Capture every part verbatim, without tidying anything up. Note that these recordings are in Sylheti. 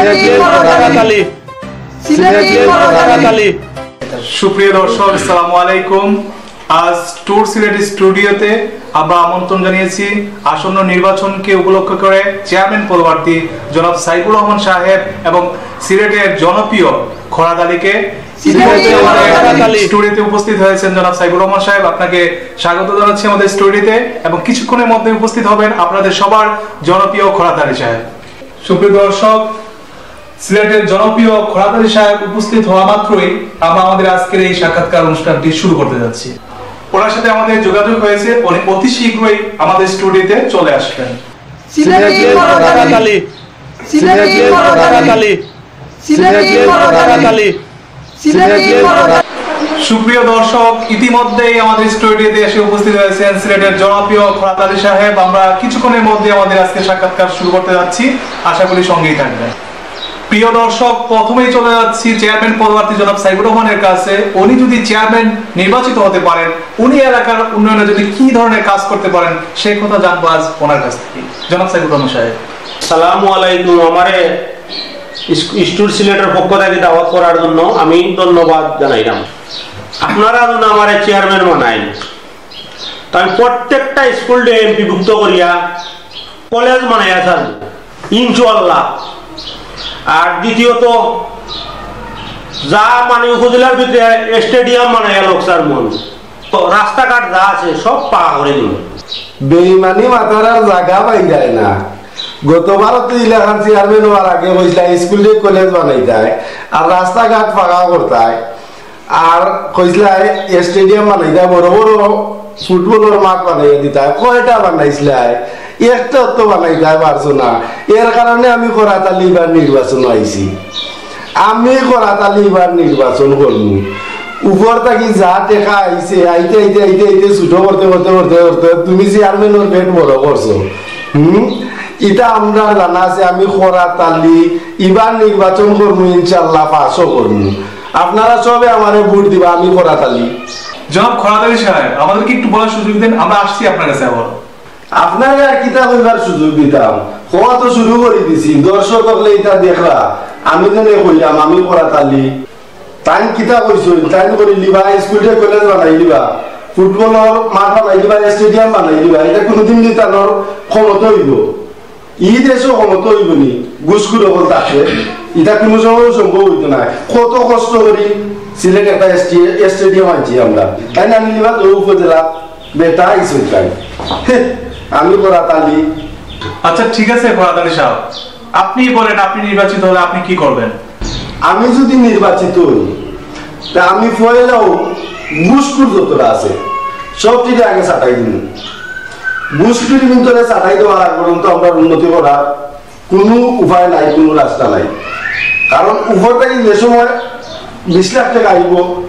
সিলেটি পরোটা খালি। সিলেটি পরোটা খালি। সুপ্রিয় দর্শক, আসসালামু আলাইকুম। আজ ট্যুর সিলেট স্টুডিওতে আমরা আমন্ত্রণ জানিয়েছি আসন্ন নির্বাচনকে উপলক্ষ করে চেয়ারম্যান পদপ্রার্থী জনাব সাইফুর রহমান সাহেব এবং সিলেটের জনপ্রিয় খরাত আলীকে। স্টুডিওতে উপস্থিত হয়েছেন জনাব সাইফুর রহমান সাহেব, আপনাকে স্বাগত জানাচ্ছি আমাদের স্টুডিওতে এবং কিছুক্ষণের মধ্যে উপস্থিত হবেন আপনাদের সবার জনপ্রিয় খরাত আলী সাহেব। সুপ্রিয় দর্শক, সিলেটের জনপ্রিয় খরাত আলী সাহেব উপস্থিত হওয়া মাত্রই আমরা আমাদের আজকের এই সাক্ষাৎকার অনুষ্ঠানটি শুরু করতে যাচ্ছি। ওনার সাথে আমাদের যোগাযোগ হয়েছে, উনি অতি শীঘ্রই আমাদের স্টুডিওতে চলে আসবেন। সিলেটি পরোটা খালি। সিলেটি পরোটা খালি। সিলেটি পরোটা খালি। সিলেটি পরোটা। সুপ্রিয় দর্শক, ইতিমধ্যেই আমাদের স্টুডিওতে এসে উপস্থিত হয়েছেন সিলেটের জনপ্রিয় খরাত আলী সাহেব। আমরা কিছুক্ষণের মধ্যে আমাদের আজকে সাক্ষাৎকার শুরু করতে যাচ্ছি, আশা করি সঙ্গেই থাকবেন। প্রিয় দর্শক, প্রথমেই চলে যাচ্ছি চেয়ারম্যান পদপ্রার্থী জনাব সাইফুর রহমানের কাছে। উনি যদি চেয়ারম্যান নির্বাচিত হতে পারেন, উনি এলাকার উন্নয়নে যদি কি ধরনের কাজ করতে পারেন, সেই কথা জানবো আজ ওনার কাছ থেকে। জনাব সাইফুর রহমান সাহেব। সালামু আলাইকুম। আমারে ইস- ইস্টুর সিলেটের পক্ষ থেকে দাওয়াত করার জন্য আমি ধন্যবাদ জানাইলাম। আপনারা যেন আমারে চেয়ারম্যান বানাইন, তো আমি প্রত্যেকটা স্কুল ডে এমপিভুক্ত করিয়া কলেজ বানাইয়া ছাড়ব ইনশাআল্লাহ। আর দ্বিতীয়ত, যা মানে উপজেলার ভিতরে স্টেডিয়াম বানাইয়া লোক স্যার মন, তো রাস্তাঘাট যা আছে সব পাকা করে দিব। বেইমানি মাতার আর জাগা পাই যায় না। গতবারও তো ইলাখান চেয়ারম্যান হওয়ার আগে কইসলা স্কুল ডে কলেজ বানাইতায় আর রাস্তাঘাট পাকা করতায়, আর কইসলা স্টেডিয়াম বানাইতায়, বড় বড় ফুটবলর মাঠ বানাইয়া দিতায়। কয়টা বানাইসলায়? একটা তো বানাইতায় পারছো না। এর কারণে আমি খরাত আলী এবার নির্বাচন আইছি। আমি খরাত আলী এবার নির্বাচন করমু। উপর থাকি যা টেকা আইছে, আইতে আইতে আইতে আইতে ছোট করতে করতে করতে করতে তুমি চেয়ারম্যানর পেট বড় করছো। হুম, ইটা আমরার জানা আছে। আমি খরাত আলী এবার নির্বাচন করমু, ইনশাআল্লাহ পাসও করমু। আপনারা সবে আমারে ভোট দিবা, আমি খরাত আলী। জনাব খরাত আলী সাহেব, আমাদেরকে একটু বলার সুযোগ দেন, আমরা আসছি আপনার কাছে আবার। আপনারে আর কিতা কইবার সুযোগ দিতাম? কওয়া তো শুরু করি দিছি, দর্শক অকলে ইতা দেখরা। আমি যেনে কইলাম আমি খরাত আলী, তাইন কিতা কইছইন? তাইন করি লিবা, স্কুল ডে কলেজ বানাই লিবা, ফুটবলর মাঠ বানাই লিবা, স্টেডিয়াম বানাই লিবা। ইটা কুনুদিন নি তানর ক্ষমতা অইবো? ই দেশো ক্ষমতা অইবো নি? ঘুষখুর অকল থাকতে ইটা কুনু সময় সম্ভব অইতো না। কত কষ্ট করি সিলেট একটা স্টে-, স্টেডিয়াম আনছি আমরা, তাইন আনি লিবা তো উপজেলা বেটা আইছইন তাইন। হে, আমি খরাত আলী। আচ্ছা, ঠিক আছে খরাত আলী সাহেব, আপনি বলেন, আপনি নির্বাচিত হলে আপনি কি করবেন? আমি যদি নির্বাচিত হই, তা আমি পয়লাউ ঘুষখুর যতটা আছে সবটিরে আগে ছাটাই দিমু। ঘুষখুরির ভিতরে ছাটাই দেওয়া লাগবো, তো আমরা উন্নতি করার কোনো উপায় নাই, কোনো রাস্তা নাই। কারণ উপর থাকি যে সময় বিশ লাখ টেকা আইবো,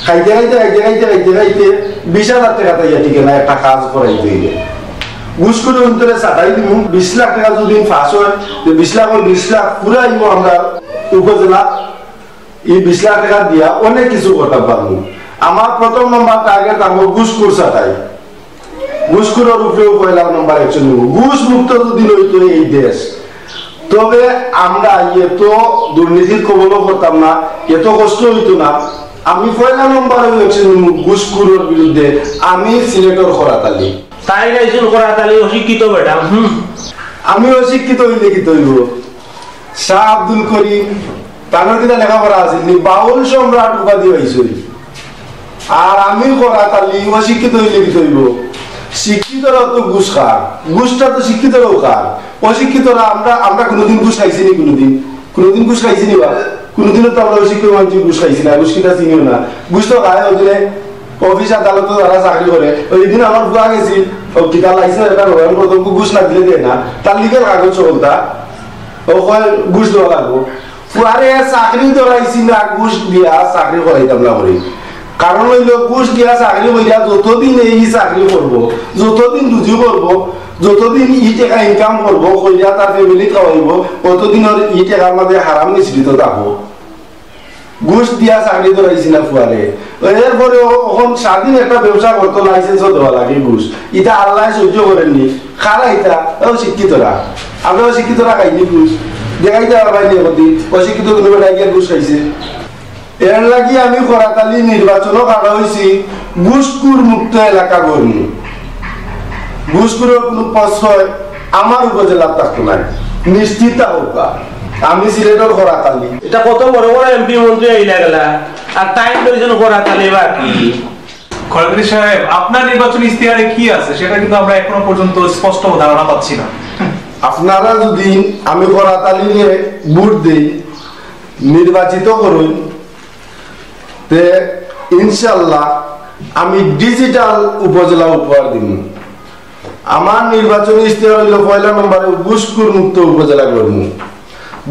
খাইতে খাইতে খাইতে খাইতে খাইতে খাইতে বিশ হাজার টেকা তাইয়া টিকে না একটা কাজ করাইতে অইলে। ঘুষখুরর ভিতরে ছাটাই দিমু, বিশ লাখ টেকা যদি পাস হয়, তো বিশ লাখ ওই বিশ লাখ পুরা আইবো আমরা উপজেলা। এই বিশ লাখ টেকা দিয়া অনেক কিছু করতাম পারমু। আমার প্রথম নম্বর টার্গেট থাকবো ঘুষখুর ছাটাই। ঘুষখুরর উপরেউ পয়লা নম্বর অ্যাকশন নিমু। ঘুষ মুক্ত যদি অইতো এই দেশ, তবে আমরা এত দুর্নীতির কবলও পড়তাম না, এত কষ্ট অইতো না। আমি পয়লা নম্বর অ্যাকশন নিমু ঘুষখুরর বিরুদ্ধে। আমি সিলেটর খরাত আলী। তাইন আইছইন খরাত আলী, অশিক্ষিত বেটা। হুম। আমি অশিক্ষিত অইলে কিতা অইবো? শাহ আব্দুল করিম, তানর কিতা লেখাপড়া আছিল নি? বাউল সম্রাট উপাধি পাইছইন। আর আমি খরাত আলী, অশিক্ষিত অইলে কিতা অইবো? শিক্ষিতরা তো ঘুষ খার, ঘুষটা তো শিক্ষিতরাও খার। অশিক্ষিতরা আমরা, আমরা কুনুদিন ঘুষ খাইছি নি? কুনুদিন, কুনুদিন ঘুষ খাইছি নি বা? কুনুদিনও তো আমরা অশিক্ষিত মানষি ঘুষ খাইছি না, ঘুষ কিতা চিনিও না। ঘুষ তো খায় ওদিনে অফিস আদালতো যারা চাকরি করে। ওই দিন আমার ফুয়া গেছিল, ও কিতা লাইসেন্স এটা নবায়ন করতো, ঘুষ না দিলে দেয় না, তার লিগেল কাগজ সকলতা। ও কয় ঘুষ দেওয়া লাগবো। ফুয়ারে চাকরি ধরাইছি না, ঘুষ দিয়া চাকরি করাইতাম না করি। কারণ অইলো ঘুষ দিয়া চাকরি করিয়া যতদিন এই চাকরি করবো, যতদিন রুজি করবো, যতদিন ই টেকা ইনকাম করবো, করিয়া তার ফ্যামিলি খাওয়াইবো, অতদিন ওর ই টেকার মাঝে হারাম মিশ্রিত থাকবো। ঘুষ দিয়া চাকরি ধরাইছি না ফুয়ারে। এরপরে ও-, অখন স্বাধীন একটা ব্যবসা করতো, লাইসেন্সও দেওয়া লাগে ঘুষ। ইটা আল্লায় সহ্য করেননি। খারা ইটা, ও শিক্ষিতরা। আমরা শিক্ষিতরা খাইনি ঘুষ। দেখাই দেওয়া ভাই নিয়ে বলতি, অশিক্ষিত কোনো বেটা গিয়া ঘুষ খাইছে। এর লাগি আমি খরাতালি নির্বাচনও খাড়া হইছি, ঘুষখুর মুক্ত এলাকা গড়মু। ঘুষখুরর কোনো প্রশ্রয় আমার উপজেলাত থাকতো না, নিশ্চিত তা হোক। আমি সিলেটর খরাতালি। এটা কত বড় বড় এমপি মন্ত্রী আইলা গেলা, আর তাইন লইছইন খরাতালি বাকি। খরাতালি সাহেব, আপনার নির্বাচনী ইশতেহারে কি আছে সেটা কিন্তু আমরা এখনো পর্যন্ত স্পষ্ট ধারণা পাচ্ছি না। আপনারা যদি আমি খরাতালিরে ভোট দেই, নির্বাচিত করুন, তে ইনশাল্লাহ আমি ডিজিটাল উপজেলা উপহার দিব। আমার নির্বাচনী ইশতেহার হইল পয়লা নম্বরে ঘুষখুর মুক্ত উপজেলা করমু।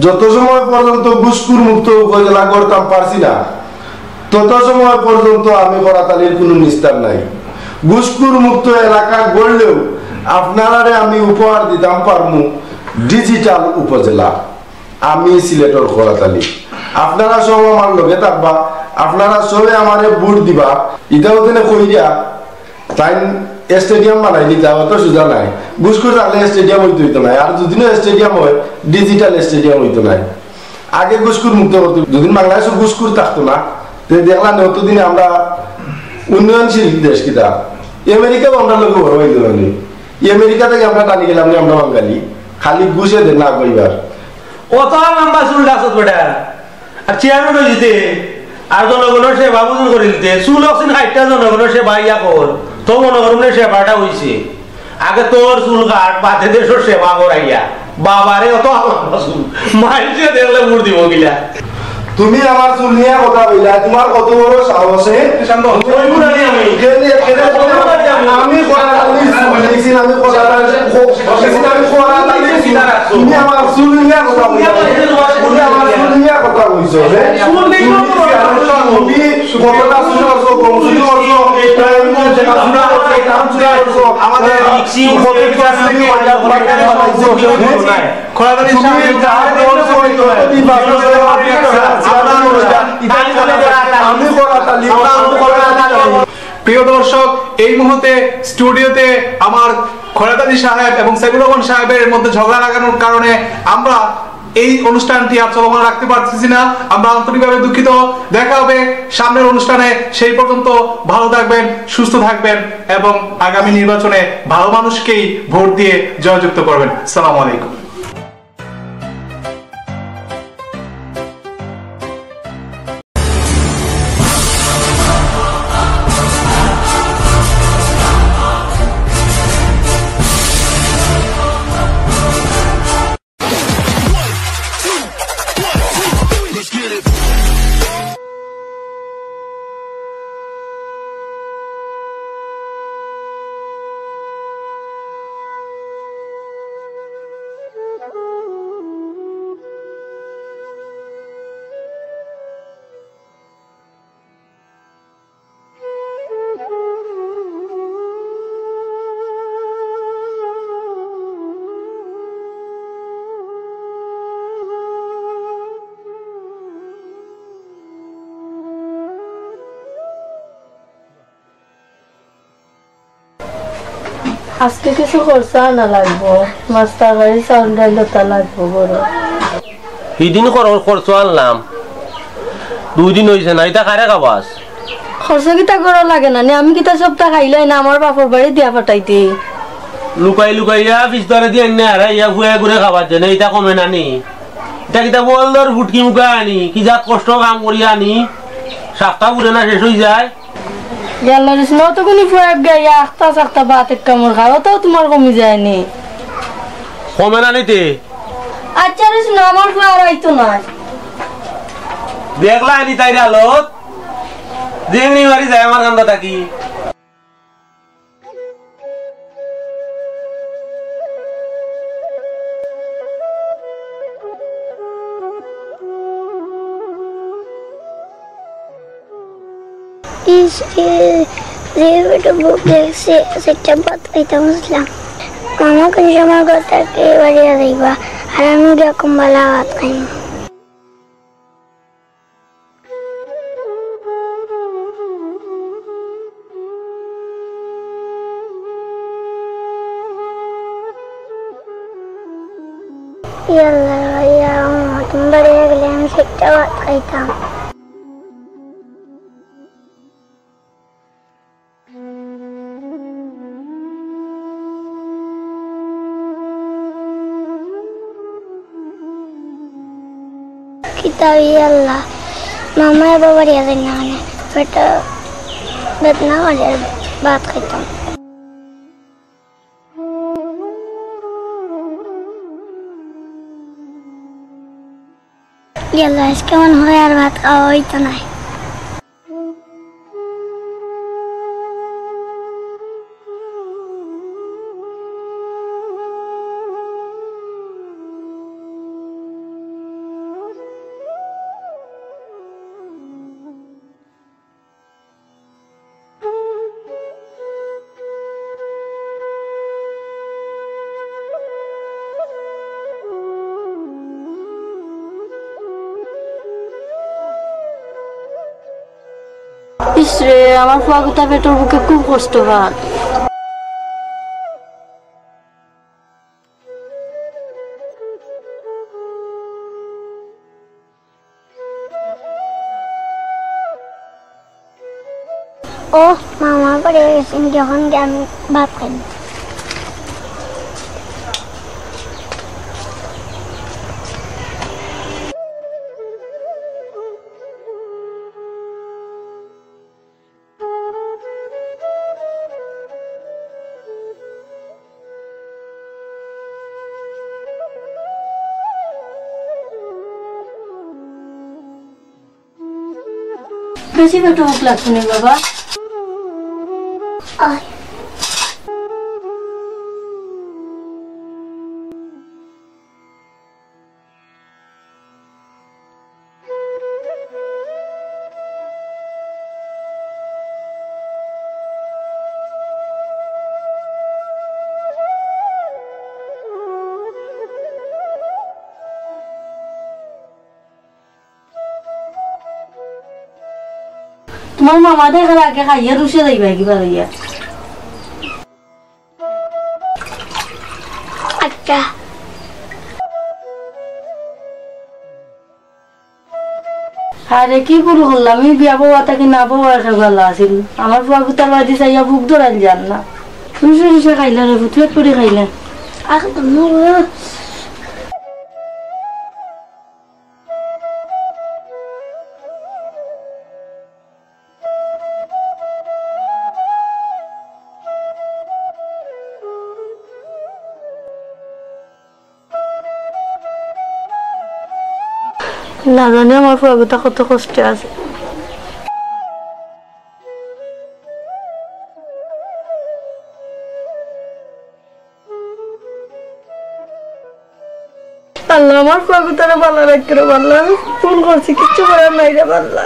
যত সময় পর্যন্ত ঘুষখুর মুক্ত উপজেলা করতাম পারছি না, তত সময় পর্যন্ত আমি খরাতালির কোনো নিস্তার নাই। ঘুষখুর মুক্ত এলাকা গড়লেও আপনারারে আমি উপহার দিতাম পারমু ডিজিটাল উপজেলা। আমি সিলেটর খরাতালি, আপনারা সব আমার লগে থাকবা, আপনারা সবে আমারে ভোট দিবা। ইটাও তেনে কইরা তাইন স্টেডিয়াম বানাই দিতা, অত সুজা নাই। ঘুষখুর থাকলে স্টেডিয়াম হইতো হইতো নাই, আর দুদিনও স্টেডিয়াম হয়, ডিজিটাল স্টেডিয়াম হইতো নাই। আগে ঘুষখুর মুক্ত করতে, দুদিন বাংলাদেশও ঘুষখুর থাকতো না, তে দেখলাম অতদিনে আমরা উন্নয়নশীল দেশ কিতা। আমেরিকাও আমরা লোক বড় হইতে পারি। আমেরিকা থেকে আমরা টানি গেলাম নি আমরা বাঙালি, খালি ঘুষে দেন না কইবার। অত লম্বা চুল ডাকছত বেটা, আর চেয়ারম্যান হয়ে দিতে, আর জনগণের সেবা বুঝুন করে দিতে, চুল অক্সিন হাইটটা জনগণের সেবা ইয়া কর, তো মনে করুন না সেবাটা হইছে। আগে তোর চুল কাট, বাদে দেশের সেবা করাইয়া। বাবারে, অত লম্বা চুল, মাইনষে দেখলে মুড় দিব গিলা। তুমি আমার চুল নিয়ে কথা কইলা, তোমার কত বড় সাহস, হে? শান্ত হও। ওই বুড়া নিয়ে আমি। কেনে, কেনে বলে, আমি কথা বলি, চুল নিয়েছি, আমি কথা বলি, আমি কথা বলি, তুমি আমার চুল নিয়ে কথা কইছো, তুমি আমার চুল নিয়ে কথা কইছো, হে? তুমি কি আর তুমি কতটা চুল করছো, কম চুল করছো, টাইম করছো, কাম চুল করছো, আমাদের কত কিছু আছে, তুমি কয়টা, কয়টা বানাইছো, হে? খোলাদানি তুমি সাহেব, যার দল সই করে, আমি করাতালি, আমি করাতালি। প্রিয় দর্শক, এই মুহূর্তে স্টুডিওতে আমার খোলাদানি সাহেব এবং সাইফুর রহমান সাহেবের মধ্যে ঝগড়া লাগানোর কারণে আমরা এই অনুষ্ঠানটি আর চলমান রাখতে পারতেছি না। আমরা আন্তরিকভাবে দুঃখিত। দেখা হবে সামনের অনুষ্ঠানে। সেই পর্যন্ত ভালো থাকবেন, সুস্থ থাকবেন এবং আগামী নির্বাচনে ভালো মানুষকেই ভোট দিয়ে জয়যুক্ত করবেন। সালামু আলাইকুম। আজকে কিছু খরচ আনা লাগবো, মাছ তরকারি চাউল ডাইল ওটা লাগবো বড়। হিদিন খর-, খরচ আনলাম, দুই দিন হইছে না, ইটা কারে খাবাস? খরচ কিতা করা লাগে না নি, আমি কিতা সবটা খাইলাই না, আমার বাপর বাড়ি দিয়া পাঠাইতে। লুকাই লুকাইয়া ফিস্তারে দিয়ে এনে আর ইয়া ফুয়া করে খাবার জন্য, ইটা কমে না নি? ইটা কিতা বল ধর ফুটকি মুখা আনি, কি জাত কষ্ট কাম করি আনি, সাতটা পুরে না শেষ হয়ে যায়। ইয়াল্লা রে, শুনো তো কোনি ফুয়াক গাইয়া আখতা সাখতা ভাত এক কামড় খাও, তাও তোমার কমি যায়নি। কমে না নিতে? আচ্ছা রে, শুনো, আমার ফুয়া আর আইতো না। দেখলা আনি তাই আলোত? যেমনি মারি যায় আমার কান্দা থাকি। ইস, এ, যে পেটে ভুক লাগছে, সেটা ভাত খাইতাম আসলাম। মামা কোন সময় কথা কে বাড়িয়া যাইবা, আর আমি গিয়া কম্বলা ভাত খাইমু। ইয়াল্লা, ইয়া, তুমি বাড়ি গেলে আমি সেটা ভাত খাইতাম। কিতা ই আল্লাহ, মামা এবার বাড়ি যাই না, মানে, পেটে বেদনা করে ভাত খাইতাম। ইয়াল্লা, আজকে মনে হয় আর ভাত খাওয়া হইতো না। ইস রে, আমার ফুয়াগুতা পেটর ভুকে খুব কষ্ট পার। ও, মামা বাড়ি গেছেন, যখন গিয়ে আমি ভাত খাই। বেশি পেটো ভুক লাগছে নি বাবা? আয়। তোমার মামা দেখার আগে খাইয়া রুশে যাইবা কিবা লইয়া। আচ্ছা। আরে কি ভুল করলাম, আমি বিয়া বওয়া থাকি না বওয়া একে ভালা আছিল। আমার ফুয়াগুতার বাড়ি চাইয়া ভুক ধরাইল যার না। রুশে রুশে খাইলা রে, ফুটফাট করি খাইলা। আর তো মনে হয় না জানি আমার ফুয়াগুতা কত কষ্টে আছে। আল্লাহ, আমার ফুয়াগুতারে ভালা রাখিও রে আল্লাহ। আমি ভুল করছি, কিচ্ছু করার নাই রে আল্লাহ।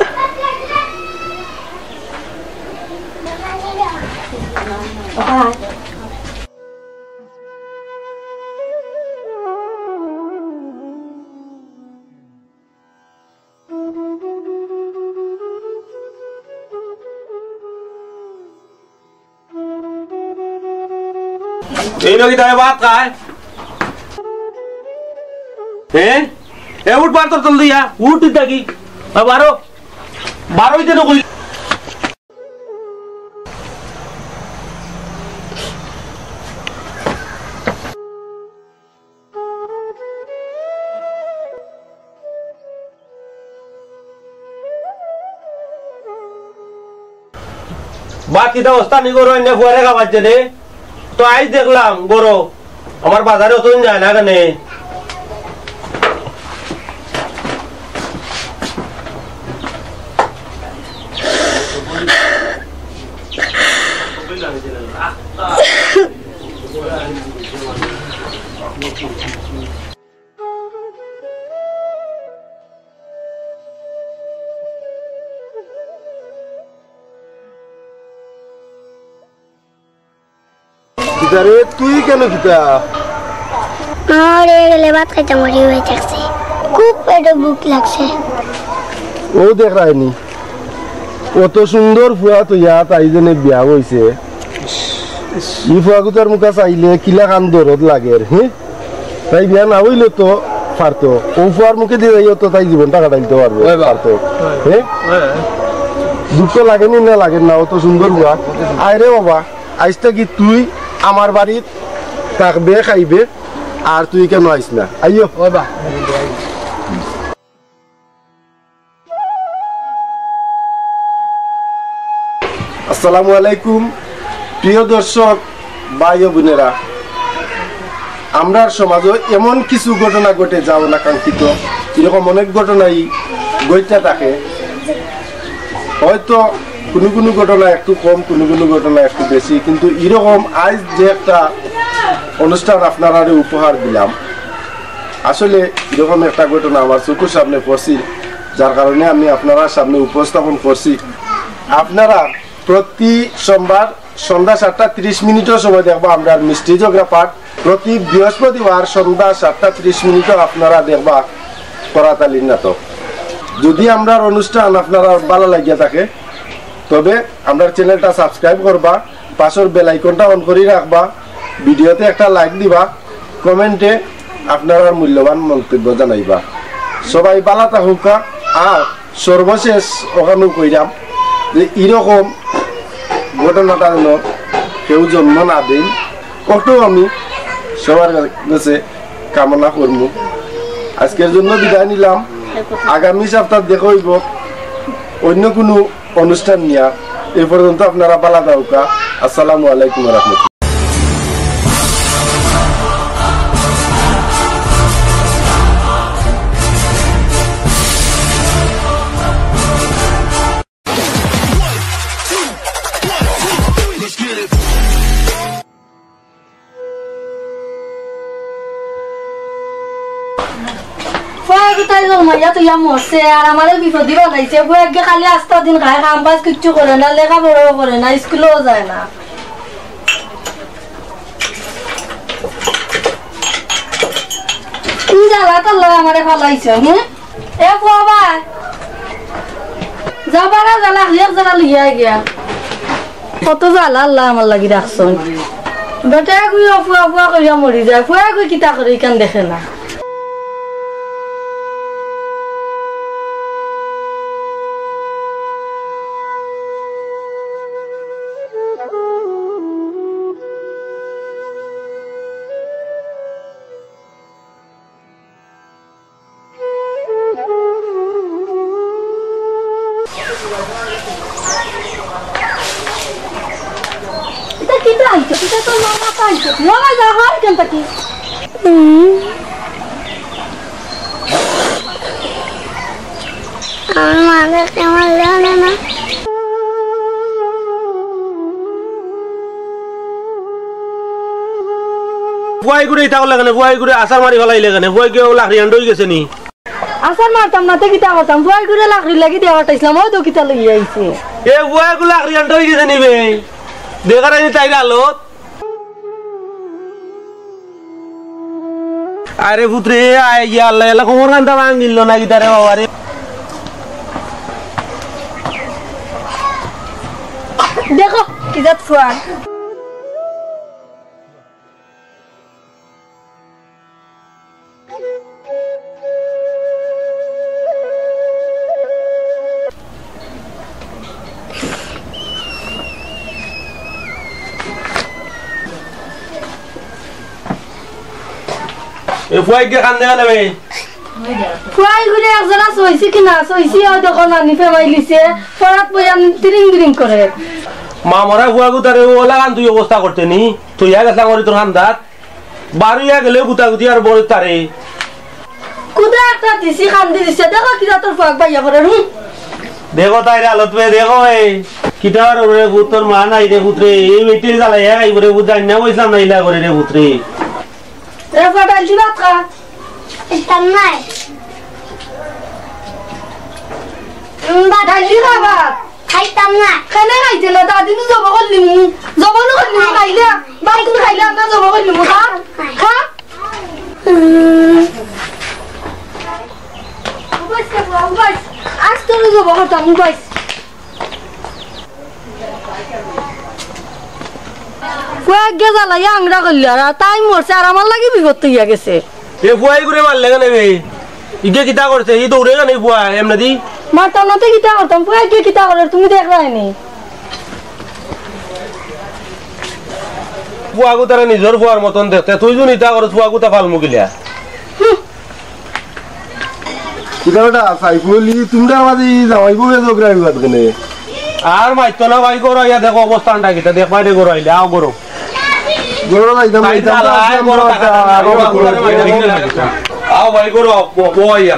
এই নকি তাই ভাত খায়? হ্যাঁ? এ উঠ, বার তোর তল দিয়া। উঠ তুই থাকি। আর বারো। বারো হইতে না কই। ভাত কিতা অবস্থা নি গরো, এনে ফুয়ারে খাবার জেনে? তো আইজ দেখলাম গরো, আমার বাজারে অতদিন যায় না কেনে? কিতা রে, তুই কেনে কিতা? আমার এ গেলে ভাত খাইতাম মরি হয়ে থাকছে, খুব পেটে ভুক লাগছে। ও দেখ রায়নি, অত সুন্দর ফুয়া তো ইয়াত আইজনে বিয়া হইছে। ই ফুয়াগুতার মুখা চাইলে কিলা খান দরদ লাগের, হে? তাই বিয়া না হইলে তো পারতো। অউ ফুয়ার মুখে দিয়া যাইও তো তাই জীবনটা কাটাইতে পারবো। ওই বা। পারতো। ওই। হ্যাঁ? ওই। দুঃখ লাগেনি না লাগের না, অত সুন্দর ফুয়া। আয় রে বাবা, আইজ থাকি তুই আমার বাড়িত থাকবে, খাইবে, আর তুই কেন আইস না? আইও। ওই বা। আসসালামু আলাইকুম, প্রিয় দর্শক, ভাই ও বোনেরা, আমরার সমাজো এমন কিছু ঘটনা ঘটে যা অনাকাঙ্ক্ষিত, এরকম অনেক ঘটনাই ঘটিয়া থাকে। হয়তো কুনু কুনু ঘটনা একটু কম, কুনু কুনু ঘটনা একটু বেশি, কিন্তু এরকম আইজ যে একটা অনুষ্ঠান আপনারারে উপহার দিলাম, আসলে এরকম একটা ঘটনা আমার চকুর সামনে পড়ছিল, যার কারণে আমি আপনারার সামনে উপস্থাপন করছি। আপনারা প্রতি সোমবার সন্ধ্যা সাতটা ত্রিশ মিনিটর সময় দেখবা আমরার মিষ্টি ঝগড়া পাঠ। প্রতি বৃহস্পতিবার সন্ধ্যা সাতটা ত্রিশ মিনিটও আপনারা দেখবা করাতালির নাটক। যদি আমরার অনুষ্ঠান আপনারার ভালা লাগিয়া থাকে, তবে আমরার channelটা subscribe করবা, পাশর bell iconটা on করি রাখবা, videoতে একটা like দিবা, commentএ আপনারার মূল্যবান মন্তব্য জানাইবা। সবাই ভালা থাকুক্কা। আর সর্বশেষ অখানউ কইরাম যে ইরকম ঘটনাটা যেন কেউ জন্ম না দেইন, অটাউ আমি সবার কাছে কামনা করমু। আজকের জন্য বিদায় নিলাম, আগামী সপ্তাহ দেখা অইবো অইন্য কুনু অনুষ্ঠান নিয়া। এই পর্যন্ত আপনারা ভালা থাকুক্কা। আসসালামু আলাইকুম ওয়া রাহমাতুল্লাহ। ফুয়ায় কোথায় জন্মাইয়া তুইয়া মরছে, আর আমারে বিপদি বানাইছে। ফুয়ায় খালি আস্তা দিন খায়, কাম-কাজ কিচ্ছু করে না, লেখাপড়াও করে না, স্কুলেও যায় না। কোন জ্বালাত আল্লায় আমারে ফালাইছে, হুম? এ ফুয়া ভাই, যাবারা জ্বালা, এক জ্বালা লইয়া গিয়া। কত জ্বালা আল্লায় আমার লাগি রাখছইন। বেটায় কইও ফুয়া ফুয়া কইয়া মরি যায়, ফুয়ায় কই কিতা করে ইখান দেখে না। ইটা কিতা আনছো? ইটা তো মামা আনছো। মামা যা হয় কেন তাকি? আমার মা দেখে আমার জানে না। ফুয়াইগুরে ইতা করলে কেনে? ফুয়াইগুরে আছাড় মারি ফালাইলে কেনে? ফুয়াইগু লাখড়ি আন্ড অইগেছে নি? আছাড় মারতাম না, তে কিতা করতাম? ফুয়াইগুরে লাখড়ির লাগি দিয়া পাঠাইছলাম, অউ তো কিতা লইয়া আইছে। এ ফুয়াইগু লাখড়ি আন্ড অইগেছে নি বে? দেখার আগে তাইর হালত। আরে পুতরে, আয় গিয়া আল্লাহ, আল্লাহ, কোমর কান্তা ভাঙিল না কিতা রে বাবা রে? দেখো, কি জাত ফুয়ার। এ ফুয়াইগু কান্দে কেনে বে? ফুয়াইগুরে একজরা সইছি কি না সইছি, অউ দেখো নানি ফেমাইলিছে, ফরাত বইয়া তিরিং বিরিং করে। মা মরা ফুয়াগু তারে অলাখান তুই অবস্থা করতে নি, তুই ইয়া গেছলাম করি তোর কান্দাত। বারইয়া গেলে গুতাগুতি আর বড় তারে। কুদা একটা দিছি, কান্দি দিছে। দেখো কি জাতর ফুয়াক বাইয়া করে, হুম। দেখো তাইর হালত বে, দেখো এই। কিতা আর রে পুত, তোর মা নাই রে পুতরে। এই বেটির জ্বালায় এক আইব রে পুত, জানি না বইছলাম না ইলা করে রে পুতরে। রে ফুয়া, ডাইল দি ভাত খা। ইতাম নাই। উম, ভাত ডাইল দি খা ভাত। খাইতাম না। কেনে খাইতে না? দাদি নু জব করলিমু। জব নু করলিমু, খাইলে। বাদ নু খাইলে আমরা জব করলিমু। খা, খা। উবাইস, উবাইস। আজ তোরে জব করতাম, উবাইস। কয়েক গে জ্বালাইয়া আংরা করলি, আর তাই মরছে, আর আমার লাগি বিপদ অইয়া গেছে। এ ফুয়া ইগুরে মারলে কেনে বে? ইগে কিতা করছে? ই দৌড়ে কেনে ফুয়া? এমনে দি? মারতাম না তে কিতা করতাম? ফুয়া ইগে কিতা করের তুমি দেখরায় নি? ফুয়াগুতারে নিজর ফুয়ার মতন দেখতে, তুই যুদি ইতা করস ফুয়াগুতা ফালমু কিলা? কিতা বেটা, সাইফুল, ই তুমরা মাঝে ই জামাই বউয়ে ঝগড়া বিবাদ কেনে? আর মাইতো না ভাই, ঘরো আইয়া দেখো অবস্থানটা কিতা, দেখবায় রে ঘরো আইলে, আও ঘরো। ঘরো যাইতাম, তাই যাইতাম, চালা, আয়, ঘরো থাকা, আরো আরো ঘরো মাইতো না। আও ভাই, ঘরো, ব-, বও আইয়া।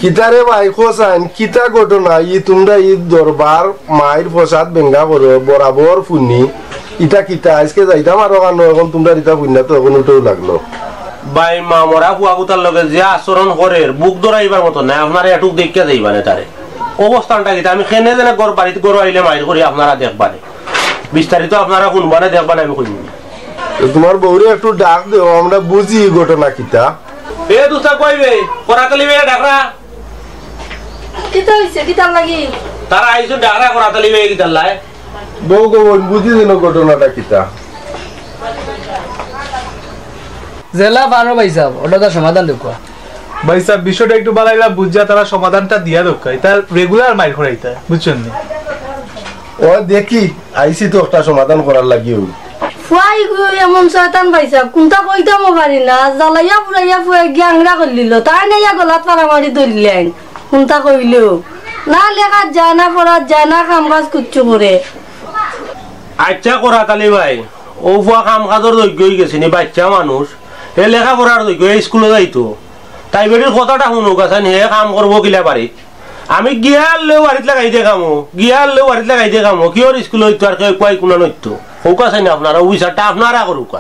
কিতা রে ভাই, কও চাইন, কিতা ঘটনা? ই তুমরা ই দরবার, মাইর ফসাদ বেঙ্গা করো, বরাবর ফুনি। ইতা কিতা? আইজকে যাইতাম আরো কানো, অখন তুমরার ইতা ফুন্না তো অখন উঠেও লাগলো। ভাই, মা মরা ফুয়াগুতার লগে যে আচরণ করের, বুক ধরাইবার মতো নায়। আপনারা এটুক দেখিয়া যাইবা নে তারে। অবস্থানটা কিতা? আমি কেনে যেনে ঘর বাড়িত ঘরো আইলে মাইর করি, আপনারা দেখবা নে। বিস্তারিত আপনারা হুনবা নে, দেখবা নে, আমি কইমু। তো তুমার বউরে একটু ডাক দেও, আমরা বুঝি ঘটনা কিতা। এ দুস্তা কই বে? করাতালি বে ডাকরা। কিতা অইছে? কিতার লাগি? তারা আইছইন ডাকরা করাতালি বে কিতার লাগি? বউ গো বইন, বুঝি যেন ঘটনাটা কিতা। যেলা পারো ভাইসাব, অটা তার সমাধান দেউক্কা। ভাইসাব, বিষয়টা একটু বালাইলা বুঝিয়া তারা সমাধানটা দিয়া দেউক্কা। ইতা regular মাইর করাইতা, বুঝছইন নি? ও দেখি, আইছি তো একটা সমাধান করার লাগিউ। ফুয়া ইগু এমন শয়তান ভাইসাব, কুনতা কইতামও পারি না, জ্বালাইয়া পুড়াইয়া ফুয়া গিয়া আংরা করিলিলো। তাইন আইয়া গলাত ফাড়া মারি ধরিলাইন, কুনতা কইলেও না, লেখাত যায় না, পড়াত যায় না, কাম কাজ কুচ্ছু করে। আইচ্ছা করাতালি ভাই, অউ ফুয়া কাম কাজর যোগ্য অইগেছে নি, বাইচ্চা মানুষ, হে লেখাপড়ার যোগ্য, হে ইস্কুলো যাইতো। তাই বেটির কথাটা হুনউক্কা চাইন, হে কাম করবো কিলা বাড়িত। আমি গিয়ার লেউ বাড়িত লাগাই দেখামু, গিয়ার লেউ বাড়িত লাগাই দেখামু, কিওর ইস্কুলো অইতো আর কেউ কুয়াই কুনা নইতো। কউক্কা চাইন আপনারা, অউ বিচারটা আপনারা করউক্কা।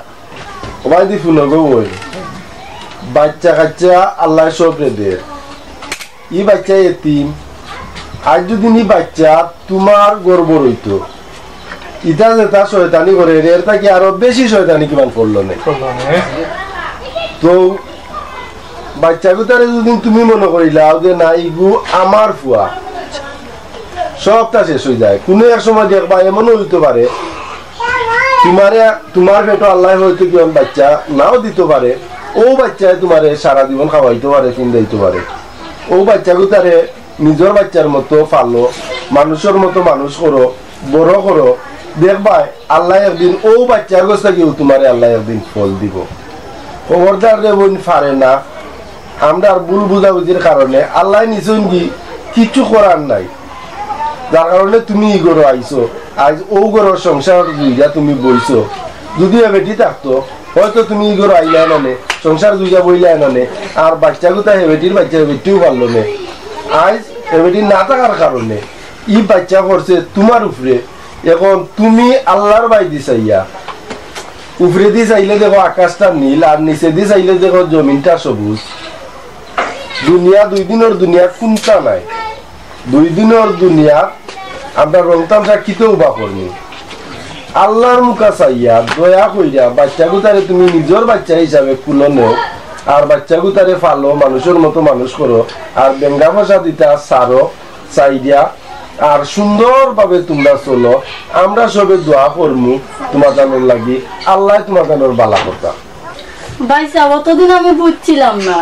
ও ভাই দি ফুনো গো ওই। বাইচ্চা কাইচ্চা আল্লায় সবরে দের। ই বাইচ্চা এতিম। আইজ যুদি নি বাইচ্চা তুমার গর্ভর অইতো, ইতা যেতা শয়তানি করের, এর থাকি আরো বেশি শয়তানি কিমান করলো নে। তো বাইচ্চাগুতারে যুদি তুমি মনো করিলাও যে না, ইগু আমার ফুয়া, সবটা শেষ অইযায়। কুনু এক সময় দেখবা এমনও অইতো পারে, তুমারে, তুমার পেটো আল্লায় হয়তো কিমান বাইচ্চা নাও দিতো পারে, অউ বাইচ্চায় তুমারে সারা জীবন খাওয়াইতো পারে, পিন্দাইতো পারে। অউ বাইচ্চাগুতারে নিজর বাইচ্চার মতো ফালো, মানুষর মতো মানুষ করো, বড় করো। দেখবায় আল্লায় একদিন অউ বাইচ্চার গেছ থাকিউ তুমারে আল্লায় একদিন ফল দিবো। খবরদার রে বইন, ফারে না। আমরার ভুল বুঝাবুঝির কারণে আল্লায় নিছইন কি, কিচ্ছু করার নাই। যার কারণে তুমি ই ঘরো আইছো, আইজ অউ ঘরর সংসার জুইয়া তুমি বইছো। যুদি এ বেটি থাকতো, হয়তো তুমি ই ঘরো আইলায় না নে, সংসার জুইয়া বইলায় না নে, আর বাইচ্চাগুতা হে বেটির বাইচ্চা হে বেটিও পারলো নে। আইজ হে বেটি না থাকার কারণে ই বাইচ্চা পড়ছে তুমার উপরে। এখন তুমি আল্লার বায়দি চাইয়া, উপরেদি চাইলে দেখো আকাশটা নীল, আর নিচেদি চাইলে দেখো জমিনটা সবুজ। দুনিয়া দুই দিনর দুনিয়া কুন্তা নাই। দুই দিনর দুনিয়া আমরা রং তামশা কিতেউ বা করমু। আল্লার মুখা চাইয়া, দয়া কইরা, বাইচ্চাগুতারে তুমি নিজর বাইচ্চা হিসাবে কুলো নেও, আর বাইচ্চাগুতারে ফালো, মানুষর মতো মানুষ করো, আর বেঙ্গা ফসাদ ইতা সারো, চাইরা, আর সুন্দরভাবে তুমরা চলো। আমরা সবে দোয়া করমু তুমাতানর লাগি, আল্লায় তুমাতানর বালা করতা। ভাইসাব, অতদিন আমি বুঝছিলাম না।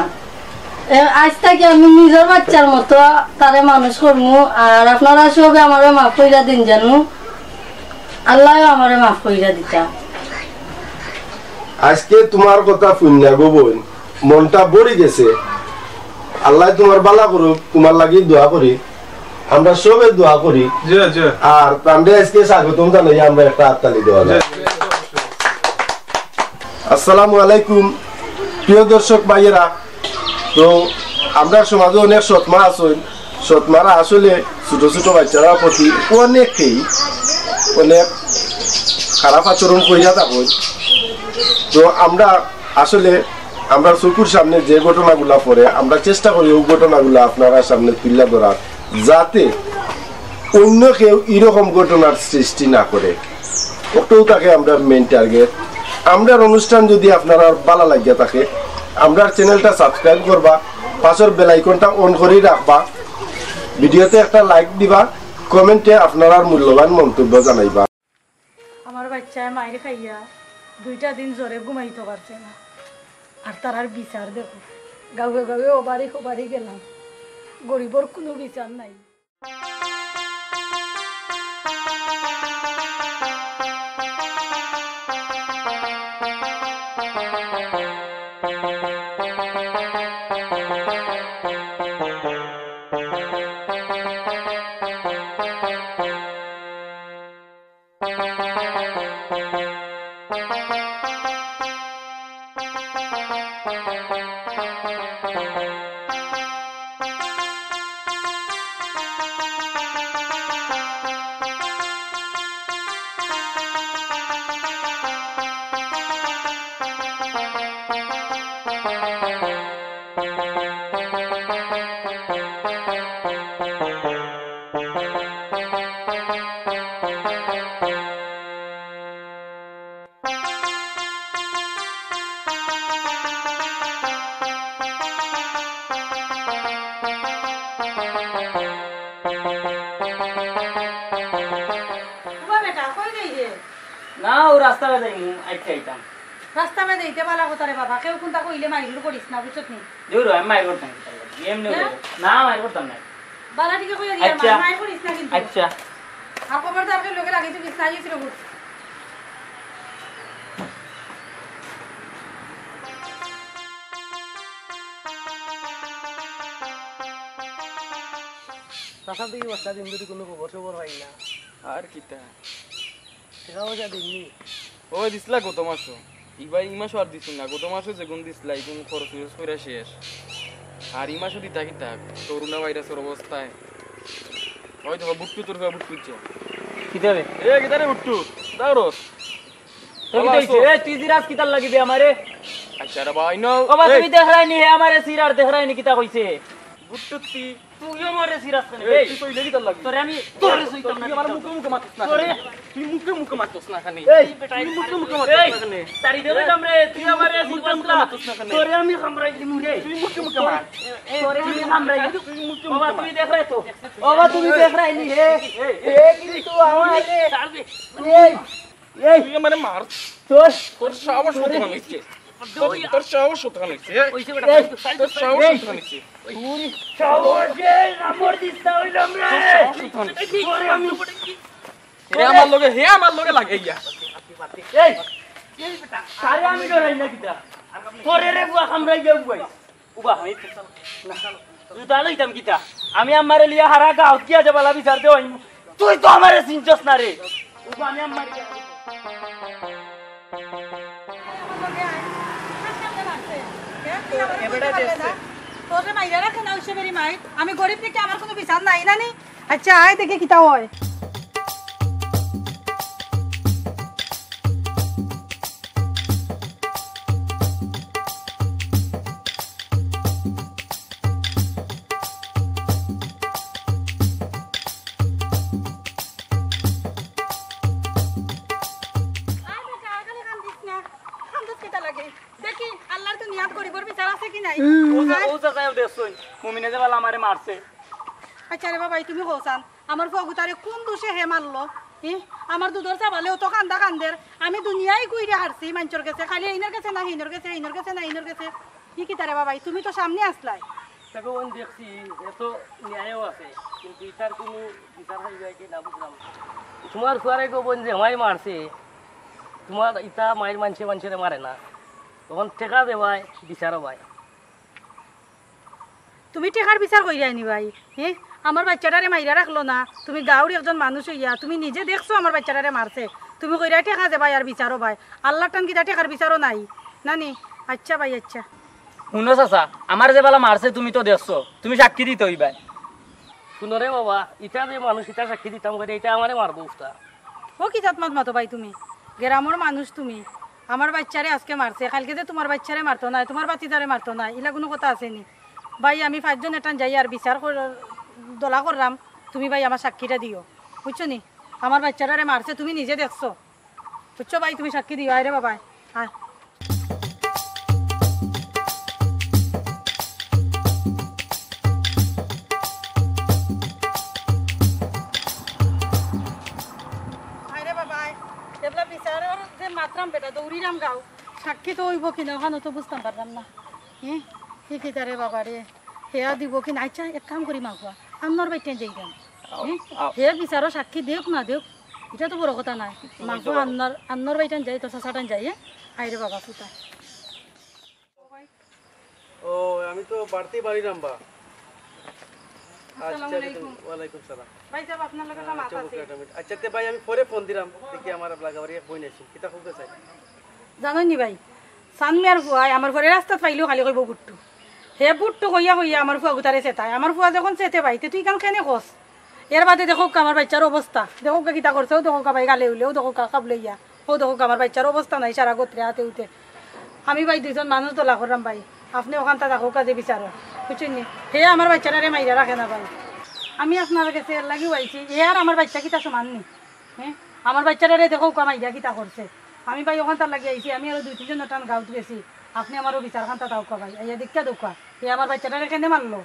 এ, আইজ থাকি আমি নিজর বাইচ্চার মতো তারে মানুষ করমু, আর আপনারা সবে আমারে মাফ কইরা দিন জানু, আল্লায়ও আমারে মাফ কইরা দিতা। আইজকে তুমার কথা হুনিয়া গো বইন, মনটা ভরি গেছে। আল্লায় তুমার বালা করুক, তুমার লাগি দোয়া করি, আমরা সবে দোয়া করি। জি, জি। আর তানরে আইজকে স্বাগতম জানাই আমরা একটা হাততালি দেওয়া যায়। জি। আসসালামু আলাইকুম, প্রিয় দর্শক ভাইয়েরা, তো আমরার সমাজো অনেক সৎমা আছইন, সৎমারা আসলে ছোট ছোট বাইচ্চারার প্রতি অনেকেই অনেক খারাপ আচরণ কইরা থাকইন। তো আমরা আসলে আমরার চকুর সামনে যে ঘটনাগুলা পড়ে, আমরা চেষ্টা করি অউ ঘটনাগুলা আপনারার সামনে তুলিয়া ধরার, যাতে অইন্য কেউ ইরকম ঘটনার সৃষ্টি না করে। অটাউ থাকে আমরার main target। আমরার অনুষ্ঠান যুদি আপনারার বালা লাগিয়া থাকে, আমরার channelটা subscribe করবা, পাশর bell iconটা on করি রাখবা, videoতে একটা like দিবা, কমেন্টে আপনারার মূল্যবান মন্তব্য জানাইবা। আমার বাচ্চায় মাইর খাইয়া দুইটা দিন জোরে ঘুমাইতো পারছে না। আর তারার বিচার দেখো, গাঁওয়ে গাঁওয়ে ওবারি ওবারি গেলাম, গরিবর কুনু বিচার নাই। ওবা বেটা, কই যাইরে? না, ও রাস্তা বায় যাইমু, আইতে আইতাম। রাস্তা বায় যাইতে বালা কথা রে বাবা, কেউ কুনতা কইলে মাইর করিস না, বুঝছত নি? দূর হ, আমি মাইর করতাম না। এমনে হ্যাঁ? বলো। না, মাইর করতাম না। বালা টিকে কইয়া দিয়া, আচ্ছা। মাইর করিস না কিন্তু। আচ্ছা। আর খবরদার কেউ লগে লাগাইতে দিস না, ইয়ে ছিল বুঝ। চাচা, দুই বস্তা দিন ধরি কুনু খবর সবর পাই না। আর কিতা? টেকা পয়সা দিননি? ওই দিছলা গত মাসো। ইবা ই মাসো আর দিছইন না। গত মাসো যেগুন দিছলা, ইগুন খরচ মিরচ কইরা শেষ। আর ই মাসো দিতা কিতা? করোনা ভাইরাসর অবস্থায়। ওই দেখো, বুট্টু তোর বুট্টু ইচ্ছে। কিতা রে? এ, কিতা রে বুট্টু? দাও রস। তো কিতা অইছে? এ, তুই জিরাস কিতার লাগি বে আমারে? আচ্ছা রে ভাই, no। ওবা, এই। তুমি দেখরায়নি হে আমারে সিরার, দেখরায়নি কিতা কইছে? বুট্টু তুই তুই আমারে সিরাস কেনে? এই, এই, তুই তো ইলেগি তার লাগি। তোরে আমি, তোরে সইতাম না। তুই আমার মুখে মুখে মাতিস না তোরে। কেনে? তুই মুখে মুখে মাতিস না কেনে? এই, তুই মুখে মুখে মাতিস না কেনে? তাড়ি দেবে কামড়ে, তুই আমারে মুখে মুখে মাতিস না কেনে? তোরে আমি কামড়াই দিমু রে। তুই মুখে মুখে মার। তোরে আমি কামড়াই দিমু। তুই মুখে মুখে মার। বাবা, তুমি দেখরায় তো? বাবা, তুমি দেখরায়নি হে? এই, এই, এ কিন্তু আমারে। ছাড় দে। এই, এই। তুই আমারে মার। তোর, তোর সাহস কত হইছে? তোর, তোর সাহস কত হইছে? এই, তোর সাহস কত হইছে? তোর সাহসে কামড় দিস না অইলাম রে। তোর সাহস কত হইছে? তোরে আমি এ আমার লগে, হে আমার লগে লাগে ইয়া। এই, এই বেটা, তারে আমি ডরাই না কিতা? তোরে রে বুয়া কামড়াই গেল বুয়াই। উবা, আমি না। জুতা লইতাম কিতা? আমি আমারে লিয়া হারা গাঁওত গিয়া যে বালা বিচার দেওয়াইমু। তুই তো আমারে চিনছস না রে। উবা, আমি আমারে তোরে মাইরা রাখে না, ওই সবেরই মাই। আমি গরিব দেখি আমার কুনু বিচার নাই না নি? আচ্ছা, আয় দেখি কিতা অয়। আর বেটা, এখানে কান্দিস না। কান্দস কিতা লাগে? দেখি, আল্লাহর তো নিয়াত গরিবর বিচার আছে কি নাই? ও যা, ও যা, যাইও দেখছইন। মুমিনে যে বালা আমারে মারছে। আচ্ছা রে বাবা, তুমি কও চান, আমার ফুয়াগুতারে কুন দুষে হে মারলো? হি? আমার দুধর চাবালেও তো কান্দা কান্দের। আমি দুনিয়াই ঘুইরে হারছি মানষর গেছে, খালি এইনর গেছে না, হিনর গেছে, হিনর গেছে না, হিনর গেছে। হি কিতা রে বাবা, তুমি তো সামনে আসলাই। দেখো, ওন দেখছি, এ তো ন্যায়ও আছে, কিন্তু ইতার কুনু বিচার হইবে কি না বুঝলাম না। তোমার ফুয়ারে গো বোন যে আমায় মারছে, তোমার ইতা মাইর মানষে মানষরে মারে না, তখন টেকা দেবায়, বিচারও বায়। তুমি টেকার বিচার কইরায় নি ভাই? হে, আমার বাইচ্চাটারে মাইরা রাখলো না, তুমি গাঁওর একজন মানুষ অইয়া তুমি নিজে দেখছো আমার বাইচ্চাটারে মারছে, তুমি কইরায় টেকা দেবায় আর বিচারও বায়। আল্লার টান কিতা টেকার বিচারও নাই? না নি? আচ্ছা ভাই, আচ্ছা। হুনো চাচা, আমারে যে বালা মারছে তুমি তো দেখছো, তুমি সাক্ষী দিতে অইবায়। হুনো রে বাবা, ইতা যে মানুষ ইতা সাক্ষী দিতাম করি, ইতা আমারে মারবো উস্তা। ও কি জাত মাত মাতো ভাই তুমি? গেরামর মানুষ তুমি। আমার বাইচ্চারে আজকে মারছে, কাইলকে যে তোমার বাইচ্চারে মারতো নায়, তোমার ভাতিজারে মারতো নায়, ইলা কুনু কথা আছে নি? ভাই, আমি পাঁচজন এটান যাই আর বিচার কর-, দলা কররাম, তুমি ভাই আমার সাক্ষীটা দিও, বুঝছো নি? আমার বাইচ্চাটারে মারছে, তুমি নিজে দেখছো, বুঝছো ভাই? তুমি সাক্ষী দিও, আয় রে বাবা, আয়। গাও, সাক্ষী তো অইবো কি না, অখানো তো বুঝতাম পারলাম না। হে, হে কিতা রে বাবা রে, হেয়া দিবো কি না? আচ্ছা, এক কাম করি মাগুয়া, আপনার বাড়িত যাই দেন। হে, হে বিচারো সাক্ষী দেউক না দেউক, ইটা তো বড় কথা নায়। মাগুয়া, আপনার, আপনার বাড়িত যাই তো, চাচাটান যাই, হে? আয় রে বাবা, ফুতা। ও, আমি তো বাড়িত বাড়িরাম বা। আসসালামু আচ্ছা, আলাইকুম। ওয়ালাইকুম সালাম। ভাই সাহেব, আপনার লগে একটা মাত আছে। আচ্ছা, তে ভাই, আমি পরে ফোন দিরাম। দেখি, আমার লাগাবাড়ি এক বইন আইছইন, কিতা কইতা চাই? জানইন নি ভাই, সান মিয়ার ফুয়ায় আমার ফুয়ারে রাস্তাত পাইলেও খালি কইবো বুট্টু। হে বুট্টু কইয়া কইয়া আমার ফুয়াগুতারে চেতায়। আমার ফুয়া যখন চেতে ভাই, তে তুই ইখান কেনে কস? এর বাদে দেখউক্কা আমার বাইচ্চার অবস্থা, দেখউক্কা কিতা করছে, অউ দেখউক্কা ভাই গালে উলে, অউ দেখউক্কা কাবলাইয়া, অউ দেখউক্কা আমার বাইচ্চার অবস্থা নাই সারা গতরে আতে উতে। আমি ভাই দুইজন মানুষ দলা কররাম ভাই, আপনে অখানতা দেখউক্কা যে বিচারো, বুঝছইন নি? হে আমার বাইচ্চাটারে মাইরা রাখে না ভাই। আমি আপনার গেছে এর লাগিউ আইছি, হে আর আমার বাইচ্চা কিতা সমান নি? হে, আমার বাইচ্চাটারে দেখউক্কা মাইরা কিতা করছে। আমি ভাই অখানতার লাগি আইছি, আমি আরো দুই তিনজন টান গাউত গেছি, আপনে আমারও বিচারখানতা দেউক্কা ভাই, আইয়া দেখিয়া দেউক্কা, হে আমার বাইচ্চাটারে কেনে মারলো?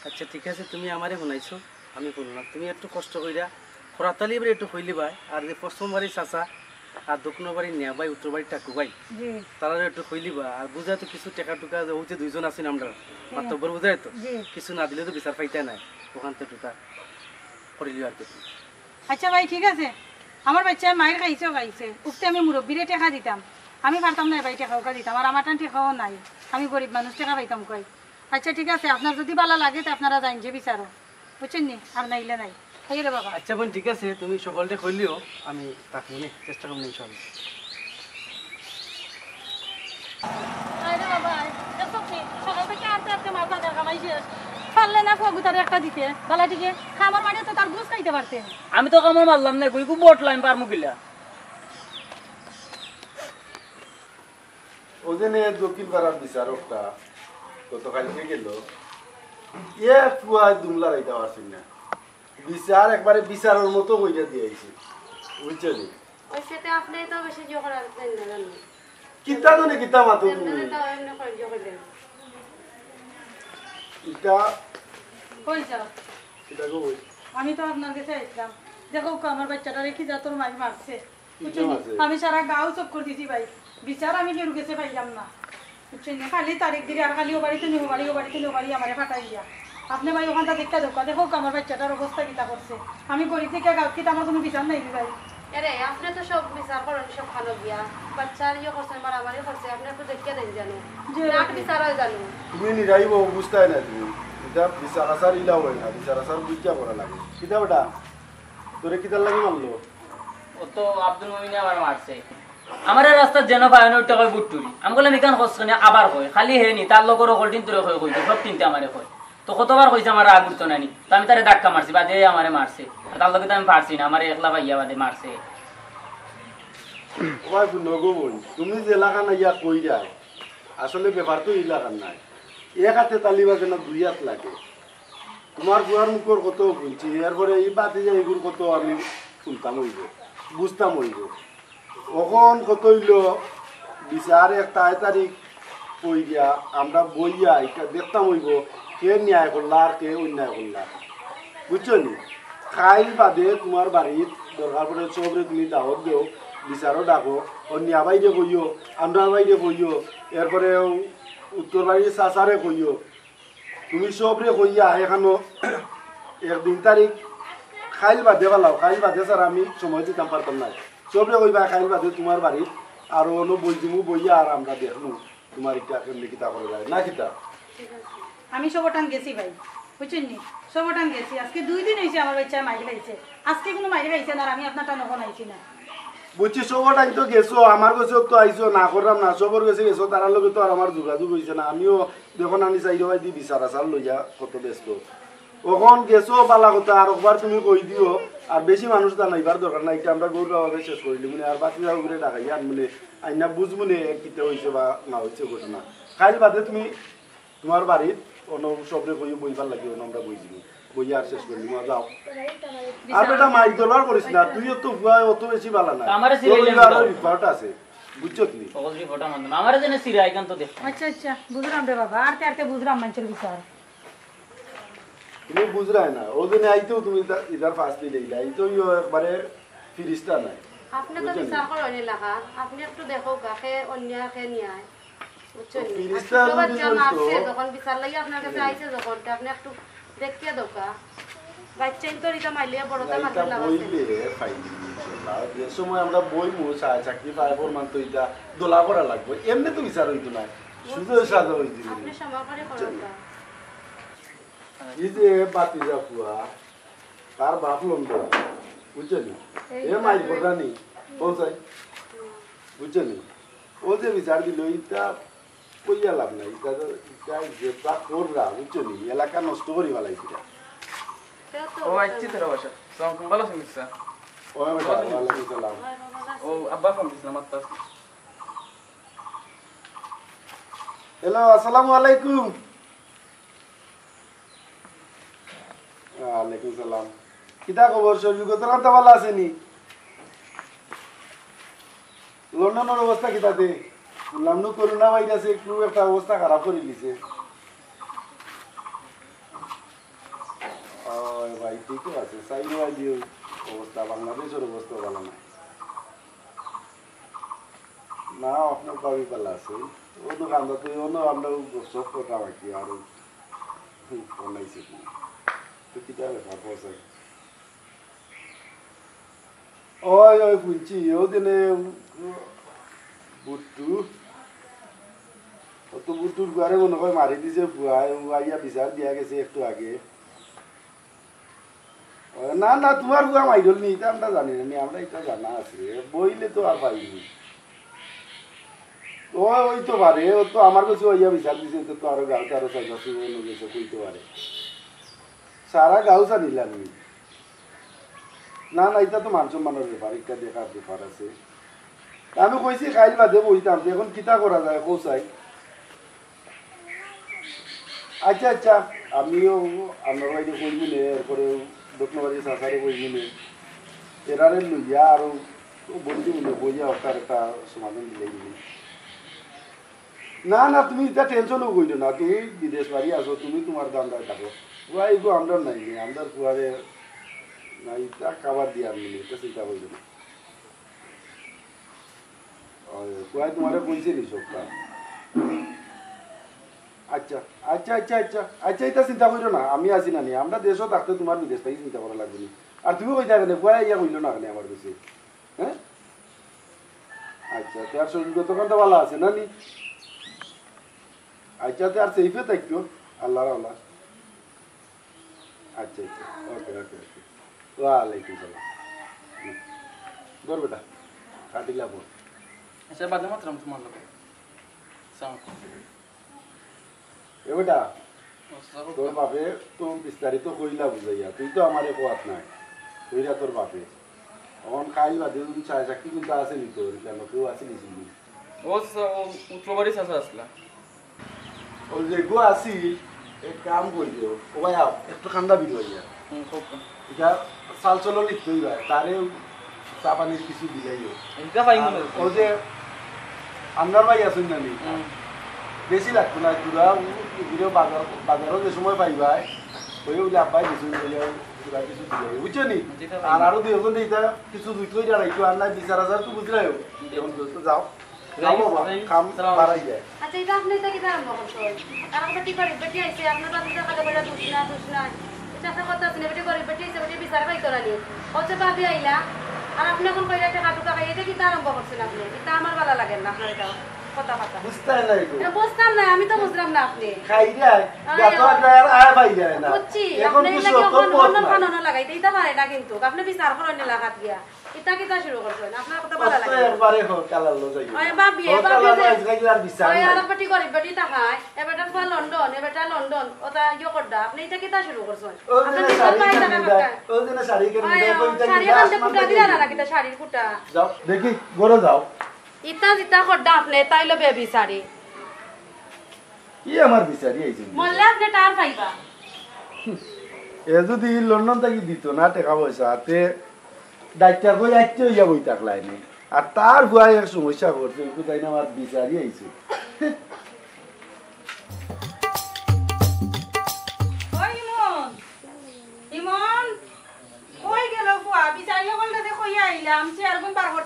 আচ্ছা, ঠিক আছে, তুমি আমারে হুনাইছো, আমি হুনলাম। তুমি একটু কষ্ট কইরা খরাতালি এবার একটু কইলিবায়, আর যে পশ্চিম বাড়ির চাচা আর দক্ষিণ বাড়ির নিয়া ভাই, উত্তর বাড়ির টাকু ভাই, জি। তারারে একটু কইলিবা, আর বুঝা তো কিছু টেকা টুকা যে অউ যে দুইজন আছইন আমরা, জি। মাতব্বর বুঝায় তো, জি। কিছু না দিলে তো বিচার পাইতা নায়, অখানতা টুকা করিলিও আর কি। আচ্ছা ভাই, ঠিক আছে, আমার বাইচ্চায় মাইর খাইছে, খাইছে, উঠতে আমি মুরব্বিরে টেকা দিতাম, আমি পারতাম নায় ভাই টেকা উকা দিতাম, আর আমার টান টেকাও নাই, আমি গরিব মানুষ, টেকা পাইতাম কই? আচ্ছা, ঠিক আছে, আপনার যুদি ভালা লাগে, তে আপনারা যাইন যে বিচারো, বুঝছইন নি? আর নাইলে নাই। আইও রে বাবা। আচ্ছা বইন, ঠিক আছে, তুমি সকলরে কইলিও, আমি থাকমু নে, চেষ্টা করমু ইনশাআল্লাহ। আরে বাবা, দেখো কি, সকাল থাকি আটতে আটতে মাছ বাজার কামাই শেষ। পারলে না ফুয়াগুতারে একটা দিতে, বালা টিকে, খামার মাঠে তো তার গুছ খাইতে পারতে। আমি তো কামড় মারলাম না, কই খুব বটলাম, পারমু কিলা? অউ যে নে দক্ষিণ পাড়ার বিচারকটা গতকালকে গেল, এ ফুয়া দুমলা রাইতা পারছইন না। বিচার একবারে বিচারর মতো কইরা দিয়া আইছে, বুঝছো নি? ওই সাথে আপনি তো বেশি জোর করার জন্য জানো। কিতা জানি কিতা মাতো তুমি? এমনি তো এমনি করে জোর করে দেন। ইটা কই যাও? ইটা গো বই। আমি তো আপনার গেছে আইছলাম। দেখউক্কা, আমার বাইচ্চাটারে কি জাতর মাইর মারছে। বুঝছইন নি? আমি সারা গাঁও চক্কর দিছি ভাই, বিচার আমি কেউর গেছে পাইলাম না। বুঝছইন নি? খালি তারিখ দিলে আর খালি ও বাড়িত নি, ও বাড়ি, ও বাড়িত নি, ও বাড়ি আমারে ফাটাই দিয়া। আপনে ভাই অখানতা দেখিয়া দেউক্কা, দেখউক্কা আমার বাইচ্চাটার অবস্থা কিতা করছে। আমি গরিব দেখিয়া গাঁওত কিতা আমার কুনু বিচার নাই নি ভাই। এরে, আপনে তো সব বিচার করইন, সব খানো গিয়া। বাইচ্চার ইয়ে করছে, মারামারি করছে, আপনে একটু দেখিয়া দেইন জানো। জি, বিরাট জি। বিচার অয় জানো। তুমি নিরাইবো, বুঝতায় না তুমি। ইটা বিচার আচার ইলা অয় না, বিচার আচার বুঝিয়া করা লাগে। কিতা বেটা? তোরে কিতার লাগি মারলো? ও তো আব্দুল মমিনে আমারে মারছে। আমারে রাস্তাত যেন পায় অনো উল্টা কয় বুট্টুরি। আমি কইলাম, "ইখান কস কেনে?" আবার কয়, খালি হে নি, তার লগর অকল তিনটারে কয়, কয়, সব তিনটা আমারে কয়। তো কতবার কইছে আমার রাগ উঠতো না নি, তো আমি তারে ধাক্কা মারছি, বাদে আমারে মারছে। আর তার লগে তো আমি পারছি না, আমারে একলা পাইয়া বাদে মারছে। ও ভাই, হুনো গো বইন, তুমি যেলাখান ইয়া কইরায়, আসলে ব্যাপার তো ইলাখান নায়। এক আতে তালি বাজে না, দুই আত লাগে। তুমার ফুয়ার মুখর কত হুনছি, এরপরে ই বাদে যাই এগুর কত আমি হুনতাম অইবো, বুঝতাম অইবো। অখন কত অইলো, বিচার এক তাই তারিখ কইরা আমরা বইয়া ইটা দেখতাম অইবো, কে ন্যায় করলা আর কে অন্যায় করলা, বুঝছো নি? কাইল বাদে তুমার বাড়িত দরকার পড়ে সবরে তুমি দাওয়াত দেও, বিচারো ডাকো, অউ নিয়া ভাইরে কইও, আমরা ভাইরে কইও, এরপরে অউ উত্তর বাড়ির চাচারে কইও, তুমি সবরে কইয়া এখানো একদিন তারিখ কাইল বাদে ফালাও, কাইল বাদে ছাড়া আমি সময় দিতাম পারতাম না। সবরে কইবা কাইল বাদে তুমার বাড়িত, আর অনো বইজিমু বইয়া আর আমরা দেখমু তুমার ইটা কেমনে কিতা করা যায় না কিতা। আমি সবটান গেছি ভাই, বুঝছইন নি? সবটান গেছি। আজকে দুই দিন অইছে আমার বাইচ্চায় মাইর খাইছে, আজকে কুনু মাইর খাইছে না, আর আমি আপনার টানো ফোন আইছি না। বুঝছি, সবর টাইম তো গেছো, আমার গেছে তো আইছো, না করলাম না, সবর গেছে গেছো, তারার লগে তো আর আমার যোগাযোগ অইছে না। আমিও দেখো নানি চাইরো ভাই দি বিচার আচার লইয়া কত ব্যস্ত। অখন গেছো বালা কথা, আর একবার তুমি কই দিও, আর বেশি মানুষ জানাইবার দরকার নাই, ইটা আমরা গৌর বাবাকে শেষ করিলি, মানে আর বাকি যাও করে ডাকাইয়া, মানে আইনা বুঝ মনে কিতা হইছে বা না হইছে ঘটনা। কাইল বাদে তুমি তুমার বাড়িত অন্য সবরে কইও বইবার লাগি, অন্য আমরা বই দিমু। বইয়া আর শেষ করি দিমু, যাও। আর বেটা মাইর দরবার করিস না, তুইও তো ফুয়া অত বেশি বালা না। আমারে তোর সিরিয়াল ওই আরো দাও। রিপোর্ট আছে, বুঝছত নি? সকল রিপোর্ট আমার নাম। আমারে যেন সিরা এখান তো দেখ। আচ্ছা, আচ্ছা, বুঝলাম রে বাবা। আরতে আরতে বুঝলাম মানষের বিচার। তুমি বুঝরায় না, ওই দিনে আইতেও তুমি ইতা-, ইতার ফাঁস দিলে ইলা। এই তো ইয়ো একবারে ফিরিস্তা নাই। আপনে তো বিচার করইন এলাকার, আপনে একটু দেখউক্কা, কে অন্যায়, কে ন্যায়। বুঝছইন নি? আর ফিরিস্তা ছোট যদি বাচ্চা মারছে যখন, বিচার লাগি আপনার কাছে আইছে যখন, তে আপনে একটু দেখিয়া দেউক্কা। বাচ্চাইন তো ইতা মারলে বড়তা মারলে লাভ আছে। বইলে ফাইন, ইনশাআল্লাহ। যে সময় আমরা বইমু, চা-, চাকরি পায়, ফরমান তো ইতা দোলা করা লাগবো। এমনে তো বিচার অইতো নায়। শুধু সাজা অইতো। আপনে সময় করে করউক্কা। এই যে বাতিজা ফুয়া, তার বাপ লন্ডন, বুঝছইন নি? এ মাইর কথা নি, পৌঁছাই, বুঝছইন নি? ও যে বিচার দিল, ইটা কইয়া লাভ নাই, ইটা তো, ইটা যেটা কররা, বুঝছইন নি? এলাকা নষ্ট করি ফালাইছে ইটা। ও আইচ্ছা, তোরা বসো। সালাম আলাইকুম, ভালা আছইন নি, স্যার? ওয়ালাইকুম সালাম। ও আব্বা ফোন দিছিল, আমার তো হ্যালো, আসসালামু আলাইকুম। ওয়ালাইকুম সালাম। কিতা খবর? শরীর গতরান তো ভালা আছে নি? লন্ডনর অবস্থা কিতাতে? শুনলাম নু করোনা ভাইরাসে একটু একটা অবস্থা খারাপ করি দিছে। ওই ভাই, ঠিকই আছে। চাইরোবায়দি অবস্থা, বাংলাদেশর অবস্থা ভালা নায়। না, আপনার ভাবি ভালা আছে। ও দোকানদার তো, অনো আমরা ও সব কথা বাকি আর ও বানাইছে কি? তো কিতা ব্যাপার, বস আর কি। ওই, ওই, হুনছি, ও দিনে বুট্টু, ও তো বুট্টুর ঘরে মনে হয় মারি দিছে ফুয়ায়, ও আইয়া বিচার দিয়া গেছে একটু আগে। ও, না, না, তুমার ফুয়া মাইরল নি, ইটা আমরা জানি না নি, আমরা ইটা জানা আছে। বইলে তো আর পাইনি। ও, অইতো পারে, ও তো আমার কাছে আইয়া বিচার দিছে, তো, তো আরো গাঁও, আরো ছয় মাস অইয়া গেছে, অইতো পারে। সারা গাঁও জানিলাম নি। না, না, ইটা তো মান সম্মানর ব্যাপার, ইটা দেখার ব্যাপার আছে। আমি কইছি কাইল বাদে বইতাম, তো এখন কিতা করা যায়, কও চাই। আইচ্ছা, আইচ্ছা, আমিও আপনার বাড়িতে কইমু নে, এরপরে দক্ষিণবাড়ির চাচারে কইমু নে, এরারে লইয়া আরো বন্ধু মিলে বইয়া ওটার একটা সমাধান দিলে দিবি। না, না, তুমি ইটা টেনশনও কইরো না, তুমি বিদেশ বাড়ি আছো, তুমি তুমার ধান্দায় থাকো। ওই গো, আমরা নাই নি, আমরা ফুয়ারে নাই, ইটা খাবার দিয়ার নি, ইটা চিন্তা কইরো না। ওই, ফুয়ায় তুমারে কইছে নি সবটা? আইচ্ছা, আইচ্ছা, আইচ্ছা, আইচ্ছা, আইচ্ছা, ইটা চিন্তা কইরো না, আমি আছি না নি। আমরা দেশো থাকতে তুমার বিদেশ থাকি চিন্তা করা লাগবো নি। আর তুমি কই থাকো নে, ফুয়ায় ইয়া কইলো না কেনে আমার কাছে? হ্যাঁ? আইচ্ছা, তে আর শরীর গতকাল তো ভালা আছে না নি? আইচ্ছা, তে আর সেফে থাকিও, আল্লাহর হাওলা। আইচ্ছা, আইচ্ছা, ওকে, ওকে, ওকে। ওয়ালাইকুম সালাম। হুম। ধর বেটা, কাটিলা ফোন। আইচ্ছা, বাদে মাতরাম তুমার লগে। সালাম। এ বেটা, ও, স্যার, তোর বাপে তো বিস্তারিত কইলা বুঝাইয়া, তুই তো আমারে কওয়াত নাই, কইরা তোর বাপে। অখন কাইল বাদে যদি চায় চাকরি কিন্তু আছে নি তোর, কেন কেউ আছে নি চিনি? ও, স্যার, ও উত্তরবাড়ি চাচা আসলা। ও যে গো আছি, এক কাম করিও। ও ভাই আও, একটু কান্দা বিল হইয়া। হুম, কও, কও। ইটা চাল চলন লিখতে হইবা, তারে চা পানির কিছু দিলাইও। ইটা পাই আর মনে হয়। ও যে আন্দার ভাই আছইন না নি? হুম। বেশি লাগতো না, গুড়া, গুড়া বাজার, বাজারও যে সময় পাইবায়, ওই বলে আব্বাই দিছইন, বলে গুড়া কিছু দিলাইও, বুঝছো নি? যেটা পাই। আর আরো দুই একজন ইটা কিছু দুই কই জানাই, একটু আর নাই, বিশ হাজার তো বুঝলাইও। জি। এখন তো যাও। যাও বাবা, এই, কাম সালাম বাড়াই আলাইকুম। যায়। আচ্ছা, ইটা আপনে ইটা কিতা আরম্ভ করছইন? আর আমরা কি করি? বেটি আইছে, আপনার বাড়িতে খালি বলে দুষ না, দুষ না। ইটা আপনার কথা আছে না, বেটি গরিব বেটি আইছে, বেটি বিচার পাইতো না নি। ও যে ভাবি আইলা, আর আপনে এখন কইরা টেকা টুকা খাই, ইটা কিতা আরম্ভ করছইন আপনে? ইটা আমার ভালা লাগে না, আপনার ইটা কথা কথা। বুঝতায় না ইগু। ইটা বুঝতাম না, আমি তো বুঝলাম না আপনে। খাই যায়, আয়, যত আয়। আর আয় পাই যায় না। বুঝছি, এখন আপনে খুশি নাকি অত অন্য, পথ অন্য নাই। খানোনো লাগাইতে, ইটা পারে না কিন্তু। আপনে বিচার করইন এলাকাত গিয়া। ইটা কিতা শুরু করছইন? আপনার কথা ভালা লাগে না। একবারে হোক, কালার লো যাই। ওই ভাবি, হোক, ভাবি কালার যে, লো যাই, আর বিচার ওই নাই। আর বেটি গরিব বেটি তাকায়, এ বেটার ফুয়া লন্ডন, এ বেটা লন্ডন, ওটা ইয়ে করডা। আপনে ইটা কিতা শুরু করছইন? ওই আপনে দিনে বিচার শাড়ি পাই কেন টাকা দিলা? খায়। ওই দিনে শাড়ি কেন ওই, দিলা? ওই, কই শাড়ি থেকে কান্দে দিলা? কুটা দিলা না, না, কিতা শাড়ির কুটা? যাও, দেখি, ঘরে যাও। ইতা জিতা করডা আপনে, তাইলে বেবি শাড়ি। ই আমার বিচারি আইছে। মরলে আপনে টার পাইবা। এ যদি লন্ডন থাকি দিত না টেকা পয়সা, তে ডাক্তার কই আইতে হইয়া বই থাকলাই নি। আর তার ফুয়ায় এক সমস্যা করছে, একটু তাই না আমার বিচারি আইছে। ওই ইমন, ইমন, কই গেল ফুয়া? বিচারি হকলরে কইয়া আইলাম, চেয়ারগুন বার কর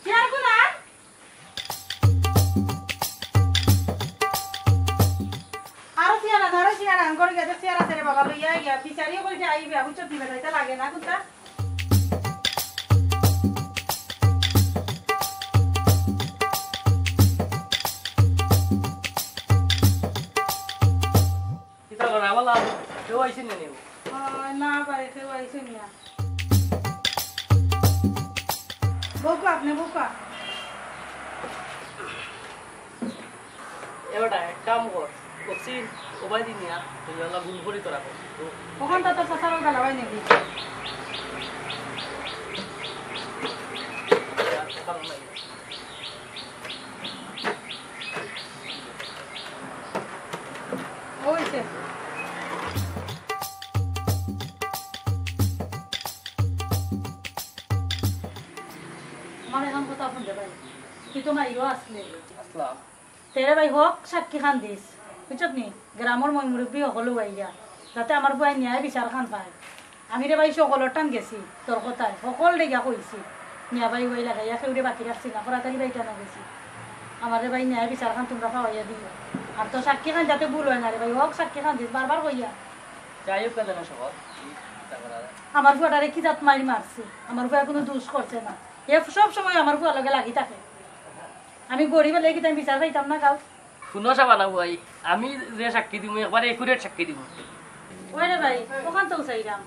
চেয়ার গুলা আরো চেয়ার আছে, আরো চেয়ার আন করে গেছে, চেয়ার আছে রে বাবা, লইয়া আইয়া বিচারিও করি যে আইবে, বুঝছো, দিবে, তাইতে লাগে না, কোনটা? কিতা করা, বালা? কেউ আইছে না নি? আহ, না ভাই, কেউ আইছে না। বউকা, আপনি বউকা। এবারটা এক কাম কর, বক্সি ওবাই দি নিয়া, তুই ওলা গুম করি তোরা কর। ওখানটা তো চাচার ওই গালাবাই নাকি? ওই যে। আমার এখন কথা শুনতে পাই। তুই তো মাইরও আসলে। আসলাম। তেরে ভাই হক সাক্ষী খান দিস। বুঝছত নি? গ্রামর মই মুরব্বী হকলও আইয়া। যাতে আমার ফুয়ায় ন্যায় বিচার খান পায়। আমি রে ভাই সকলর টান গেছি, তোর কথায়। সকল ডেগা কইছি। মিয়া ভাই ওই লাগাইয়া কেউরে বাকি রাখছি না, করাতালি ভাই টানো গেছি। আমার রে ভাই ন্যায় বিচার খান তোমরা পাওয়াইয়া দিও। আর তো সাক্ষী খান যাতে ভুল হয় না রে ভাই, হক সাক্ষী খান দিস, বারবার কইয়া। যাই হোক না কেন সকল, কি চিন্তা করা যায়? আমার ফুয়াটারে কি জাত মাইর মারছে? আমার ফুয়া কোনো দোষ করছে না। এ সব সময় আমার ফুয়ার লগে লাগি থাকে। আমি গরিব হলে কি তাই বিচার পাইতাম না কাউ? শুনো সাবানা ভাই, আমি যে সাক্ষী দিমু, একবারে একুরেট সাক্ষী দিমু। ওই রে ভাই, ওখান তো চাইলাম।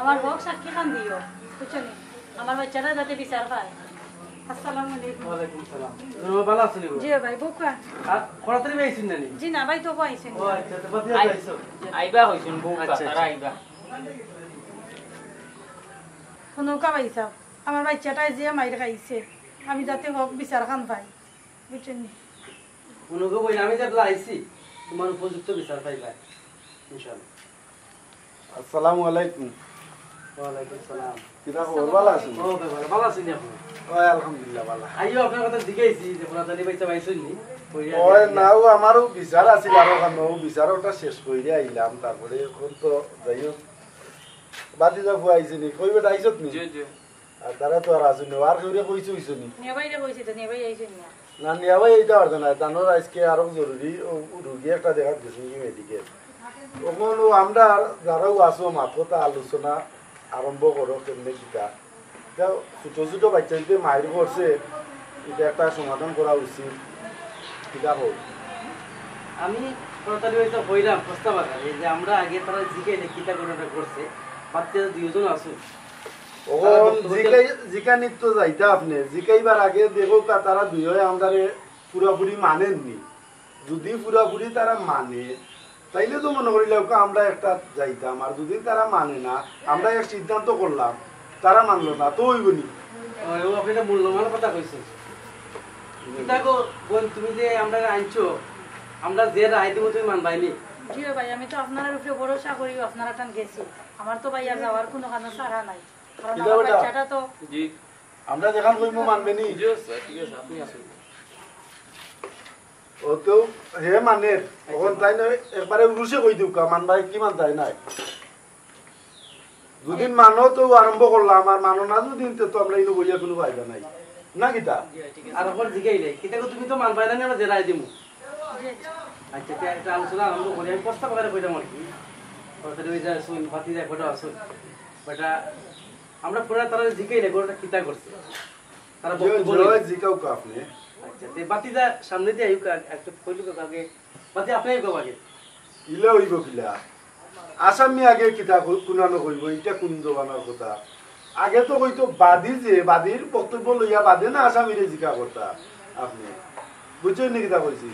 আমার হক সাক্ষী খান দিও, বুঝছো নি? আমার বাচ্চাটা যাতে বিচার পায়। আসসালামু আলাইকুম। ওয়ালাইকুম সালাম। ও, ভালা আছইন নি? জি ভাই, বউকা। আর করাতালি ভাই আইছইন না নি? জি না ভাই, তো আইছইন। ও আচ্ছা, তো বাদ দিয়ে আই-, আইছো? আইবা কইছইন বউকা, আচ্ছা, তারা আচ্ছা। আইবা। শুনো কা ভাই সাহেব, আমার বাচ্চাটায় যে মাইর খাইছে, আমি যাতে হক বিচার খান পাই, বুঝছইন নি? মনে করবো, আমি যে আইছি, তোমার উপযুক্ত বিচার পাইবা, ইনশাআল্লাহ। আসসালামু আলাইকুম। ওয়ালাইকুম সালাম। কিতা খবর, ভালা আছইন? ও, ভাই, ভালা, ভালা আছইন নি আপনি? ওই, আলহামদুলিল্লাহ, ভালা। আইও, আপনার কথা জিগাইছি যে, করাতালি ভাই সাহেব আইছইন নি? কইরা ওই, দিয়া। না, ও আমারও বিচার আছিল আরো খান, ও বিচার ওটা শেষ করিয়া আইলাম, তারপরে এখন তো যাই হোক, বাতিজা ফুয়া আইছে নি? কই বেটা, আইছত নি? জি, জি। আর তারা তো আর আছইন না, আর কেউরে কইছো, কইছো নি? নিয়া ভাইরে কইছি তো, নিয়া ভাই আইছইন না। না, নিয়া ভাই আইতা পারতা না, তানর আইজকে আরো জরুরি, ও রুগী একটা দেখাত গেছইন কি মেডিকেল। অখন ও আমরা যারাও আছো, মাত কথা আলোচনা আরম্ভ করো, কেমনে কিতা। ইতা ছোট ছোট বাচ্চা যদি মাইর করছে, ইটা একটা সমাধান করা উচিত। কিতা কও? আমি করাতালি ভাই সাহেব কইলাম প্রস্তাব আকারে যে আমরা আগে তারা জিগাইলে কিতা ঘটনা ঘটছে, বাচ্চা দুইজন আছইন। অখন তারা বক্তব্য জিকাই-, জিকানিত তো যাইতা আপনে, জিকাইবার আগে দেখউক্কা তারা দুইওয়ে আমরারে পুরাপুরি মানইন নি। যদি পুরাপুরি তারা মানে, তাইলে তো মনো করিলাউক্কা আমরা একটা যাইতাম, আর যদি তারা মানে না, আমরা এক সিদ্ধান্ত করলাম, তারা মানলো না, তো অইবো নি? ওই, ও আপনি একটা মূল্যবান কথা কইছেন। কিতা গো, বোন, তুমি যে আমরারে আনছো, আমরা যে রায় দিমু তুমি মানবায় নি? জি ভাই, আমি তো আপনারার উপরে ভরসা করি, আপনারার টান গেছি। আমার তো ভাই আর যাওয়ার কোনো কারণ ছাড়া নাই, কারণ কিতা আমার বেটা? বাচ্চাটা তো জি। আমরা যেখান কইমু মানবে নি? জি, স্যার, ঠিক আছে, আপনি আসুন। ও তো হে মানের, অখন তাই নয়, একবারে উরুসে কই দিউক্কা, মানবায় কি মানতায় নায়। দুদিন মানো তো আরম্ভ করলাম, আর মানো না দুদিন, তে তো আমরা ইনো বইয়া কোনো ফায়দা নাই। না কিতা? আর অখন জিগাইলে, কিতা গো, তুমি তো মানবায় না, আমরা যে রায় দিমু। আচ্ছা, তে একটা আলোচনা আরম্ভ করি। আমি প্রস্তাব আকারে কইলাম আর কি। করাতালি ওই যে শুন, বাতি যায়, কটা আসুন। বেটা, আমরা পুরা তারা জিগাইলে, ঘটনা কিতা ঘটছে? তারা জি, বক্তব্য জি, লইন। জিগাউক্কা আপনে। আচ্ছা, তে বাতি যা সামনে দিয়া আইউক্কা, একটু কইলুক্কা কালকে। বাতি আপনি আইউক্কা আগে। ইলা অইবো কিলা? আসামি আগে কিতা কু-, কুনানো কইবো, ইটা কুন জমানার কথা? আগে তো কইতো বাদী যে, বাদীর বক্তব্য লইয়া বাদে না আসামিরে জিকা করতা আপনে। বুঝছইন নি কিতা কইছি?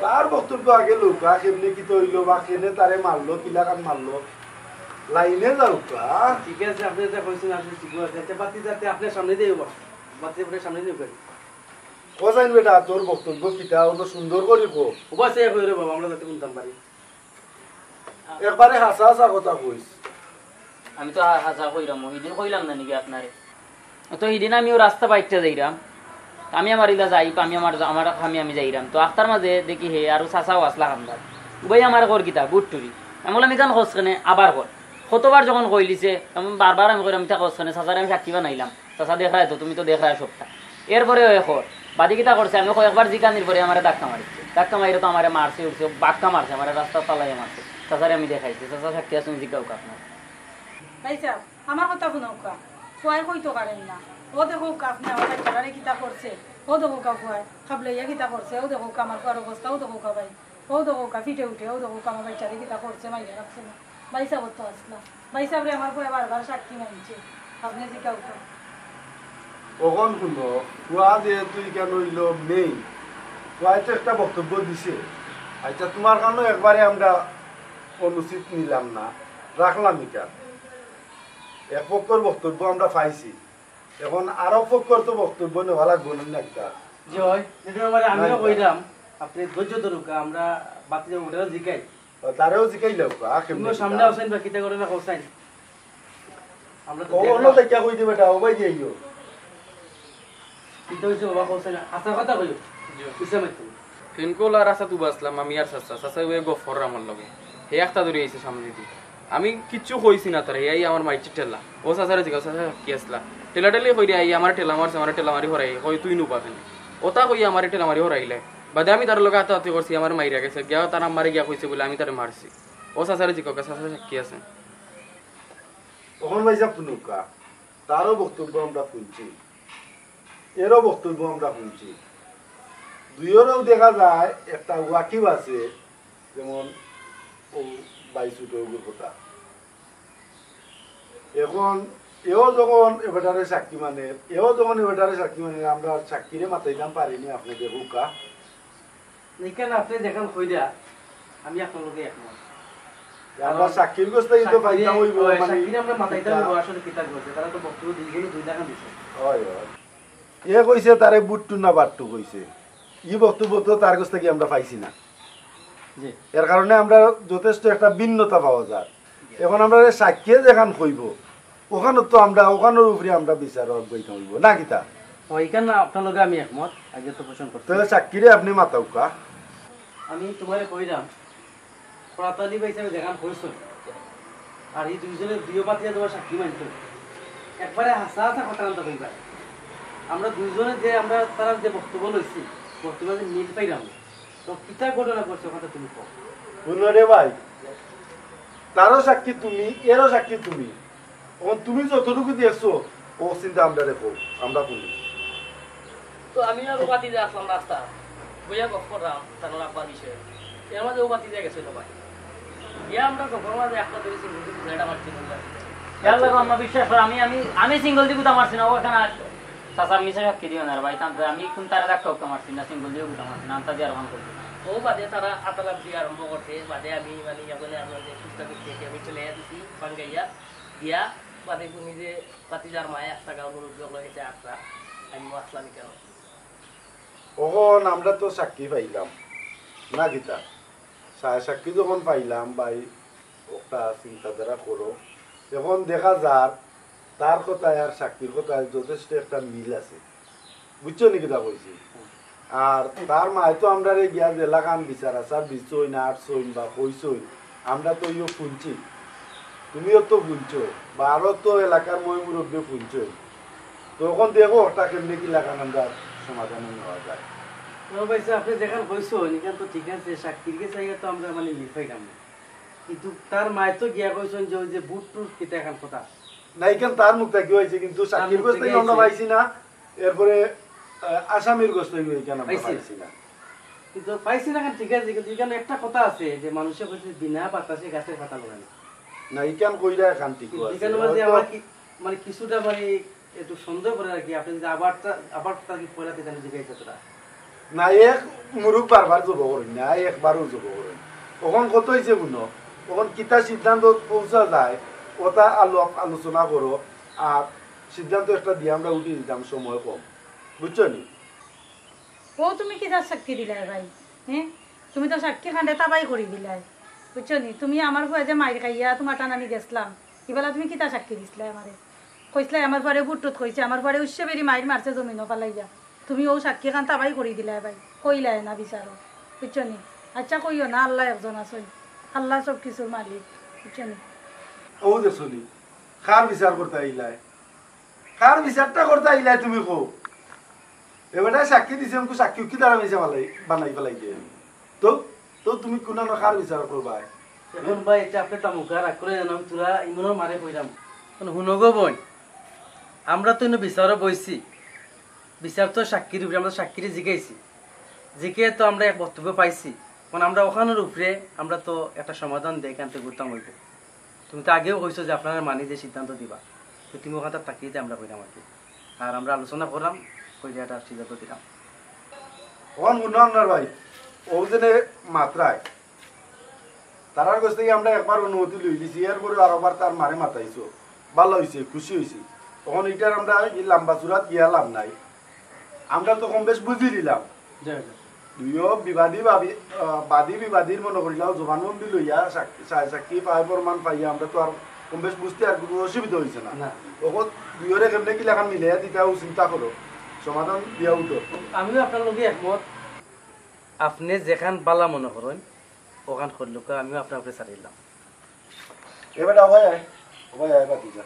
তার বক্তব্য আগে লউক্কা, কেমনে কিতা অইলো বা কেনে তারে মারলো, কিলাখান মারলো। লাইনে যাউক্কা। ঠিক আছে, আপনি যেটা কইছেন আসলে ঠিক আছে। আচ্ছা, বাতি যাতে আপনার সামনে দিয়ে বাতি আপনার সামনে দিয়ে কই। কসাইন বেটা, তোর বক্তব্য কিতা অইলো সুন্দর করি ক। ওবা সে কই রে বাবা, আমরা যাতে শুনতাম পারি। একবারে হাছা হাছা কথা কইস। আমি তো হা-, হাছা কইরাম, হিদিন কইলাম না নাকি আপনারে? তো হিদিন আমিও রাস্তা বাইচ্চা যাইরাম, আমি আমার ইলা যাই, আমি আমার, আমার আমি, আমি যাইরাম। তো আখতার মাঝে দেখি হে আরো চাচাও আসলা খান্দার। উবাই আমার কর কিতা, গুড টুরি। আমি বললাম, "ইখান কস কেনে, আবার কর।" কতবার যখন কইলিছে, আমি বারবার আমি কইরাম, "ইতা কস কেনে, চাচারে আমি সাক্ষী বানাইলাম। চাচা দেখরায় তো, তুমি তো দেখরায় সবটা।" এরপরে অয় কর, বাদে কিতা করছে, আমি কয়েকবার জিকানির পরে আমারে ধাক্কা মারছে। ধাক্কা মাইরে তো আমারে মারছে, উঠছে, বাক্কা মারছে, আমারে রাস্তাত ফালাইয়া মারছে। চাচারে আমি দেখাইছি, চাচা সাক্ষী আছইন, জিকাউক্কা আপনার। ভাইসাব, আমার কথা হুনউক্কা। ফুয়ায় কইতো পারের না। অউ দেখউক্কা আপনে আমার বাইচ্চাটারে কিতা করছে। অউ দেখউক্কা ফুয়ায় খাবলাইয়া কিতা করছে। অউ দেখউক্কা আমার ফুয়ার অবস্থা, অউ দেখউক্কা ভাই। অউ দেখউক্কা ফিটে উঠে, অউ দেখউক্কা আমার বাইচ্চারে কিতা করছে, মাইরা রাখছে না। ভাইসাবর তো আছলা। ভাইসাবরে আমার ফুয়ায় বারবার সাক্ষী মানছে। আপনে জিকাউক্কা। অখন হুনো, ফুয়া যেহেতু ইখান অইলো main, ফুয়ায় তো একটা বক্তব্য দিছে। আইচ্ছা, তুমার কারণে একবারে আমরা অনুচিত নিলাম না, রাখলাম ইখান। এক পক্ষর বক্তব্য আমরা পাইছি, অখন আরক পক্ষর তো বক্তব্য নেওয়া লাগবো না, না কিতা? জি অয়, ইটার ব্যাপারে আমিও কইরাম, আপনে ধৈর্য ধরউক্কা, আমরা বাতিজারে জিকাই। ও, তারেও জিকাইলাউক্কা, আ, কেমনে তুমিও সামনে কিতা? আছইন বা কিতা করে না কছইন। আমরা তো অউ দেখলাম। অনো দেখিয়া কই দিবে এটা, ও ভাই যাইও। কিতা অইছে বাবা কছইন, হাছা কথা কইও। জি। ইসলাম একটু। ফেনকোলা রাস্তাত উবা আছলাম, আমি আর চাচা, চাচায় অউ গফ কররা আমার লগে। হে একটা দৌড়ি আইছে সামনেদি। আমি কিচ্ছু কইছি না তারে, হে আইয়া আমার মাইরছে ঠেলা। অউ চাচারে জিকাও, চাচা সাক্ষী আছলা। ঠেলাঠেলি কইরা আইয়া আমারে ঠেলা মারছে, আমারে ঠেলা মারি হরাই, কয়, "তুই নুবা কেনে?" অতা কইয়া আমারে ঠেলা মারি হরাইলে। বাদে আমি তার লগে হাতাহাতি করছি, আমারে মাইরা গেছে। গিয়া তার আম্মারে গিয়া কইছে বুলে আমি তারে মারছি। অউ চাচারে জিকাউক্কা, চাচা সাক্ষী আছে। অখন ভাইসাব হুনউক্কা, তারও বক্তব্য আমরা হুনছি, এরও বক্তব্য আমরা হুনছি। দুইওরও দেখা যায় একটা ওয়াকিফ আছে, যেমন অউ ভাই ছুটো অগুর কথা। অখন এও যখন এবাটারে সাক্ষী মানের, এও যখন এবাটারে সাক্ষী মানের, আমরা সাক্ষীরে মাতাইতাম পারি নি, আপনে দেখউক্কা। ইখান আপনে যেখান কইরা, আমি আপনার লগে একমত। আমরা কারণ সাক্ষীর গেছ থাকি তো সাক্ষীরে, পাইতাম অইবো, অয়, মানে, সাক্ষীরে আমরা মাতাইতাম কিতা? অইবো, আসলে কিতা করছে, তারা তো বক্তব্য দুইজনে দুই লাখান দিছে। অয়, অয়। এ কইছে তারে বুট্টু না বাট্টু কইছে, ই বক্তব্য তো তার গেছ থাকি আমরা পাইছি না। জি। এর কারণে আমরা যথেষ্ট একটা ভিন্নতা পাওয়া যায়। অখন আমরারে সাক্ষীয়ে যেখান কইবো, অখানো তো আমরা, অখানোর উপরে আমরা বিচার অগ্রহণ অইবো, না কিতা? অয়, ইখান আপনার লগে আমি একমত, আগে তো পোষণ করতে। তাইলে সাক্ষীরে আপনে মাতাউক্কা। আমি তুমারে কইরাম, করাত আলী ভাইসাবে যেখান কইছইন, আর ই দুইজনে দুইও বাতিজা তুমার সাক্ষী মানতো। একবারে হাছা হাছা কথা আনতা কইবা। আমরা দুইজনে যে, আমরা তারার যে বক্তব্য লইছি, বক্তব্যর মাঝে মিল পাইরাম না। তো কিতা ঘটনা ঘটছে, কথা তুমি কও। হুনো রে ভাই, তারও সাক্ষী তুমি, এরও সাক্ষী তুমি। অখন তুমি যতটুকু দেখছো, অউ চিন্তা আমরারে কও, আমরা হুনি। তো আমি আর ও বাতিজা আছলাম রাস্তাত, বইয়া গফ কররাম তান আব্বার বিষয়ে। এর মাঝে ও বাতিজা গেছে তো ভাই। গিয়া আমরা গফর মাঝে একটা ধরি সিঙ্গল দি গুতা মারছি। ইয়াল্লা, আম্মা, বিশ্বাস করো, আমি, আমি, আমি সিঙ্গল দি গুতা মারছি না, অউ এখান চাচা মিছা সাক্ষী দিও না রে ভাই, তানতে আমি কুন তারে ধাক্কা উক্কা মারছি না, সিঙ্গল দিও গুতা মারছি না, আন্তা দিয়া আর অখান করছি না। ও বাদে তারা আতালাত দিয়া আরম্ভ করছে, বাদে আমি মানে ইয়া বলে আপনার যে কুস্তা কুস্তি একে আমি চলে দিছি, বাঙ্গাইয়া দিয়া, বাদে নিজে বাতিজার মায়ে একটা গাঁর মুরব্বি অকল গেছে আটটা, আমি আসলাম কেন? অখন আমরা তো সাক্ষী পাইলাম, না কিতা? সা-, সাক্ষী যখন পাইলাম, ভাই, একটা চিন্তাধারা করো। অখন দেখা যার, তার কথায় আর সাক্ষীর কথায় যথেষ্ট একটা মিল আছে। বুঝছো নি কিতা কইছি? আর তার মায়ে তো আমরারে গিয়া যেলাখান বিচার আচার দিছইন, আটছইন বা কইছইন, আমরা তো ইও হুনছি, তুমিও তো হুনছো, বা আরো তো এলাকার ময় মুরব্বি হুনছইন। তো অখন দেখো ওটা কেমনে কিলাখান আমরা সমাধানে নেওয়া যায়। ও ভাই সাহেব, আপনে যেখান কইছইন, ইখান তো ঠিক আছে, সাক্ষীর গেছে আইয়া তো আমরা মানে মিল পাইলাম না। কিন্তু তার মায়ে তো গিয়া কইছইন যে ওই যে বুট টুট কিতা এখান কথা। না, ইখান তার মুখ থাকি অইছে, কিন্তু তার সাক্ষীর মুখ গেছ থাকি থাকি আমরা অইছে। পাইছি না। এরপরে, আহ, আসামির গেছ থাকি ইখান আমরা পাইছি। পাইছি না। কিন্তু পাইছি না, ইখান ঠিক আছে, কিন্তু ইখান একটা কথা আছে যে মানুষে কইছে, "বিনা বাতাসে গাছের পাতা লড়ে না।" না, ইখান কইরা এখান ঠিক কিন্তু আছে। ইখান মাঝে হয়তো আমার কি, মানে কিছুটা মানে একটু সন্দেহ করে আর কি, আপনে যদি আবার তা-, আবার তার কি পয়লা থেকে জিজ্ঞাসা করা। না, এক মুরুখ বারবার জব করইন না, একবারও জব করইন। অখন কত অইছে হুনো, অখন কিতা সিদ্ধান্ত পৌঁছা যায়, ওটা আলো-, আলোচনা করো, আর সিদ্ধান্ত একটা দিয়া আমরা উঠি দিতাম, সময় কম, বুঝছো নি? ও তুমি কিতা সাক্ষী দিলায় ভাই? হ্যাঁ, তুমি তো সাক্ষী খান্ডে তাবাই করি দিলায়, বুঝছো নি? তুমি আমার ফুয়া যে মাইর খাইয়া তুমার টান আমি গেছলাম, ইবেলা তুমি কিতা সাক্ষী দিছলায় আমারে? কইছলায় আমার ফুয়ারে বুট টুট কইছে, আমার ফুয়ারে উচ্চে বেরি মাইর মারছে জমিনো ফালাইয়া। তুমি ও সাক্ষী খান তাবাই করি দিলায় ভাই, কইলায় না বিচারো, বুঝছো নি? আচ্ছা কইও না, আল্লাহ একজন আছইন, আল্লাহ সব কিছুর মালিক, বুঝছো নি? ও যে শুনি, কার বিচার করতে আইলায়? কার বিচারটা করতে আইলায় তুমি কও? এবারে সাক্ষী দিছে, আমাকে সাক্ষী কি দ্বারা মিছা বানাই, বানাই ফেলাই দিয়ে। তো, তো তুমি কোন কার বিচার করবায়? এখন ভাই, এটা আপনি তামুকা রাগ করে জানো, আমি তোরা ইমনর মারে কইরাম। এখন হুনো গো বোন, আমরা তো এনে বিচারও বইছি, বিচার তো সাক্ষীর উপরে, আমরা তো সাক্ষীরে জিগাইছি, জিকে তো আমরা এক বক্তব্য পাইছি। এখন আমরা ওখানোর উপরে আমরা তো একটা সমাধান দিয়ে এখান থেকে ঘুরতাম হইব। তুমি তো আগেও কইছো যে আপনারা মানি যে সিদ্ধান্ত দিবা, তো তুমি ওখানটা থাকিয়ে আমরা কইরাম আর কি। আর আমরা আলোচনা করলাম, কই যে একটা সিদ্ধান্ত দিলাম। অখন হুনো আপনার ভাই, ও যেনে মাত্রায়, তারার কাছ থেকে আমরা একবার অনুমতি লই দিছি, এরপরে আরোবার তার মারে মাতাইছো, ভালো হইছে, খুশি হইছি। তখন এটার আমরা এই লম্বা চূড়াত গিয়া লাভ নাই, আমরা তো কম বেশ বুঝি নিলাম। দুইও বিবাদী ভাবি, আহ, বাদী বিবাদীর মনে করিলাও জবানবন্দি লইয়া সাক্ষী, সায় সাক্ষী পায় প্রমাণ পাইয়া আমরা তো আর কম বেশ বুঝতে আর কোনো অসুবিধা হইছে না। না। ওকে দুইওরে কেমনে কি লেখান মিলাইয়া দিতে হবে চিন্তা করো, সমাধান দিয়া উঠো। আমিও আপনার লগে একমত। আপনি যেখান বালা মনে করেন, ওখান করলুকা, আমিও আপনার উপরে ছাড়িলাম। এ বেটা, ওবায় আয়, ওবায় আয়, বাতি যা।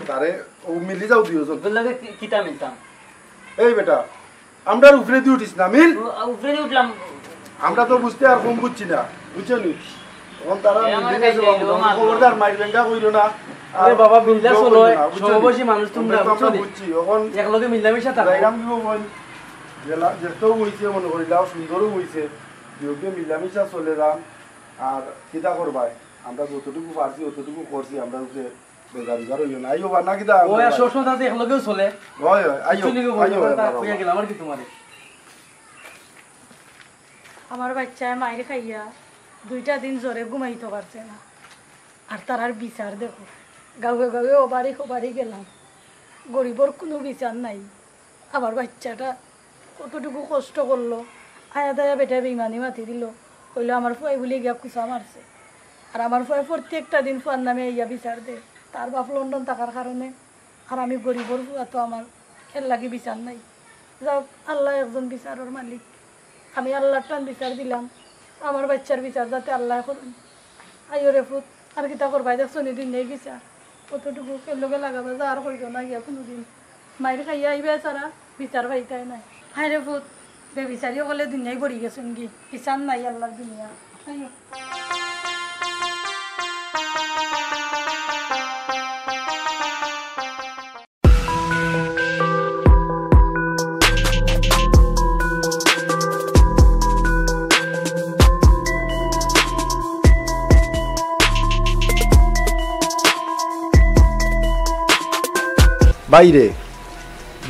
তারে, ও মিলি যাও দুইজন। ওগুলোকে কি-, কিতা মিলতাম? এই বেটা, আমরার উপরে দিয়ে উঠিস না, মিল। উ-, উপরে দিয়ে উঠলাম। আমরা তো বুঝতে আর কম বুঝছি না, বুঝছো নি? এখন তারা এ আমার মিলি গেছে কাছে বাবু, এলো মাত্র। খবরদার মাইর বেঙ্গা কইলো না। আরে আর বাবা, বিল্লা কেউ চলো, কইলো না, বুঝছো নি? সমবয়সী মানুষ তোমরা, আমরা তো বুঝছো নি? বুঝছি, এখন একলগে মিলামিশা থাকো। যাইরাম কি বল? যেলা-, যেটাও হইছে মনে করিলাম, সুন্দরও হইছে। দুইওকে মিলামিশা চলে যান। আর কিতা করবায়? আমরা যতটুকু পারছি, অতটুকু করছি, আমরা যে বেজার উজার হইও না। আইও বা না কিতা ও, আর করবায়? সবসময় তাতে একলগেও চলে। হয়, হয়, আইও, চলে গেবো, আইও, আমরা তা বাবা। কইয়া গেলাম আর কি তোমারে। আমার বাচ্চায় মাইর খাইয়া দুইটা দিন জোরে ঘুমাইতে পারছে না। আর তারার বিচার দেখো, গাঁয়ে গাঁয়ে ওবারি ওবারি গেলাম, গরিবর কোনো বিচার নাই। আমার বাচ্চাটা কতটুকু কষ্ট করলো, আয়া দায়া বেটায় বেইমানি মাতি দিল, কইলো আমার ফুয়ায় বুলি গিয়া কুচা মারছে। আর আমার ফুয়ায় প্রত্যেকটা দিন ফুয়ার নামে আইয়া বিচার দে। তার বাপ লন্ডন থাকার কারণে, আর আমি গরিবর ফুয়া তো আমার এর লাগি বিচার নাই। যাক, আল্লাহ একজন বিচারর মালিক, আমি আল্লাহর টান বিচার দিলাম, আমার বাচ্চার বিচার যাতে আল্লাহ করুন। আইও রে ফুত, আর কিতা করবায়, দেখছো নি দুনিয়ার বিচার কতটুকু, কের লগে লাগাবা যা আর কইরো না গিয়া কোনোদিন। মাইর খাইয়া আইবা ছাড়া বিচার পাইতায় নায়। হায় রে ফুত, বেবিচারি অকলে দুনিয়ায় ভরি গেছইন গি, বিচার নাই আল্লাহর দুনিয়া। আইও। বাইরে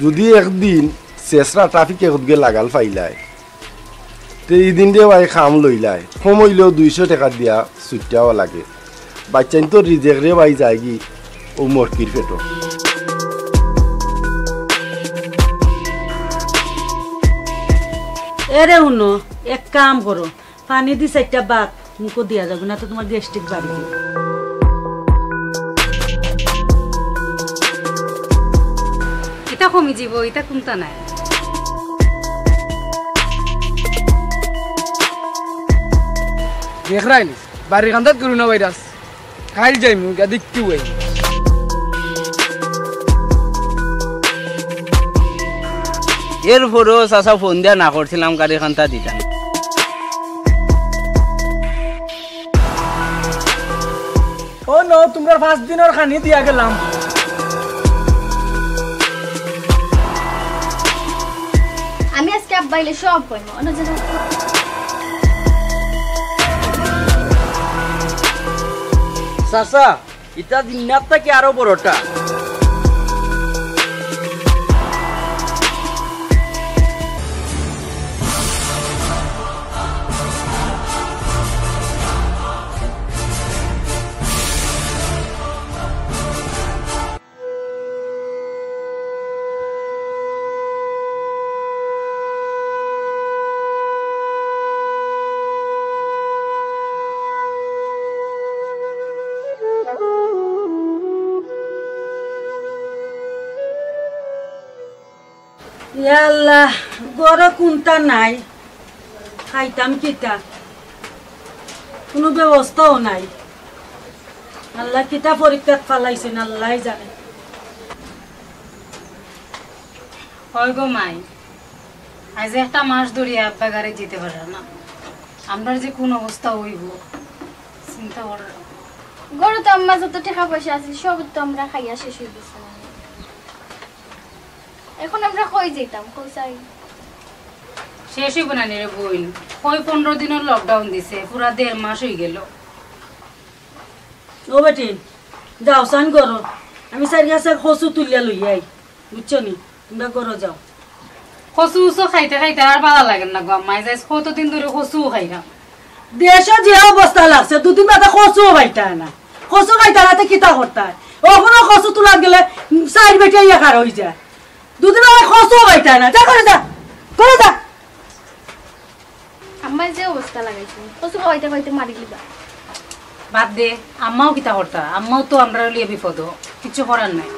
যদি একদিন চেসরা ট্রাফিকে কতগে লাগাল পাইলায়, তে ই দিন দে ভাই কাম লইলায়, কম অইলেও দুইশো টেকা দিয়া ছুটিয়াও লাগে। বাইচ্চাইন্তর রিজেক রে ভাই যায়গি অউ মরকির পেটো। এরে হুনো, এক কাম করো, পানি দি চাইরটা ভাত মুখো দিয়া যাও, না তো তোমার গ্যাস্ট্রিক বাড়ি যাইবো। ইটা কমি যাইবো, ইটা কুন্তা নায়। দেখরায়নি, বাড়ির কান্দাত করোনা ভাইরাস। কাইল যাইমু, গিয়া দেখতে অই। এরপরেও চাচা ফোন দিয়া না করছিলাম, গাড়ি খান্তা দিতাম। ও নো, তোমরা পাঁচ দিনর খানি দিয়া গেলাম। আমি আজকে আব্বা আইলে সব কইমু। অন্য জায়গায় চাচা, ইটা জিন্নাত থাকি আরো বড়টা। ইয়া আল্লাহ, ঘরো কুন্তা নাই, খাইতাম কিতা? কুনু ব্যবস্থাও নাই। আল্লাহ কিতা পরীক্ষাত ফালাইছইন, আল্লায় জানে। অয় গো মাই, আইজ একটা মাস ধরি আব্বা গাড়ি দিতে পারে না। আমরার যে কুন অবস্থা অইবো, চিন্তা করো। ঘরো তো আম্মা যত টেকা পয়সা আছিল, সব তো আমরা খাইয়া শেষ অই গেছে। এখন আমরা কই যাইতাম, কই যাই? শেষ অইবো না নি রে বইন, কই পনরো দিনর lockdown দিছে, পুরা দেড় মাস অই গেল। ও বেটি, যাও, চান করো, আমি চাইর গাছা কচু তুলিয়া লই আই, বুঝছো নি? তোমরা ঘরো যাও। কচু উচু খাইতে খাইতে আর ভালা লাগে না গো আম্মা, আইজ কতদিন ধরি কচু খাইরাম। দেশো যে অবস্থা লাগছে, দুদিন বাদে কচুও পাইতা না। কচু খাইতা না তে কিতা করতা? অখনো কচু তুলাত গেলে চাইর বেটিয়া ইয়া খার অই যায়। দুদিন বাদে কচুও পাইতা না। যা ঘরো যা, ঘরো যা। আম্মায় যে অবস্থা লাগাইছে, কচু খাওয়াইতে খাওয়াইতে মারি লিবা। বাদ দে, আম্মাও কিতা করতা? আম্মাও তো আমরার লইয়া বিপদ, কিচ্ছু করার নাই।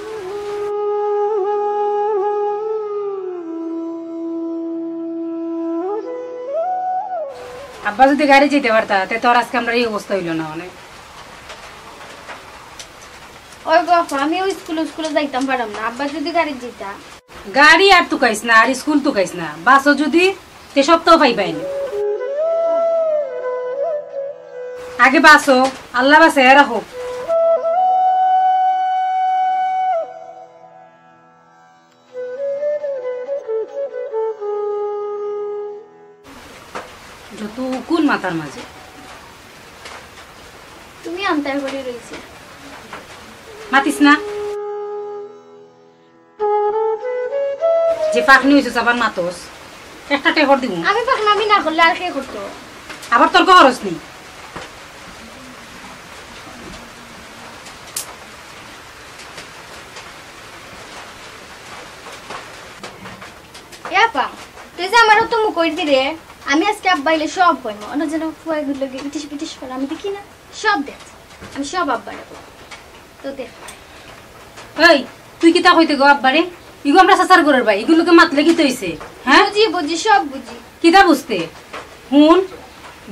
আব্বা যুদি গাড়ি যাইতে পারতা, তে তো আর আইজকে আমরার ই অবস্থা অইলো না অনে। ওই গো আপা, আমি ওই স্কুলে স্কুলে যাইতাম পারাম না, আব্বা যুদি গাড়ি যাইতা। গাড়ি আর তুকাইস না, আর স্কুল তুকাইস না, বাসো যুদি তে সপ্তাহ পাইবাই না। আগে বাসো, আল্লাহ বাসে এরা হোক। যত উকুন মাথার মাঝে। তুমি আন্তায় করে রইছে। মাতিস না। যে ফাঁকনি হইছস আবার মাতস। একটা টেহর দিমু। আমি ফাঁকনামি না করলে আর কে করতো? আবার তর্ক করস নি? এ আপা, তুই যে আমার তো মুখ কই দিরে, আমি আজকে আব্বা আইলে সব কইমু। অন্য যেন ফুয়াগুলো ইটিস পিটিস করে আমি দেখি না, সব দেখ, আমি সব আব্বারে কই। তো দেখ। এই, তুই কিতা কইতে গো আব্বারে? ইগু আমরা চাচার ঘরর ভাই, ইগুর লগে মাতলে কিতা অইছে? হ্যাঁ? বুঝি, বুঝি, সব বুঝি। কিতা বুঝতে? হুন,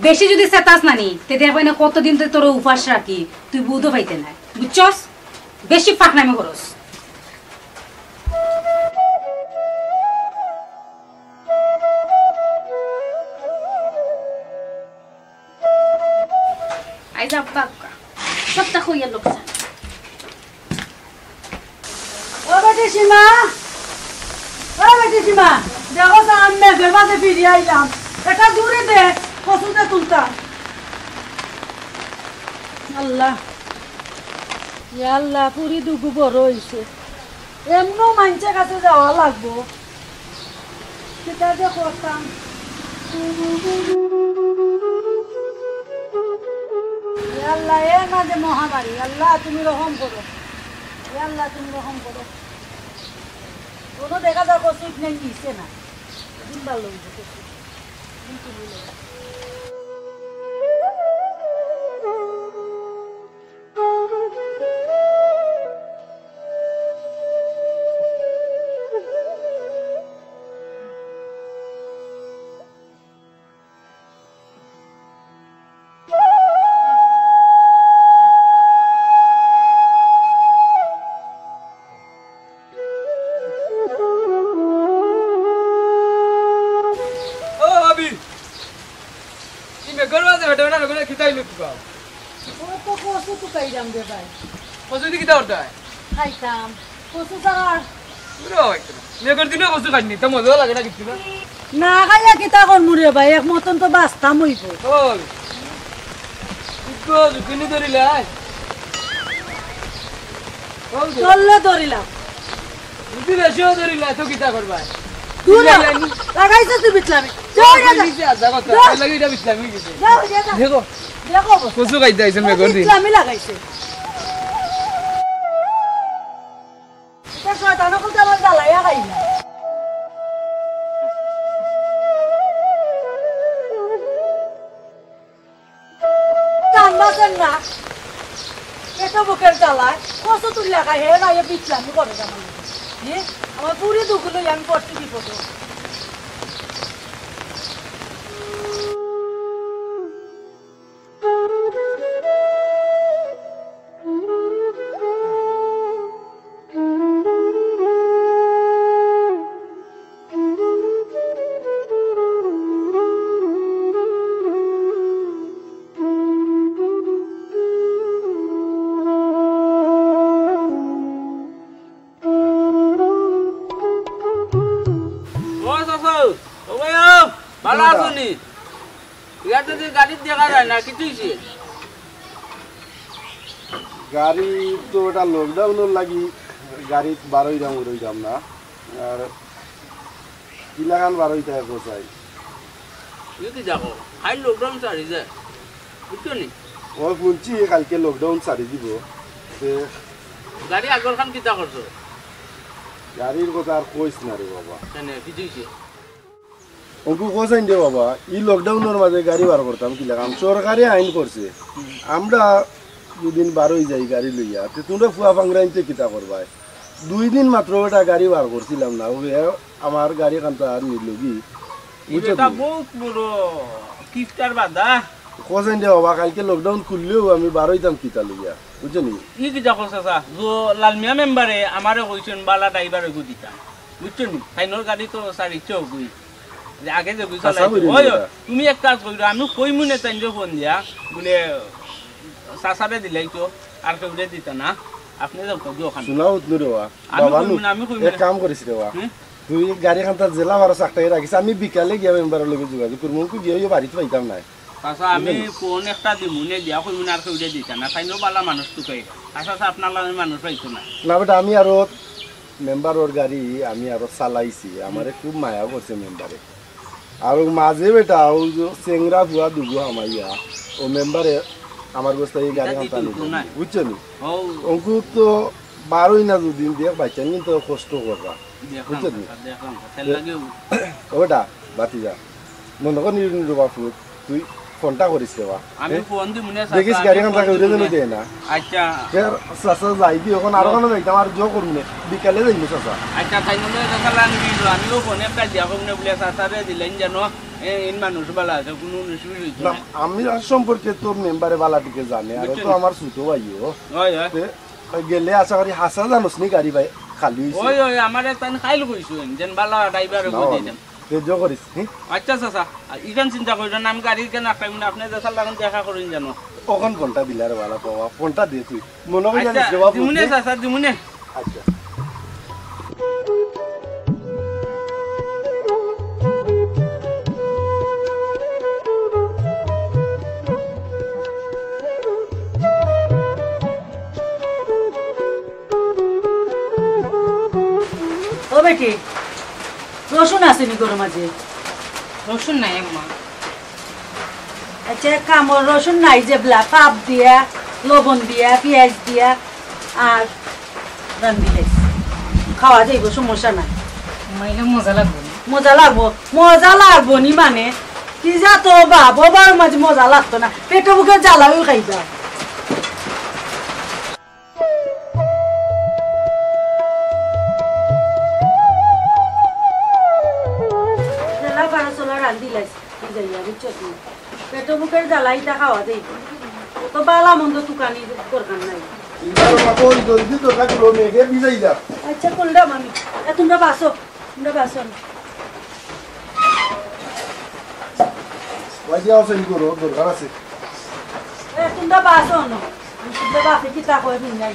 বেশি যুদি চেতাস নানি, তে দেখবে না কতদিন তো তোর উপাস রাখি, তুই বুঝও পাইতে নাই, বুঝছস? বেশি ফাঁকনামি করস। আইজ আব্বা আক্কা। সবটা কইয়া লোকসান। ও বেটি সীমা, ও বেটি সীমা, দেখো তো আমি মেঘর মাঝে ফিরি আইলাম। এটা দূরে দে, কচুতে তুলতাম। আল্লাহ, ইয়া আল্লাহ, পুরি দুগু বড় অইছে। এমনও মাইনষর কাছে যাওয়া লাগবো। কিতা যে করতাম। ইয়া আল্লাহ, এর মাঝে মহামারী। আল্লাহ, তুমি রহম করো। ইয়া আল্লাহ, তুমি রহম করো। কোনো দেখা যাক, ওষুধ নেই, নিছে না। দিন ভালো হইবে, ওষুধ। দিন তুমি নেই। ও ভাবি, ই মেঘর মাঝে বেটা বেটা বেটা কিতা অইলো কিবা? ও তো কচু তুকাইরাম রে ভাই। কচু দি কিতা করতায়? খাইতাম। কচু ছাড়া আর ওরে বাবা, একটু না। মেঘর দিনে কচু খাইনি, তো মজাও লাগে না কিচ্ছু না। না খাইয়া কিতা করমু রে ভাই, এক মতন তো বাঁচতাম অইবো। ওই, ইগু জুকিনি ধরিলাই। ওই যে। চললে ধরিলাম। যদি বেশিও ধরিলাই, তো কিতা করবায়? দূর হ। লাগাইছে তুই বিটলামি। যাও, যাও, যাও। নিচে আর যাবো তো, যাও। এর লাগি এটা বিটলামি গেছে। যাও, যাও, যাও। দেখো। দেখো অবস্থা। কচু খাইতে আইছেন মেঘর দিন। বিটলামি লাগাইছে। এটা শয়তান অকল তো আমার জ্বালাইয়া খাই না। কান বাঁচেন না। এত বুকের জ্বালায়। কচু তুলিয়া খাই, হে না, এ বিটলামি করে আমার লগে। হে? আমার পুরি দুগুলো আমি পড়ছি বিপদে। ও ভাই, ও, ভালা আছো নি? ইয়াত তো গাড়িত দেখা যায় না, কিতা অইছে? গাড়ি তো ইটা লকডাউনর লাগি গাড়িত বারইতাম, উড়ইতাম না। আর কিলাখান বারইতায় কও চাই। ই কিতা কও? কাইল লকডাউন ছাড়ি যায়। বুঝছো নি? অয় হুনছি কাইলকে লকডাউন ছাড়ি দিবো। তে গাড়ি আগরখান কিতা করছো? গাড়ির কথা আর কইস না রে বাবা। কেনে, কিতা অইছে? অগু কও চাইন রে বাবা, ই লকডাউনর মাঝে গাড়ি বার করতাম কিলাখান? সরকারে আইন করছে। হুম। আমরা দুদিন বারই যাই গাড়ি লইয়া, তে তুমরা ফুয়া ফাংরাইন্তে কিতা করবায়? দুই দিন মাত্র ইটা গাড়ি বার করছিলাম না, অউ আমার গাড়িখানতা আর নিলোগি। বুঝছো নি? বউত বড় কিফটার বাধা। কও চাইন রে বাবা, কাইলকে লকডাউন খুললেও আমি বারইতাম কিতা লইয়া, বুঝছো নি? ই কিতা কও চাচা, লালমিয়া মেম্বারে আমারে কইছইন ভালা ড্রাইভার অগু দিতা। বুঝছো নি? তাইনর গাড়ি তো ছাড়িছে অগুই। যে আগে যে অগুই চালাইছে। অয়, অয়, তুমি এক কাজ কইরো, আমি কইমুনে তাইনরে ফোন দিয়া, বুলে, চাচারে দিলাইতো, আর কেউরে দিতা না। আপনে যাউক্কা গিয়া অখান। হুনো হুতনু রে বা, আমি বাবা নু, কইমুনে, আমি কইমুনে। এক কাম করিস রে বা। হুম? তুই গাড়িখানতা যেলা পারস আটকাই রাখিস, আমি বিকালে গিয়া মেম্বারর লগে যোগাযোগ করমু, অগু গিয়া অইও বাড়িত পাইতাম নায়। চাচা, আমি বুঝলি? ফোন একটা দিমুনে দিয়া কইমুনে আর কেউরে দিতা না, তাইনও ভালা মানুষ তুকাই। আচ্ছা, আচ্ছা, আপনার লাগে মানুষ পাইতো না। না বেটা, আমি আরো মেম্বারর গাড়ি আমি আরো চালাইছি, আমারে খুব মায়া করছে মেম্বারে। আর অউ মাঝে বেটা, অউ যে চেংরা ফুয়া দুগু হামাইয়া, অউ মেম্বারে আমার গোস্তায় ই গাড়ি ইটা হামতা দিতে নিল, নাই। বুঝছো নি? ও। অগু তো বারই না দুদিন দেখ, বাচ্চা কিন্তু কষ্ট করবা। দেখলাম বুঝছো নি? স্যার, দেখলাম স্যার। তেল লাগেও। ওটা, বাতি যা। মনে কর নিরু নিরু বাপু, তুই ফোনটা করিস রে বা। আমি এ? ফোন দিমুনে স্যার, দেখিস আমি গাড়ি ফোন কান্তা করে দিমুনে। দেয় না। আচ্ছা। ফের চাচা যাই দি, অখন আরো ও। কানো যাইতাম, আর জো করমু নে। বিকালে যাইমু চাচা। আচ্ছা, তাই নলে চাচা লান দিল, আমিও ফোন একটা দিয়া কইমু নে বুলে চাচারে দিলাইন যেন, এ, ইন মানুষ ভালা আছে, কুনু অসুবিধা অইতো না, না। আমি আর সম্পর্কে তোর মেম্বারে ভালা টিকে জানে, আর বুঝছো তো নি? আমার ছোট ভাইও। হয়, হয়। তে গেলে আশা করি হাছা জানোস নি গাড়ি ভাই খালি অইছে। ওই, ওই, আমারে তাইন কাইল কইছইন, যেন বালা ড্রাইভার না, কই দিতাম। ধৈর্য করিস, হুম? আচ্ছা, চাচা, ইখান চিন্তা করিও না, আমি গাড়ি ইখান আটকাইমু না, আপনে যেছা লাখান দেখা করইন জানো। অখন ফোনটা দিলারে বালা বাবা, ফোনটা দে তুই। মনে করি আচ্ছা, জানিস রে বাবু, দিমুনে, তুই? চাচা, দিমুনে। আচ্ছা। ও বেটি, রসুন আছে নি ঘরর মাঝে? রসুন নাই আম্মা। আচ্ছা, এক কাম কর, রসুন নাই যেবলা, ফাপ দিয়া, লবণ দিয়া, পিয়াজ দিয়া, আর রান্দিলে খাওয়া যাইবো, সমস্যা নাই। মাইলে মজা লাগবো নি? মজা লাগবো, মজা লাগবো নি মানে? কি যা তো বাপ, ও বাবার মাঝে মজা লাগতো না, পেটো ভুকে জ্বালাও খাইবা। জ্বালা বারো চলা রান্দিলাইছি। বুঝাইয়া, বুঝছো তুমি? পেটো ভুকের জ্বালা ইটা খাওয়া যাইবো। অত বালা মন্দ তুকানি দরকার নাই। ইবার বাবা ওই জলদি তো থাকলো, মেঘে ভিজাই যা। আচ্ছা, করলাম আমি। এ, তুমরা বাসো, তুমরা বাসো না। ওই যে আসো, ই করো, দরকার আছে। এ, তুমরা বাসো না। তুমরা বাসে কিতা কয়, হুন নাই।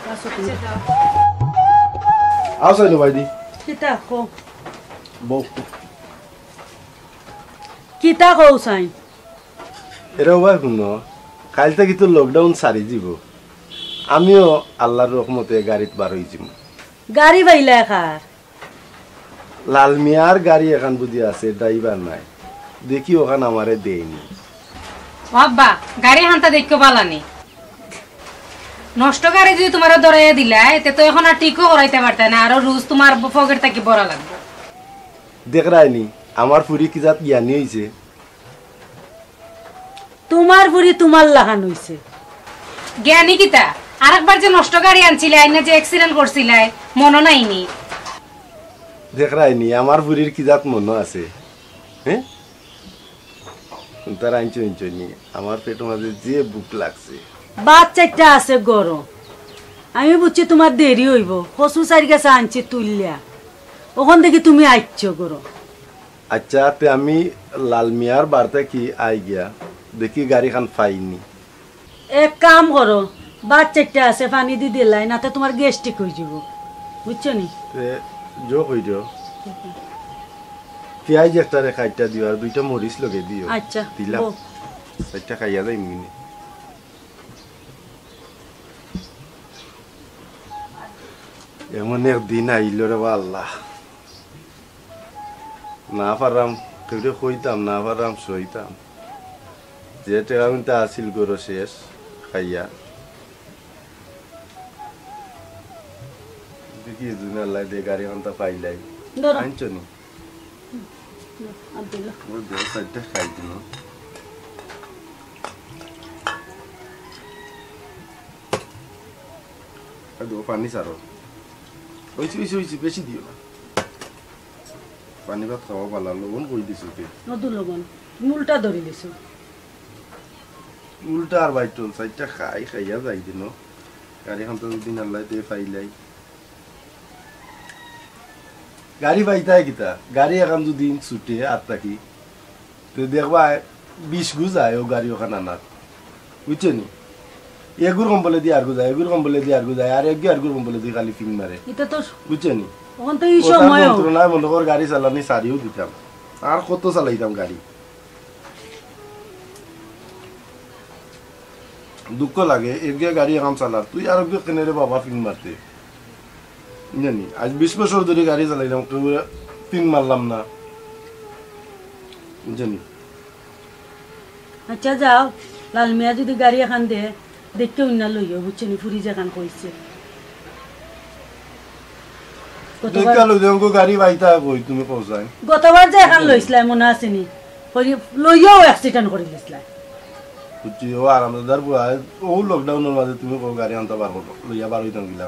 বাসো তুমি। আসো না, ভাইদি। কিতা কও? বউ। কিতা কও চাই? এরে ও ভাই হুনো, কাইল থাকি তো lockdown সারি যিবো। আমিও আল্লার রহমতে গাড়িত বার অই যিমু। গাড়ি পাইলায় কার? লাল মিয়ার গাড়ি এখান বুঝি আছে, driver নাই। দেখি অখান আমারে দেইনি। ও আব্বা, গাড়ি হান্তা দেখিও বালা নি। নষ্ট গাড়ি যুদি তুমারে ধরাইয়া দিলায়, তে তো অখন আর ঠিকও করাইতা পারতায় না, আরো রুজ তুমার পকেট থাকি ভরা লাগবো। দেখরায়নি, আমার ফুরি কি জাত জ্ঞানী অইছে। তুমার ফুরি তুমার লাখান অইছে। জ্ঞানী কিতা? আরেকবার যে নষ্ট গাড়ি আনছিলায়, আইনা যে accident করছিলায়, মনো নাই নি? দেখরায়নি, আমার ফুরির কি জাত মনো আছে? হে? তারা আনছো, আনছো নি, আমার পেটর মাঝে যে ভুক লাগছে। ভাত চাইরটা আছে গরম, আমি বুঝছি তুমার দেরি অইবো। কচু চাইর গাছা আনছি তুলিয়া, অখন দেখি তুমি আইছো গরম। আচ্ছা, তে আমি লাল মিয়ার বাড়ি থাকি আই গিয়া, দেখি গাড়িখান পাইনি। এক কাম করো, ভাত চাইরটা আছে, পানি দি দিলাও, নাতে তুমার গ্যাস্ট্রিক অই যিবো, বুঝছো নি? তে জো কই দিও। পিয়াজ একটারে কাইট্টা দিও, আর দুইটা মরিচ লগে দিও। আচ্ছা, দিলাম। বউ। চাইরটা খাইয়া যাইমু নে। এমন এক দিন আইলো রে বা আল্লাহ, না পারলাম কেউরে কইতাম, না পারলাম সইতাম। যে টেকা আছিল গরো শেষ খাইয়া। দেখি দুদিন আল্লাহ দে গাড়ি খান্তা পাইলাই। ধরো। আনছো নি? আব্দুল্লাহ। ওই দে, চাইরটা খাই দিন। আর দেবো পানি ছাড়ো। ওইছি, ওইছি, ওইছি, বেশি দিও না। পানি ভাত খাওয়া বালা, লবণ কই দিছো তে? নদু লবণ। তুমি উল্টা ধরি দিছো। উল্টা আর বাইটল, চাইরটা খাই, খাইয়া যাই দিন। গাড়ি খান্তা দুদিন আল্লাহ দে পাইলাই। গাড়ি পাইতায় কিতা? গাড়ি এখান যদি ছুটে আর থাকি, তো দেখবা বিশ গু যায় ও গাড়ি ওখান আনার, বুঝছো নি? এগুর কম্বলে দিয়ে আর গু যায়, এগুর কম্বলে দিয়ে আর গু যায়, আর এগু আর গুর কম্বলে দিয়ে খালি ফিং মারে, এটা তো বুঝছো নি? ওখান তো এই ওটার সময় যন্ত্রণায় মনে কর গাড়ি চালানি সারিও দিতাম, আর কত চালাইতাম গাড়ি। দুঃখ লাগে, এগিয়ে গাড়ি এখন চালার, তুই আর এগিয়ে কেনে রে বাবা ফিং মারতে? জানি, আজ বিশ বছর ধরে গাড়ি চালাইলাম, কেউ ফিং মারলাম না। জানি। আচ্ছা যাও, লাল মিয়া যদি গাড়ি এখন দে, দেখতে উন্না লইও, বুঝছো নি? ফুরি যেখান কইছে। গতবার দেখতে লই যাও, গাড়ি বাইতা কই তুমি পৌঁছায়। গতবার যে এখন লইছিলাম, মনে আছে নি? কই লইয়াও অ্যাক্সিডেন্ট করে দিছিলাম। বুঝছি, ও আরামদার বুয়া, ও লকডাউনের মাঝে তুমি কও গাড়ি আনতে পারবো না, লইয়া বার হইতাম গিলা।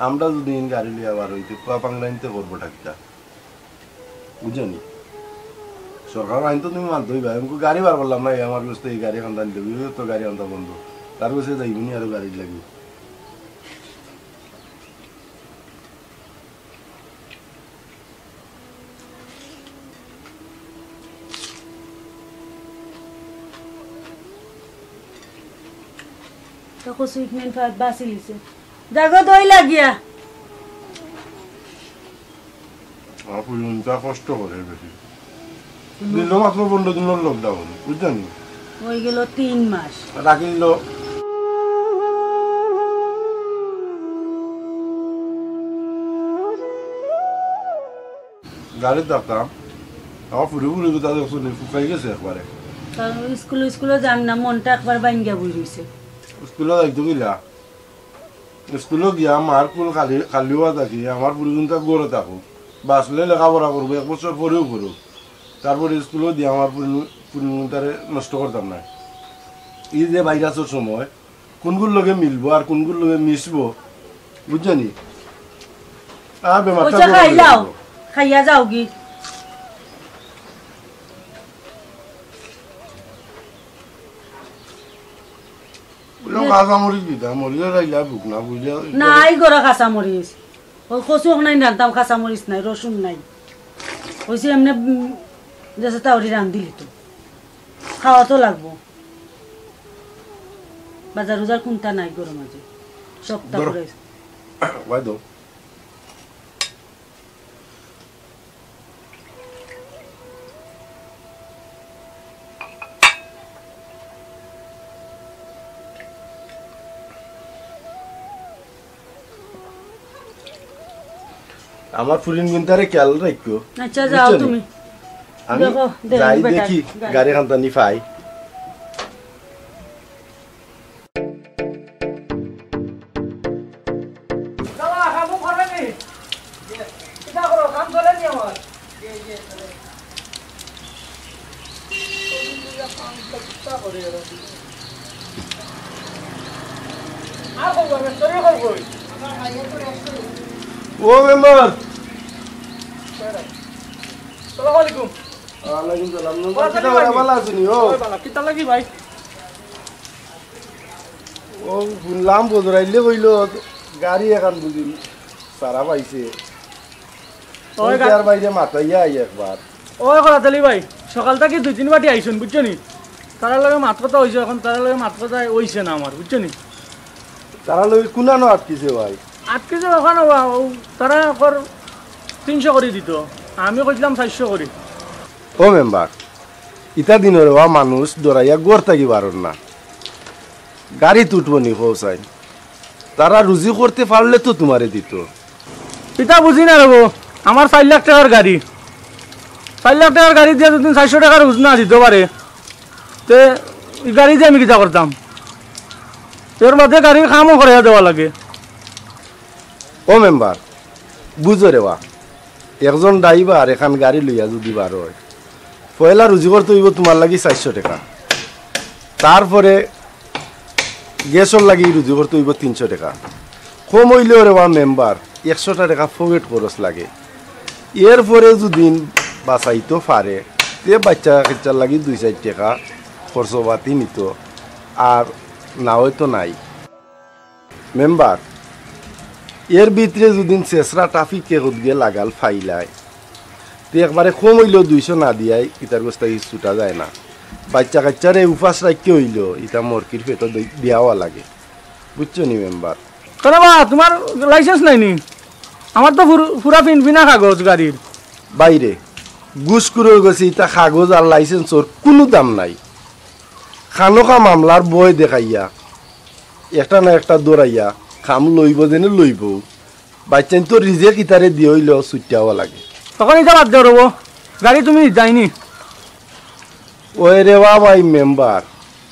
আমরা যদি ইন গাড়ি লইয়া বার হইতে, পুয়া পাংলাইনতে করবো ঠাকিটা। বুঝছো নি? সরকার আইন তো তুমি মানতে হইবা। আমি গাড়ি বার করলাম না, এই আমার গোস্তে এই গাড়ি খান্দান দেবো, এই তো গাড়ি আনতে বন্ধ। তার গোস্তে যাইবো নি আরো গাড়ি লাগবে। তখন সুইট মেন বাসি লিছে। জাগো দই লাগিয়া। আমার ফুলগুনটা কষ্ট করে বেশি। দিল মাত্র পনেরো দিনের লকডাউন, বুঝছেন? হয়ে গেল তিন মাস। রাখি দিল। গাড়িত থাকতাম, আমার ফুরি ফুরি কথা দেখছো নি, ফুকাই গেছে একবারে। কারণ স্কুল, স্কুলে যান না, মনটা একবার ভাঙ্গিয়া বই রইছে। স্কুলে যাইতো কিলা? স্কুলো গিয়া মার কুল খালি, খালি হওয়া থাকি, আমার ফুরি কিন্তু ঘরে থাকো। বাঁচলে লেখাপড়া করবো, এক বছর পরেও করুক। তারপরে স্কুলো দিয়া আমার ফুরি, ফুরি কিন্তু তারে নষ্ট করতাম না। এই যে ভাইরাসের সময়, কোনগুর লগে মিলবো আর কোনগুর লগে মিশবো, বুঝছো নি? আর বেমারটা ওইটা বড় খাই হয়ে যাও, যাইবো। খাইয়া যাও কি? বুঝলাম, কাঁচা মরিচ দিতাম, মরিচের রাইলা ভুক না, বুঝলে? নাই গরো কাঁচা মরিচ। ওই কচু নাই রানতাম, কাঁচা মরিচ নাই, রসুন নাই। ওই যে এমনি, উম, যেসে তাওরি রান্ধিলি তো। খাওয়া তো লাগবো। বাজার উজার কোনটা নাই গরম আছে। সপ্তাহ ধরো। করে। ওই দাও। আমার ফুরিন গুনতারে খেয়াল রাখিও। আচ্ছা, যাও বুঝছো নি? তুমি। আমি দেখো, দেখো, যাই বেটা, দেখি, গাড়ি। গাড়ি খান্তা নি পাই। দাদা, কাম করে নি? কিতা করো? কাম চলে নি আমার? আর কই করবেন? চুরি কই কই? ও মেম্বার। সালাম আলাইকুম। ওয়ালাইকুম সালাম। মেম্বার, ওয়ালাইকুম কিতা সালাম। ভালা আছো নি? ও। ওই বালা, কিতা লাগি ভাই? ও, শুনলাম বজরাইলে কইলো, গাড়ি এখান বুঝি সারা পাইছে। ওই ওই গা- তার বাইরে মাতাইয়া আই একবার। ওই করাতালি ভাই, সকাল থাকি দুই তিন বাটি আইছইন, বুঝছো নি? তারার লগে মাত কথা হইছে, এখন তারার লগে মাত কথা হইছে না আমার, বুঝছো নি? তারার লগে কুনানো আটকিছে ভাই? আটকিছে ওখানে বা, ও, তারা কর তিনশো করি দিত, আমি কইছিলাম চারশো করি। ও মেম্বার, ইতা দিনর ওয়া মানুষ ডরাইয়া ঘর থাকি বারর না। গাড়িত উঠবো নি কও চাইন? তারা রুজি করতে পারলে তো তুমারে দিত। ইতা বুঝি না রেবো, আমার চাইর লাখ টেকার গাড়ি, চাইর লাখ টেকার গাড়ি দিয়া যুদি চাইরশো টেকার রুজি না দিতো পারে, তে ই গাড়ি দিয়া আমি কিতা করতাম? এর বাদে গাড়ির কামও করাইয়া দেওয়া লাগে। ও মেম্বার, বুঝো রেবা, একজন ড্রাইভার এখান গাড়ি লইয়া যুদি বার অয়, পয়লা রুজি করতে অইবো তুমার লাগি চাইরশো টেকা, তারপরে গ্যাসর লাগি রুজি করতে অইবো তিনশো টেকা, কম অইলেও রেবা মেম্বার একশোটা টেকা পকেট খরচ লাগে। এরপরে যুদি বাঁচাইতো পারে, তে বাইচ্চা কাইচ্চার লাগি দুই চাইর টেকা খরচপাতি নিতো, আর না অয় তো নাই। মেম্বার, এর ভিতরে যুদি শেষরা ট্রাফিকে কতগে লাগাল ফাইলায়, তে একবারে কম অইলেও দুইশো না দিয়াই ইতার গেছ থাকি ছুটা যায় না। বাইচ্চা কাইচ্চারে উপাস রাখিয়া অইলেও ইতা মরকির পেটো দি-, দিয়াওয়া লাগে, বুঝছো নি মেম্বার? কেনে বা, তুমার লাইসেন্স নাই নি? আমার তো পুর-, পুরা ফিনফিনা কাগজ গাড়ির। বাইরে, ঘুষখুরর গেছে ইতা কাগজ আর লাইসেন্সর কুনু দাম নাই। খানোখা মামলার ভয় দেখাইয়া একটা না একটা দৌড়াইয়া কাম লইবো যেনে লইবো। বাইচ্চাইন্তর রিজেক ইতারে দিয়া অইলেও ছুটিয়াওয়া লাগে। তখন ইতা বাদ দেও রেবো, গাড়ি তুমি নিতায় নি? ওই রেবা ভাই মেম্বার,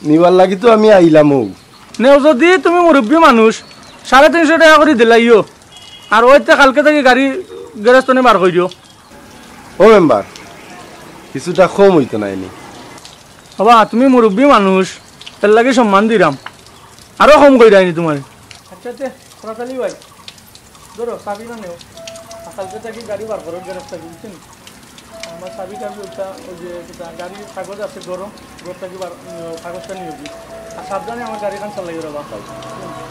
নিবার লাগি তো আমি আইলামউ। নেও যুদি তুমি মুরব্বি মানুষ, সাড়ে তিনশো টেকা করি দিলাইও। আর অইতে কাইলকে থাকি গাড়ি গ্যারেজ থনে বার করিও। ও মেম্বার, কিছুটা কম অইতো নায় নি? বাবা, তুমি মুরব্বি মানুষ, এর লাগি সম্মান দিরাম, আরো কম কইরায় নি তুমারে। আচ্ছা, তে, খরাত আলী ভাই, ধরো, চাবিটা নেও। আর কাইলকে থাকি গাড়ি বার করো, গ্যারেজ থাকি, বুঝছো নি? আমার চাবি টাবি ওটা, ওই যে, কিতা, গাড়ির কাগজ আছে, ধরো, ঘর থাকি বার, উম, কাগজটা নিও গি। আর সাবধানে আমার গাড়িখান চালাইও রেবা।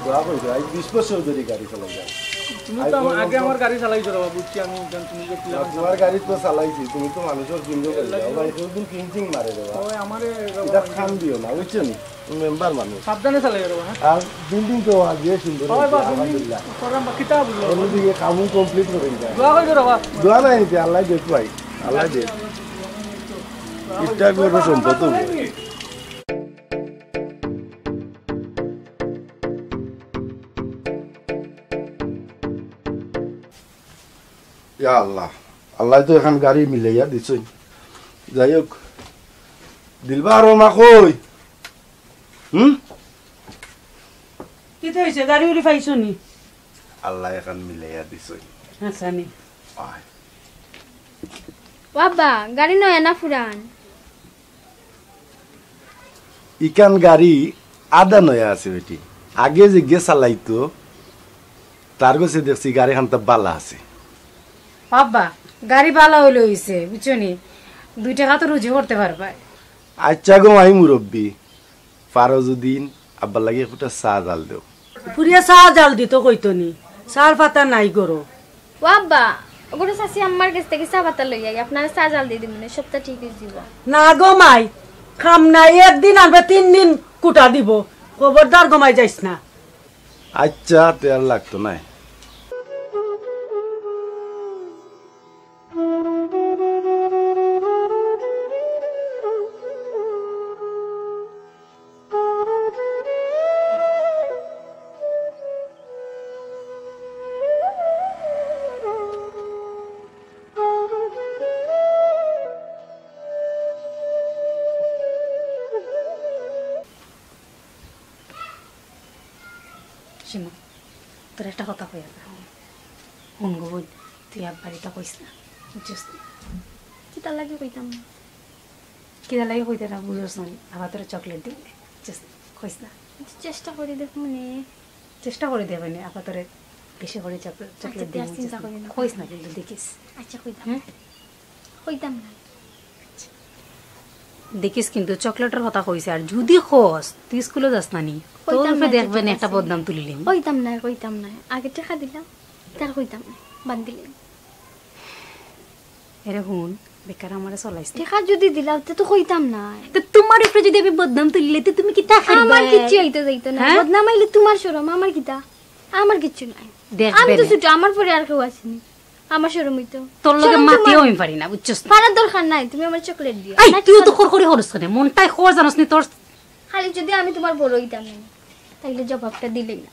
দোয়া করি, আজ বিশ বছর ধরি গাড়ি চালাই যার। তুমি তো আম-, আগে আমার গাড়ি চালাইছো রেবা, বুঝছি আমি, জান, তুমি যে কিলা না, তুমার গাড়ি তো চালাইছি, তুমি তো মানুষর জিন্দো করি যাও, ভাই, কোনদিন কিঞ্চিং মারে রেবা। ওই আমারে রেবা ইটা ভাই। খান দিও না, বুঝছো নি? মেম্বার মানুষ। সাবধানে চালাইও রেবা, হ্যাঁ? আর বিল্ডিং তো আজ যে সুন্দর হয় হয়েছে, বা, বিল্ডিং আলহামদুলিল্লাহ। করাম বা, কিতা বুঝলো? অন্যদিকে কামও কমপ্লিট করে দিতে। দোয়া করি রেবা। দোয়া নাই নিতে, আল্লাহ দেখ ভাই, আল্লাহ দেখ। ইটা বড় সম্পদ তো। ইয়া আল্লাহ, আল্লাহ তো এখান গাড়ি মিলাইয়া দিছইন। যাই হোক, দিলবার ও মা কই? হুম? কিতা অইছে? গাড়ি উড়ি পাইছো নি? আল্লাহ এখান মিলাইয়া দিছইন। আচ্ছা নি। আয়। বাবা, গাড়ি নয়া না পুরান? ইখান গাড়ি আধা নয়া আছে বেটি। আগে যেগিয়ে চালাইতো, তার গেছে দেখছি গাড়িখানতা বালা আছে। বাবা, গাড়ি বালা অইলে অইছে, বুঝছো নি? দুই টেকা তো রুজি করতে পারবায়। আচ্ছা গো মাই মুরব্বি, পারো যুদি আব্বার লাগি একটা চা জাল দেও। ফুরিয়ে চা জাল দিতো কইতো নি, চার পাতা নাই গরো। ও আব্বা, ওগুলো চাচি আম্মার গেছ থাকি চা পাতা লই আই, আপনারে চা জাল দি দিমুনে, সবতা ঠিক অই যিবো। না গো মাই, কাম নাই, একদিন আনবে তিন দিন কুটা দিবো, খবরদার গো মাই যাইছ না। আচ্ছা, তে আর লাগতো নায়। শিমু, তোরে একটা কথা কইয়ার। হুন গো বইন, তুই আব্বারে ইতা কইস না, বুঝছস নি? কিতার লাগি কইতাম না? কিতার লাগি কইতে না বুঝছস না? আব্বা তোরে চকলেট দিমুনে, বুঝছস নি? কইস না। আচ্ছা, চেষ্টা করি দেখমুনে। চেষ্টা করি দেখমুনে, আব্বা তোরে বেশি করি চকলেট, আচ্ছা, চকলেট দিমুনে, চিন্তা করি না। কইস না কিন্তু দেখিস। আচ্ছা, কইতাম। হুম? কইতাম না। দেখিস কিন্তু চকলেটর কথা কইছে, আর যুদি কস তুই স্কুলো যাস না নি, তোর কইতাম উপরে না, দেখবে নি একটা বদনাম তুলিলিমু। কইতাম না, কইতাম না। আগে টেকা দিলাম, তার কইতাম না, বান্দিলিমু। এরে হুন, বেকার আমারে চলাইস না। টেকা যুদি দিলাও, তে তো কইতাম না। তে তুমার উপরে যুদি আমি বদনাম তুলিলে, তে তুমি কিতা করবায়? আমার কিচ্ছু অইতো যাইতো না। হ্যাঁ? বদনাম আইলে তুমার শরম, আমার কিতা? আমার কিচ্ছু নাই। দেখবে আমি তো নে। ছোট, আমার পরে আর কেউ আছেনি। আমার শরম অইতো। তোর লগে শরম মাতিও তোমার। আমি পারি না, বুঝছস না? পারার দরকার নাই, তুমি আমার চকলেট দিও। এই, না, তুইও তো খাও। খরখরি করস কেনে? মনটাই খর জানোস নি তোর। খালি যদি আমি তোমার বড় অইতাম না, তাইলে জবাবটা দিলেই না।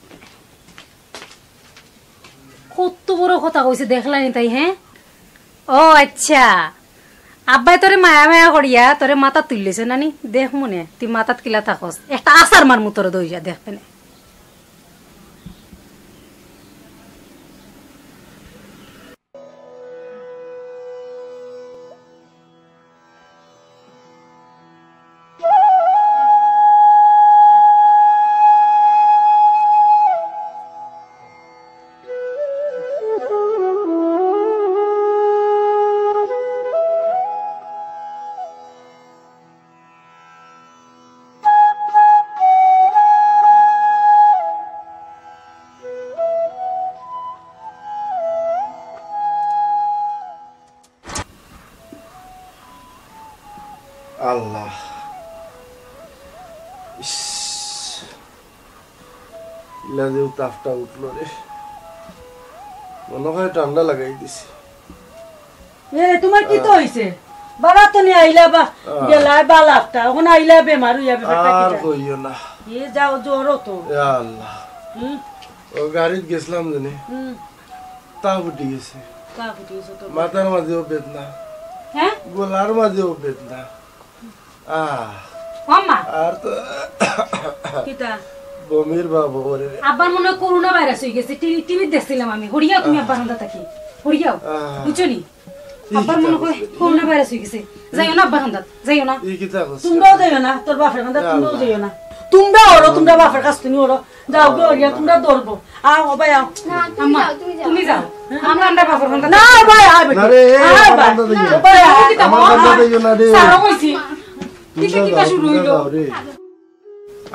কত বড় কথা কইছে দেখলায়নি তাই, হ্যাঁ? ও আচ্ছা, আব্বায় তোরে মায়া মায়া করিয়া তোরে মাথাত তুলিলিছে নানি? দেখ মনে, তুই মাথাত কিলা থাকস, একটা আছাড় মারমু তোরে দইয়া, দেখবে না। আল্লাহ। ইস, ইলা যে তাপটা উঠলো রে, মনে হয় ঠান্ডা লাগাই দিছে। এ, তোমার কিতা অইছে? বাড়াত তো নি আইলা বা আহ। গেলায় বালা একটা, অখন আইলা বেমার অইয়া, ব্যাপারটা আর কিতা? কইও না। এ যাও, জ্বরও তো। ইয়া আল্লাহ। হুম। ও গাড়িত গেছিলাম জানি। হুম। তাপ উঠি গেছে। তাপ উঠি গেছে তো। মাথার মাঝেও বেদনা। হ্যাঁ? গলার মাঝেও বেদনা। আহ। ও আম্মা। আর তো কিতা? বমির ভাব ওরে। আব্বার মনে হয় করোনা ভাইরাস অই গেছে। টিভি, টিভিত দেখছিলাম আমি। হরিয়াও তুমি আব্বার হান্দা থাকি। হরিয়াও। আহ। বুঝছো নি? আব্বার মনে হয় করোনা ভাইরাস অই গেছে। যাইও না আব্বার হান্দাত, যাইও না। ই কিতা কইছ? তোমরাও যাইও না, তোর বাপের হান্দাত তোমরাও যাইও না। তোমরা ওরো, তোমরা বাপের কাছ তুমি ওরো। যাও গো, ওরিয়া তোমরা ধরবো। আও, ও ভাই, আও। না, তুমি আম্মা, যাও, তুমি যাও। তুমি যাও। আমরা, আমরা বাপের হান্দাত না, ভাই, আয় বেটি। না রে, আয় আমার ভাই। হান্দাত যাইও না। ও ভাই, আয়। আমার হান্দাত যাইও না রে। সারা কইছি। তুমরা কিতা, কিতা যাও, শুরু তুমরা হইলো? যাও রে।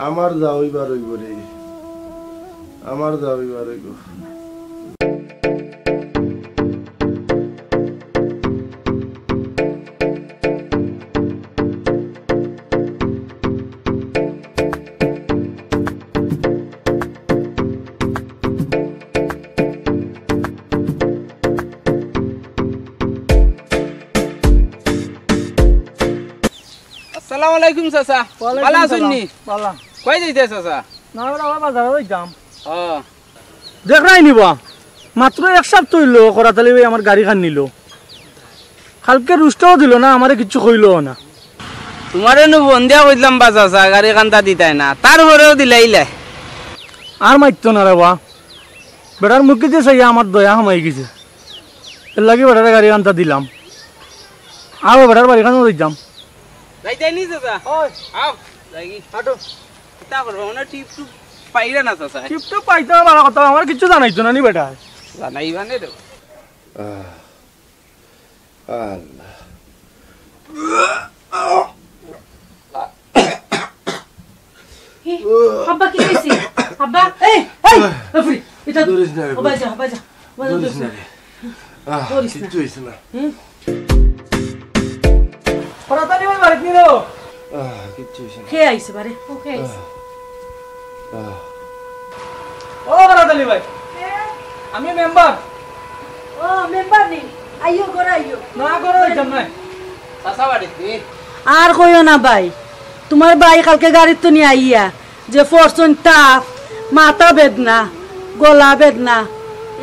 আমার যাওয়াইবার অইবো রে, আমার যাওয়াইবার অইবো। আসসালামু আলাইকুম চাচা। ওয়ালাইকুম ভালা আছইন নি? সালাম। ভালা। কই যাইতে চাচা? না, ওরা বাজারো যাইতাম। ও। দেখরায় নি বা, মাত্র এক সপ্তাহ অইলো করাত আলী ভাই আমার গাড়িখান নিলো। কালকে রুস্টাও দিলো না, আমারে কিচ্ছু কইলোও না। তুমারে নু ফোন দিয়া কইছলাম বা চাচা, গাড়িখান্তা দিতায় না, তারপরেও দিলাইলায়। আর মাতিও না রে বা, বেটার মুখে যে চাইয়া আমার দয়া হামাই গেছে, এরলাগি বেটারে গাড়িখান্তা দিলাম। আও বেটার বাড়িখানো যাইতাম। যাইতায় নি চাচা? ওই। আও, যাইগি। হাঁটো। কিতা করবা, মানে টিপ টুপ পাইরা না চাচা? টিপ টুপ পাইতাম, ভালা কথা, আমার কিচ্ছু জানাইতো না নি বেটা। জানাইবা নে রে। আহ, আল্লাহ। এ, আব্বা, কিতা অইছে? আব্বা, এই, এই, বাপরে, এটা ধরিস না রে, ও ভাই, যা, ভাই, যা, ভাই, যা, ধরিস না রে। আহ, ধরিস না। কিচ্ছু অইছে না। হুম? করাত আলী ভাই বাড়িত নি রে? আহ, কিচ্ছু অইছে না। কে আইছে বারে? ও কে আইছে? আহ, আহ। ও করাত আলী ভাই। কে? আমি মেম্বার। ও, মেম্বার নি? আইও, ঘরো আইও। না, ঘরো যাইতাম নায়। চাচা বাড়িত নি? আর কইও না ভাই, তুমার ভাই কালকে গাড়িত তো নি আইয়া যে ফরছইন তাপ, মাথা বেদনা, গলা বেদনা,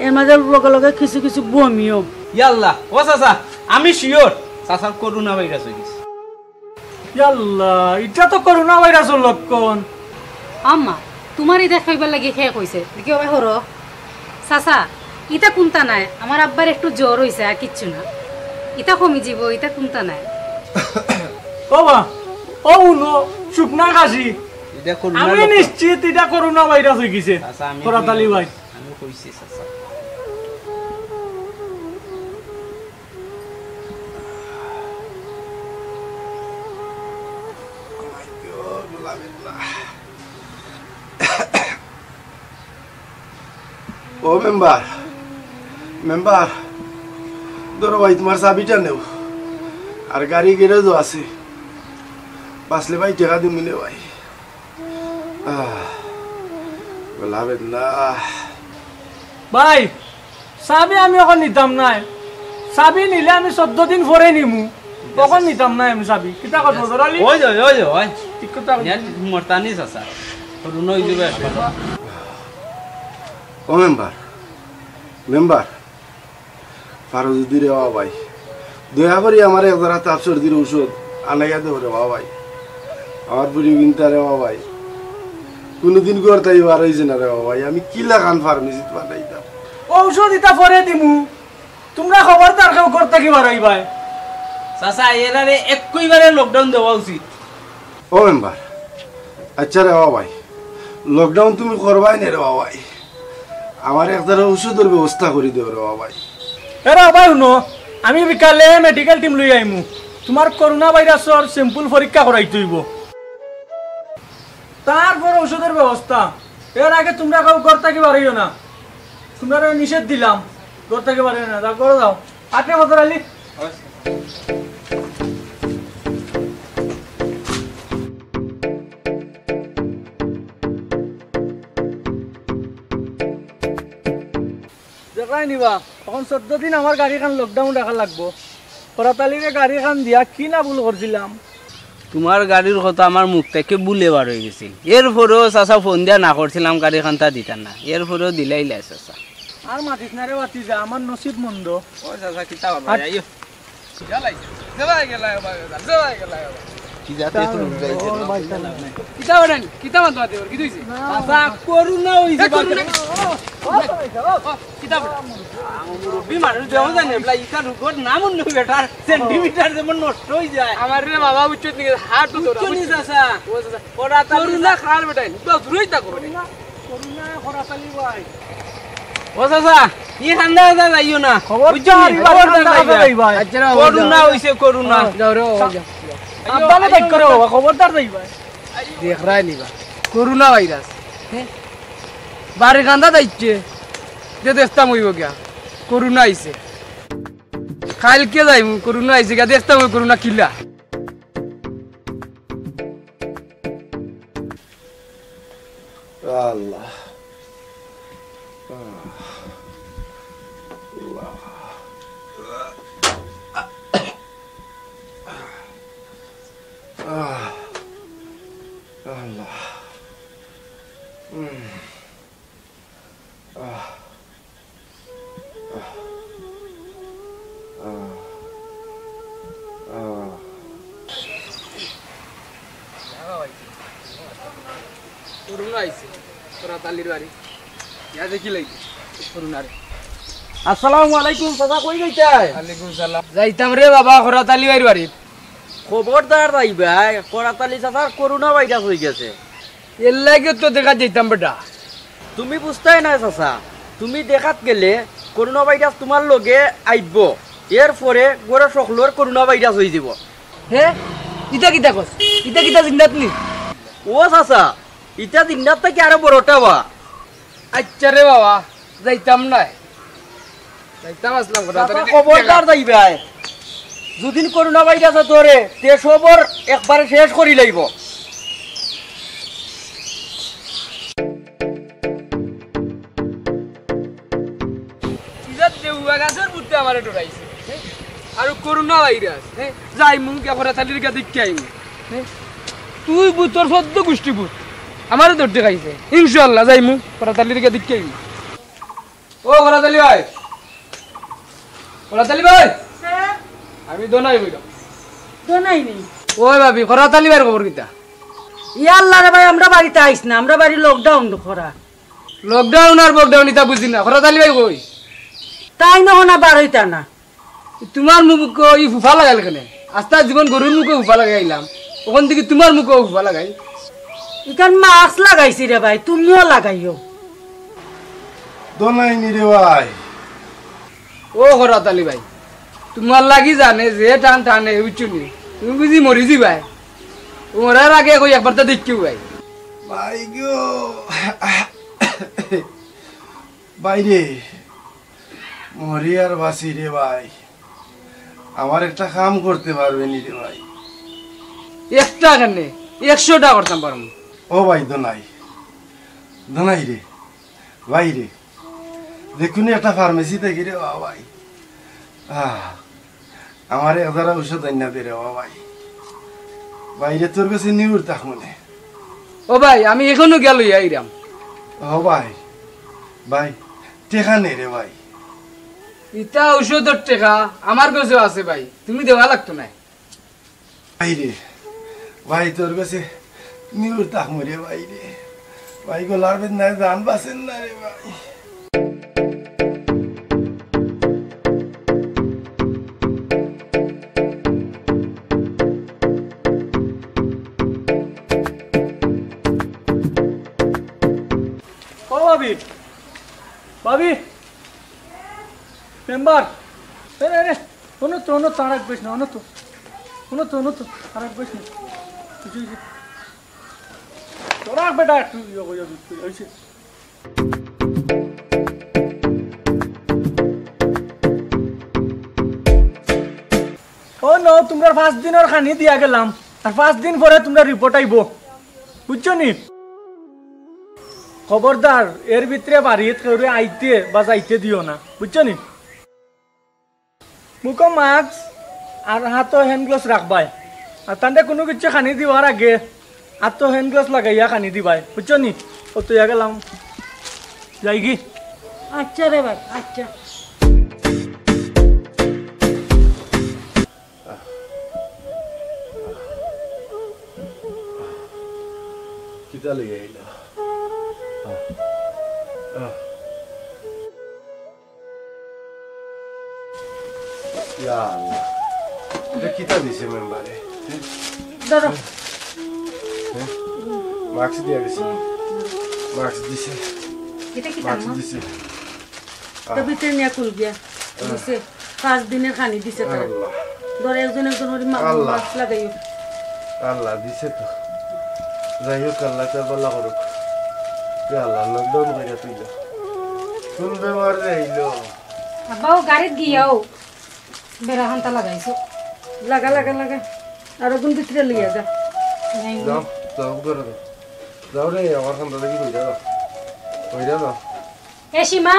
এর মাঝে লগে লগে কিছু কিছু বমিও। ইয়াল্লা, ও চাচা, আমি sure চাচার করোনা ভাইরাস অই গেছে। ইয়াল্লা, ইটা তো করোনা ভাইরাসর লক্ষণ। আম্মা, তুমার ইতা খাইবার লাগি কে কইছে? দেখি ওবা হরো। চাচা, ইতা কুন্তা নায়, আমার আব্বার একটু জ্বর অইছে, আর কিচ্ছু না। ইতা কমি যিবো, ইতা কুন্তা নায়। ও বা, ও উনো, শুকনা কাশি। ইটা করোনা আমি লক্ষণ। নিশ্চিত ইটা করোনা ভাইরাস অই গেছে। চাচা, আমি করাত আলী ভাই। আমি কইছি, চাচা। ও মেম্বার, মেম্বার, ধরো ভাই, তুমার চাবিটা নেও, আর গাড়ি গ্যারেজও আছে, বাঁচলে ভাই টেকা দিমু নে ভাই। আহ, গলা বেদনা। ভাই, চাবি আমি অখন নিতাম নায়। চাবি নিলে আমি চৌদ্দ দিন পরে নিমু। অখন নিতাম নায় আমি চাবি। কিতা কথা, জোরালি? ওই, ওই, ওই, ওই। ঠিক কথা কইছি। ইয়ার মর্তানি চাচা। করুণা অই যাইবো একবার। ও মেম্বার, মেম্বার, পারো যদি রে বাবাই, দয়া করি আমার এক জরা তাপ সর্দির ঔষধ আনাইয়া দেও রে বাবাই। আমার বুড়ি বিনতা রে বাবাই, কোনোদিন ঘর থাকি বার অইছে না রে বাবাই, আমি কিলাখান ফার্মেসিত পাঠাইতাম? ঔষধ ইতা পরে দিমু, তুমরা খবরদার কেউ ঘর থাকি বারইবায়। চাচা, এরারে একেবারে লকডাউন দেওয়া উচিত। ও মেম্বার, আচ্ছা রে বাবাই, লকডাউন তুমি করবায় নে রে বাবাই, আমার এক জরা ঔষধর ব্যবস্থা করি দেও রে বাবাই। এ রে বাবাই, হুনো, আমি বিকালে মেডিকেল টিম লই আইমু, তুমার করোনা ভাইরাসর স্যাম্পল পরীক্ষা করাইতে অইবো। তারপর ঔষধর ব্যবস্থা। এর আগে তুমরা কেউ ঘর থাকি বারইও না। তুমরারে নিষেধ দিলাম, ঘর থাকি বারইও না। যাও, ঘরো যাও। আপনি ফজর আলী। দেখরায় নি বা, অখন চৌদ্দ দিন আমার গাড়িখান লকডাউন রাখা লাগবো। খরাত আলীরে গাড়িখান দিয়া কি না ভুল করছিলাম। তুমার গাড়ির কথা আমার মুখ থাকি ভুলে বার অই গেছিল। এরপরেও চাচা ফোন দিয়া না করছিলাম, গাড়িখান তা দিতা না। এরপরেও দিলাইলায় চাচা। আর মাতিস না রে বাতিজা, আমার নসিব মন্দ। ও চাচা, কিতা করবা? আর আইও। গেলাই, গেলাই, গেলাই, গেলাই, গেলাই। কি জাতে এখন উঠে যাইছে? কিতা করেন? কিতা মাতো মাতো? কি দিছে? চাচা, করোনা অইছে। এ, করোনা। বাপরে। কিতা বলে? আমার মুরব্বি মানুষ দেওয়া জানে, বলা, ইটা রোগর নাম অন্য বেটার, সেন্টিমিটার যেমন নষ্ট অই যায়। আমার রে বাবা, উচ্চ নিয়ে হাত তো ধরা, উচ্চ নিয়ে চাচা। ও চাচা, ওরা তার করোনা খার বেটাই, তো দূরই থাকো বেটাই। করোনা, করোনা খরাত আলী ভাই। ও চাচা, ই ঠান্ডা ঠান্ডা যাইও না। খবরদার, বুঝছো নি? খবরদার যাইবা। আচ্ছা, না, করোনা অইছে, করোনা। যাও রে, যাও, যাও। আব্বালে দেখ করে বাবা, খবরদার যাইবা। দেখরায় নি বা, করোনা ভাইরাস। হ্যাঁ? বাড়ি কান্দা যাইছে, যে দেখতাম অইবো গিয়া, করোনা আইছে। কাইলকে যাইমু, করোনা আইছে গিয়া, দেখতাম অই করোনা কিলা। আল্লাহ। আল্লাহ। আহ, আল্লাহ। উম। আহ, আহ, আহ, আহ। করুণা আইছে, তোরা তালির বাড়ি। ইয়া দেখি লাগি, করুণারে। আসসালামু আলাইকুম, চাচা, কই যাইতায়? ওয়ালাইকুম সালাম। যাইতাম রে বাবা, খরাত আলী ভাইর বাড়িত। খবরদার যাইবায়, খরাত আলী চাচার করোনা ভাইরাস অই গেছে। এর লাগিও তো দেখাত যাইতাম বেটা। তুমি বুঝতায় নায় চাচা, তুমি দেখাত গেলে করোনা ভাইরাস তুমার লগে আইবো, এরপরে ঘরর সকলর করোনা ভাইরাস অই যিবো। হে? ইতা কিতা কস? ইতা কিতা জিন্দাত নি? ও চাচা, ইতা জিন্দাত থাকি আরো বড়টা বা। আচ্ছা রে বাবা, যাইতাম নায়। যাইতাম আছলাম কথা। চাচা, খবরদার যাইবায়। যুদি করোনা ভাইরাসে ধরে, তে সবর একবারে শেষ করি লাইবো। ইজাত দেউয়া গাছর বুদ্ধে আমারে ডরাইছে। আর করোনা ভাইরাস, হ্যাঁ? যাইমু গিয়া খরাত আলীর গা দেখিয়া আইমু। হ্যাঁ? তুই ভূত, তোর সদ্য গোষ্ঠী ভূত। আমারে ধরতে খাইছে। ইনশাআল্লাহ যাইমু, খরাত আলীর গা দেখিয়া আইমু। ও খরাত আলী ভাই, খরাত আলী ভাই, হ্যাঁ? আমি দোনাই বইলাম। দোনাই নি? ওই ভাবি, খরাত আলী ভাইর খবর কিতা? ইয়া আল্লাহ রে ভাই, আমরা বাড়িত আইস না, আমরা বাড়ি lockdown করা। Lockdown আর বকডাউন ইতা বুঝি না, খরাত আলী ভাই কই? তাইন অখনা বারইতা না। তুমার মুখো ই ফুফা লাগাইল কেনে? আস্তা জীবন গরুর মুখো ফুফা লাগাইলাম, অখন দেখি তুমার মুখো ফুফা লাগাই। ইখান mask লাগাইছি রে ভাই, তুমিও লাগাইও। দোনাই নি রে ভাই। ও খরাত আলী ভাই, তুমার লাগি জানে যে টান টানে, বুঝছো নি? তুমি বুঝি মরি যিবায়। মরার আগে কই একবার তো দেখিও ভাই। ভাই গো। ভাই রে, মরি আর বাঁচি রে ভাই, আমার একটা কাম করতে পারবে নি রে ভাই? একটা কেনে, একশোটা করতাম পারমু। ও ভাই দোনাই, দোনাই রে, ভাই রে, দেখুন একটা ফার্মেসি থাকি রে বাবাই। আহ, আমার এক ধারা ঔষধ আইনা দে রে বাবাই। বাইরে তোর কাছে নিউর থাক মনে। ও ভাই, আমি এখনো গিয়া লইয়া আইরাম। ও ভাই, ভাই, টেকা নে রে ভাই। ইতা ঔষধর টেকা আমার কাছেও আছে ভাই, তুমি দেওয়া লাগতো না। ভাই রে, ভাই তোর কাছে নিউর তাক মরে ভাই রে। ভাই গলার বেদনায় জান বাঁচের না রে ভাই। ও ভাবি, ভাবি, মেম্বার, এ রে, রে, অনো তো, অনো তো, আর এক বইস না, অনো তো, অনো তো, অনো তো, আর এক বইস না। বুঝছি, বুঝছি। তোরা বেটা একটু ইয়ে করে দিতে, ওই যে। ও নো, তোমরা পাঁচ দিনর খানি দিয়া গেলাম, আর পাঁচ দিন পরে তোমরা রিপোর্ট আইবো, বুঝছো নি? খবরদার, এর ভিতরে বাড়িত কেউরে আইতে বা যাইতে দিও না, বুঝছো নি? মুখো মাস্ক আর হাতো হ্যান্ড গ্লাভস রাখবায়। আর তানরে কুনু কিচ্ছু খানি দিবার আগে হাতো হ্যান্ড গ্লাভস লাগাইয়া খানি দিবায়, বুঝছো নি? ও তো ইয়া গেলাম, যাইগি। আচ্ছা রে ভাই, আচ্ছা। কিতা লইয়া আইলা? আহ, আহ। ইয়া আল্লাহ। এটা কিতা দিছে মেম্বারে? ধরো। হ্যাঁ? মাস্ক দিয়া গেছে। মাস্ক দিছে। এটা কিতা মাস্ক মা? দিছে। তো ভিতরে নিয়া খুল গিয়া। দিছে। পাঁচ দিনের খানি দিছে তারা। আল্লাহ। ধর একজন একজন করে মা-, আল্লাহ। মাস্ক লাগাইও। আল্লাহ দিছে তো। যাই হোক, আল্লাহ তার ভালা করুক। ইয়া আল্লাহ, লকডাউন কইরা তুইলা। কোন বেমার রে আইলো? আব্বাও গাড়িত গিয়াও বেড়া খান্তা লাগাইছো। লাগা, লাগা, লাগা। আরো কোন ভিতরে লইয়া যা। যাও, যাও, ঘরে যাও। যাও রে, আমার খান্তা দেখি কইরা যাও। কইরা যাও। এ সীমা,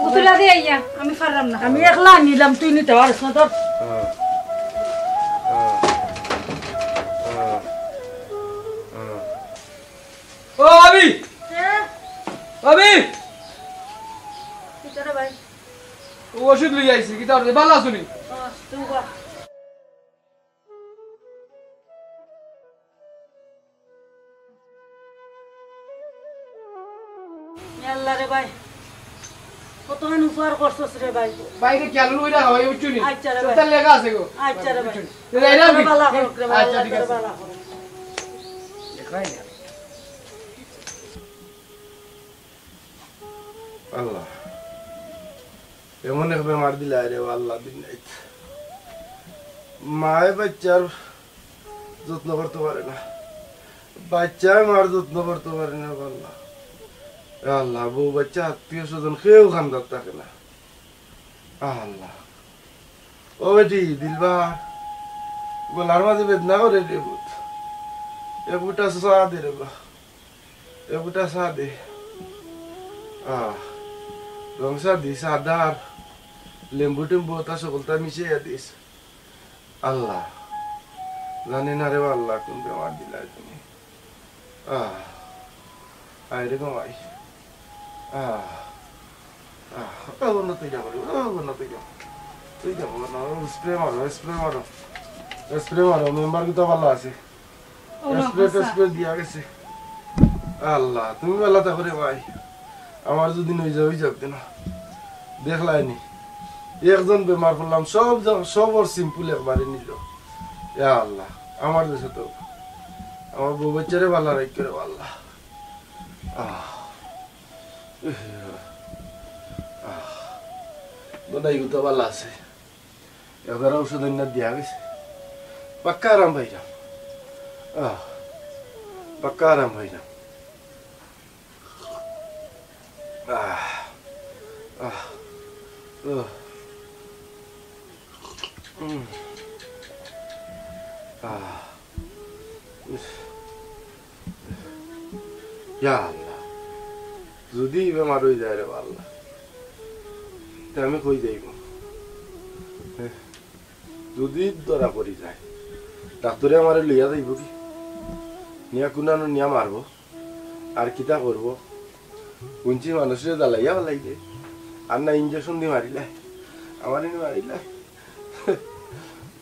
উতুলা দে আইয়া, আমি পারলাম না। আমি একলা আনিলাম, তুই নিতে পারস না, ধর। হ্যাঁ। হ্যাঁ। হ্যাঁ। হ্যাঁ। ও, আবি! হ্যাঁ? আবি! কিতা রে ভাই? ও ওষুধ লইয়া আইছি, কিতা রে? ভালা আছো নি? ও, তুই বা। এ আল্লাহ রে ভাই, কতখান উপকার করছস রে ভাই। ভাই, এটা খেয়াল করে রাখো, এই উঠছুনি। আচ্ছা রে ভাই। সবটা লেখা আছে গো। আচ্ছা রে ভাই। বুঝছো নি? তো এই রাখবি। ভালা করুক রে ভাই, আচ্ছা, আল্লাহ ঠিক তোরে আছে। ভালা করুক। দেখাই না। আল্লাহ, এমন এক বেমার দিলা রে আল্লাহ, দিন রাইত। মায়ে বাচ্চার যত্ন করতে পারে না, বাচ্চায় মার যত্ন করতে পারে না, আল্লাহ। এ আল্লাহ, বউ বাচ্চা আত্মীয় স্বজন কেউ খান্দাত থাকে না। আল্লাহ। ও বেটি, দিলবার, গলার মাঝে বেদনা করে রে পুত। এক ফুটা চা দে রে বা। এক ফুটা চা দে। আহ, রং চা দিস, আদা আর লেম্বু টেম্বু ওটা সকলটা মিশাইয়া দিস। আল্লাহ, জানি না রে আল্লাহ, কোন বেমার দিলায় তুমি। আহ, আয় রে গো আয়। আহ, আহ, ও না তুই যা বলি, ও না তুই যা। তুই যা বল না, ও স্প্রে মারো, স্প্রে মারো। স্প্রে মারো, মেম্বার কিন্তু ভালা আছে। ও না, স্প্রে হাছা। টেস্প্রে দিয়া গেছে। আল্লাহ, তুমি ভালা থাকো রে ভাই। আমার যদি নই যাও, ওই যাক না। দেখলায়নি? একজন বেমার করলাম, সব জ-, সবর সিম্পল একবারে নিল। ইয়া আল্লাহ, আমার দেশে তো আমার বউ বাচ্চারে ভালা রাখ করে আল্লাহ। আহ। আহ। বোধহয় এগুলো তো ভালা আছে। এবার ঔষধ আনিয়া দিয়া গেছে। পাক্কা আরাম পাইলাম। আহ, পাক্কা আরাম পাইলাম। আহ, আহ, উহ। উম। আহ। উফ। ইয়া আল্লাহ, যদি এই বেমার হয়ে যায় রে আল্লাহ, তে আমি কই যাইব? যুদি ধরা পড়ি যায়, ডাক্তরে আমারে লইয়া যাইব কি? নিয়া কুনানো নিয়া মারব। আর কিতা করব? হুনছি মানুষরে জ্বালাইয়া ফালাই দে। আর না ইঞ্জেকশন দি মারিলাই। আমারে নি মারিলাই।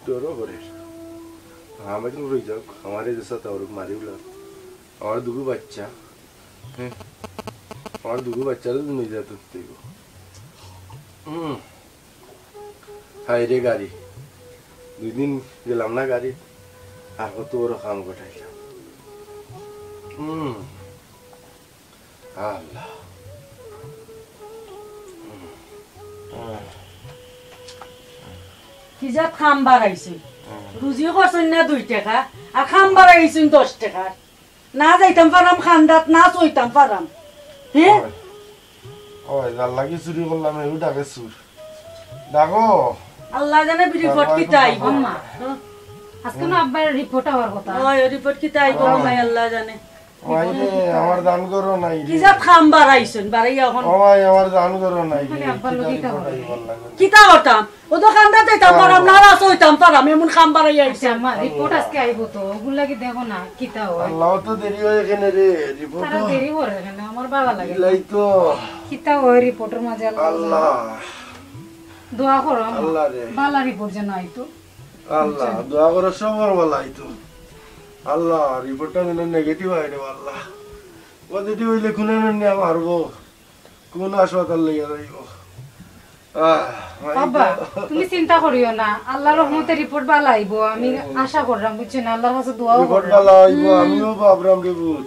ডরও করে। আমার রই যাউক, আমারে যেসা তাওরুক মারি উলাউক। আমার দুগু বাচ্চা। হ্যাঁ। আমার দুগু বাচ্চারে তো নিয়ে যেতে হইব। হুম। হায় রে গাড়ি। দুই দিন গেলাম না গাড়ি। আর কত বড় কাম ঘটাইলাম। হুম। আল্লাহ। কি জাত কাম বাড়াইছে? রুজি করছইন না দুই টেকা, আর কাম বাড়াইছইন দশ টেকা। না যাইতাম পারাম কান্দাত, না চইতাম পারাম। হ্যাঁ? ওই, ওই, যার লাগি চুরি করলাম, এও ডাকে চুর। ডাকো। আল্লাহ জানে রিপোর্ট কিতা আইব। আম্মা, আজকে না আব্বার রিপোর্ট আওয়ার কথা। ওই, রিপোর্ট কিতা আইব, আল্লাহ জানে। ওই রে, আমার জান ঘরো নাই রে। কি জাত কাম বাড়াইছইন, বাড়াইয়া অখন। ওই, আমার জান ঘরো নাই রে। খালি আব্বার লগে কিতা রিপোর্ট আইব, আল্লাহ জানে। কিতা করতাম? ও তো কান্দাত যাইতাম পারাম না, রাস হইতাম পারাম, এমন কাম বাড়াইয়া আইছে। আচ্ছা, আম্মা, রিপোর্ট আজকে আইব তো, ওগুর লাগি দেখো না, কিতা হয়। আল্লাহ, তো দেরি হয় এখানে রে, রিপোর্ট তারা তো দেরি করে এখানে, আমার বালা লাগে না। ইলাই তো। কিতা হয় রিপোর্টের মাঝে, আল্লাহ জানে। আল্লাহ। দোয়া করো, আম্মা। আল্লাহ রে। বালা রিপোর্ট যেন আইতো। আল্লাহ, দোয়া করো, সবর বালা আইতো। আল্লাহ, রিপোর্টটা যেন নেগেটিভ আয় রে, আল্লাহ। পজিটিভ হইলে খুনে নিয়ে মারবো। কোন হাসপাতাল লইয়া যাইব? আহ, ভাই আব্বা, গো। তুমি চিন্তা করিও না, আল্লাহর রহমতে রিপোর্ট ভালা আইব, আমি আশা করলাম, বুঝছো না? আল্লাহর কাছে দোয়াও রিপোর্ট করলাম। ভালা আইব, হুম। আমিও ভাবলাম রে পুত।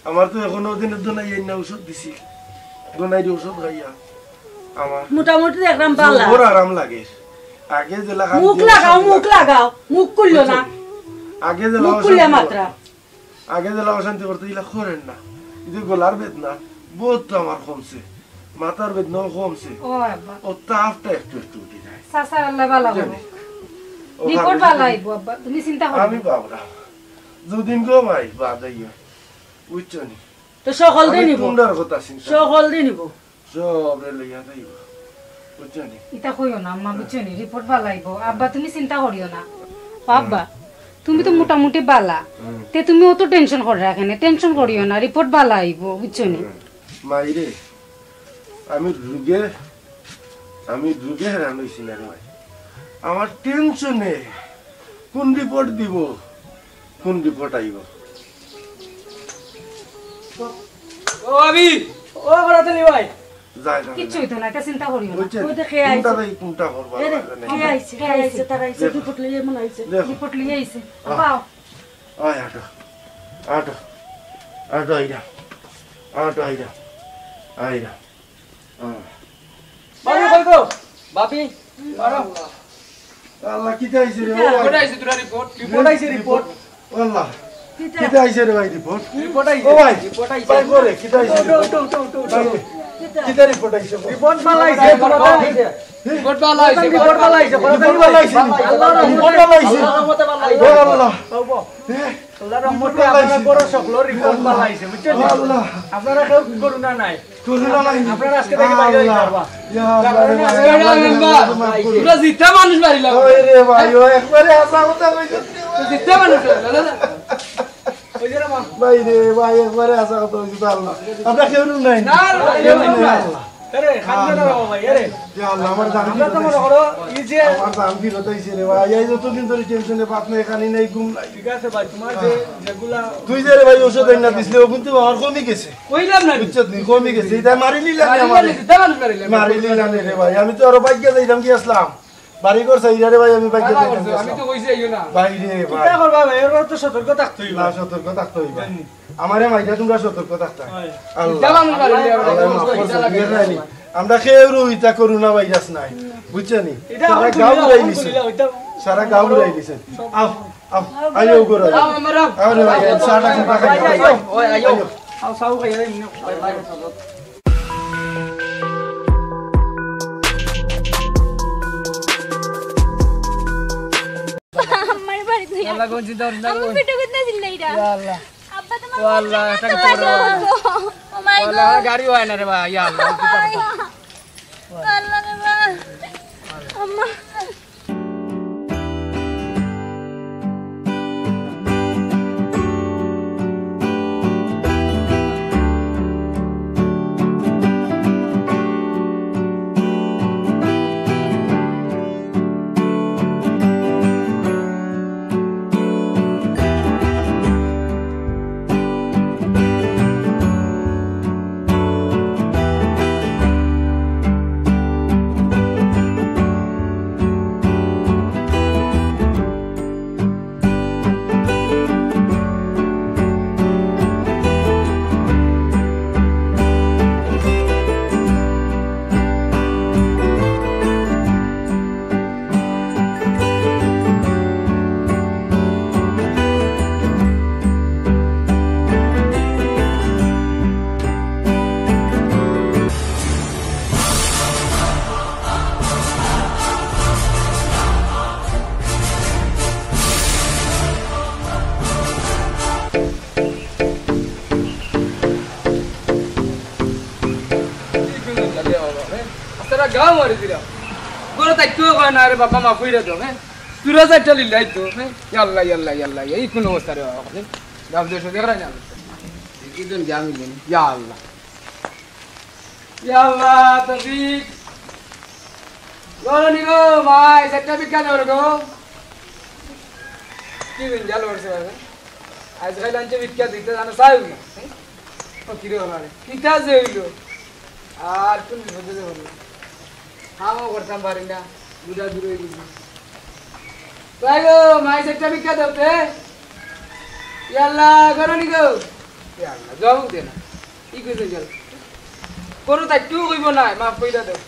আমার তো এখনো দিনের দোনাই এই না ঔষধ দিছি, দোনাই ঔষধ খাইয়া আমার মোটামুটি দেখলাম ভালা। জবর আরাম লাগে। আগে যেলা খান মুখ দিয়ে লাগাও, অশান্তি মুখ লাগতো। লাগাও, মুখ খুললো না। বুঝছো? আগে যেলা মুখ খুললে অশান্তি মাত্রা। করতো। আগে যেলা অশান্তি করতো, ইলা করেন না। এই যে গলার বেদনা, বহুত তো আমার কমছে। মাথার বেদনাও কমছে। ও আব্বা। ও তাপটা একটু একটু উঠে যায়। চাচার আল্লাহ ভালা জানি। করুক। ও রিপোর্ট ভালা আইব আব্বা, তুমি চিন্তা করো আমি না। বাবরা। দুদিন গো ভাই, বাদ আইয়া। বুঝছো নি? তো সকল আমি দিন নিব। কুমড়ার কথা চিন্তা। সকল দিন নিব। সবরে লইয়া যাইব। বুঝছো নি? ইতা কইও না আম্মা, বুঝছো নি? রিপোর্ট ভালা আইব। আব্বা, তুমি চিন্তা করিও না। ও আব্বা, তুমি তো মোটামুটি ভালা। হুম। তে তুমি অত টেনশন করে রাখে না, টেনশন করিও না, রিপোর্ট ভালা আইব, বুঝছো নি? হুম। মাইরে, আমি রুগে, আমি রুগে হেরান হইছি না রে ভাই। আমার টেনশনে কোন রিপোর্ট দিব, কোন রিপোর্ট আইব। ও ভাবি, ও বড়াতলি ভাই। যায়, যায়, কিচ্ছু যায়। হইতো না, এটা চিন্তা করিও না। বুঝছেন? ওই যে খেয়ে আইছে। কোনটা ভাই, কোনটা করবা, এ রে, লাগে না। খেয়ে আইছে, খেয়ে আইছে, তারা আইছে, দেখো। রিপোর্ট লইয়া মনে আইছে। দেখো। রিপোর্ট লইয়া আইছে। আহ। বাবা। ওই আটো, আটো, আটো, আইরা। আটো, আইরা। আইরা। আহ। ভাবি, কই গো? ভাবি, আরো। আল্লাহ, কিতা আইছে রে? কিতা? ও ভাই। রিপোর্ট আইছে, তোরা রিপোর্ট। রিপোর্ট আইছে, রিপোর্ট। আল্লাহ। কিতা? কিতা আইছে রে ভাই রিপোর্ট? রিপোর্ট আইছে, ও ভাই, রিপোর্ট আইছে। ভাই করে, কিতা আইছে? উঠো, উঠো, উঠো, উঠো, উঠো। ভাই, কিতা রিপোর্ট আইছে? রিপোর্ট ভালা আইছে, রিপোর্ট ভালা আইছে। রিপোর্ট ভালা আইছে, রিপোর্ট ভালা আইছে। রিপোর্ট ভালা আইছে। আল্লাহর রহমতে, রিপোর্ট ভালা আইছে। আল্লাহর রহমতে ভালা আইছে। ও আল্লাহ। বাবা। হ্যাঁ? আল্লাহর রহমতে রিপোর্ট ভালা আপনার আইছে। বড় সকল রিপোর্ট ভালা আইছে, বুঝছেন? ও আল্লাহ। আপনারা কেউ করুণা নাই। করুণা নাই। আপনারা আজকে থেকে বাইরে হইতে পারবা। ইয়া আল্লাহ রে ভাই, আল্লাহ রে ভাই, আল্লাহ রে ভাই। তোমরা জিতা মানুষ মারিলা। ওই রে ভাই, ও একবারে হাছা কথা কইছে। তো জিতা মানুষ মারিলা, না, না। ওই যে রে মা। ভাই রে ভাই, একবারে হাছা কথা কইছে তো আল্লাহ। আমরা কেউ নাই। না, না, কেউ নাই। আরে, খাদ্য না বাবা ভাই, আরে। ইয়া আল্লাহ, আমার জান আমরা তো মনে করো, এই যে আমার জান ফিরত আইছে রে ভাই। এই যতদিন ধরে টেনশনে ভাত নাই, খানি নাই, ঘুম নাই। ঠিক আছে ভাই, তোমার যে, যেগুলা তুই যে রে ভাই ঔষধ আইনা দিছিলে, ওগুন তো আমার কমে গেছে। কইলাম না। বুঝছত নি? কমে গেছে। এটা মারি নিলাম রে আমারে। মারি নিলাম রে ভাই। আমি তো আরো বাইকে যাইতাম কি আসলাম। বাড়ি ঘর চাইরা রে ভাই, আমি বাইকে যাইতাম কি আসলাম। আমি তো কইছি আইও না। ভাই রে ভাই। কিতা করবা ভাই? এর তো সতর্ক থাকতে হইব। না, সতর্ক থাকতে হইব। জানি। আমারে মাইরা তোমরা সতর্ক থাকতা। হয়। আল্লাহ। ইটা মানুষ মারি নিয়ে আল্লাহ মাফ করছে। আমরা কেউ ইতা করোনা ভাইরাস নাই। বুঝছো নি? এটা সারা এখন গাঁও তুলিলা, উড়াই এখন দিছে। তুলিলা, ওইটা সারা গাঁও উড়াই দিছে। আও। আও, আইও, ঘরে আইও। আও, আমার আও। আরে ভাই, চা টা খাই, খাই, খাই। ওই, আইও। আইও। আও, চাও খাই, এই নিও। আমার পেটে বেদনা দিল না এটা। ইয়া আল্লাহ। আব্বা, তোমার ও আল্লাহ, মন খারাপ একটা তো কিছু করো। ও মাই গড। আল্লাহ, গাড়ি হয় না রে ভাই, ইয়া আল্লাহ। আল্লাহ রে ভাই। গাও মারি দিলাম। ঘরো থাকতেও কয় না, "আরে বাবা, মাফ কইরা দাও, হ্যাঁ? তোরা চাইরটা লিল্লাই তো, হ্যাঁ? ইয়া আল্লাহ, ইয়া আল্লাহ, ইয়া আল্লাহ, এই কোন অবস্থা রে বাবা, হ্যাঁ? গাও দেশো দেখরায় না।" ইয়া আল্লাহ। ইয়া আল্লাহ, তৌফিক। ঘরো নি গো, মাই, চাইরটা ভিক্ষা দেও গো। কি দিন গেল ওর সঙ্গে? আজকাল আনছে ভিক্ষা দিতে জানো, চাইও না। হ্যাঁ? ও কিরে হলো রে? কিতা যে হইলো? আর কোন বিপদে যে হলো? কামও করতাম পারি না, বুড়া দূর হয়ে গেছি। তাই গো, মাই চাইরটা ভিক্ষা দেও তে। ইয়াল্লা, করো নি গো? ইয়াল্লা, জবাব দে না। কি কইতে গেল? করো তাই কেউ কইব না, মাফ কইরা দেও।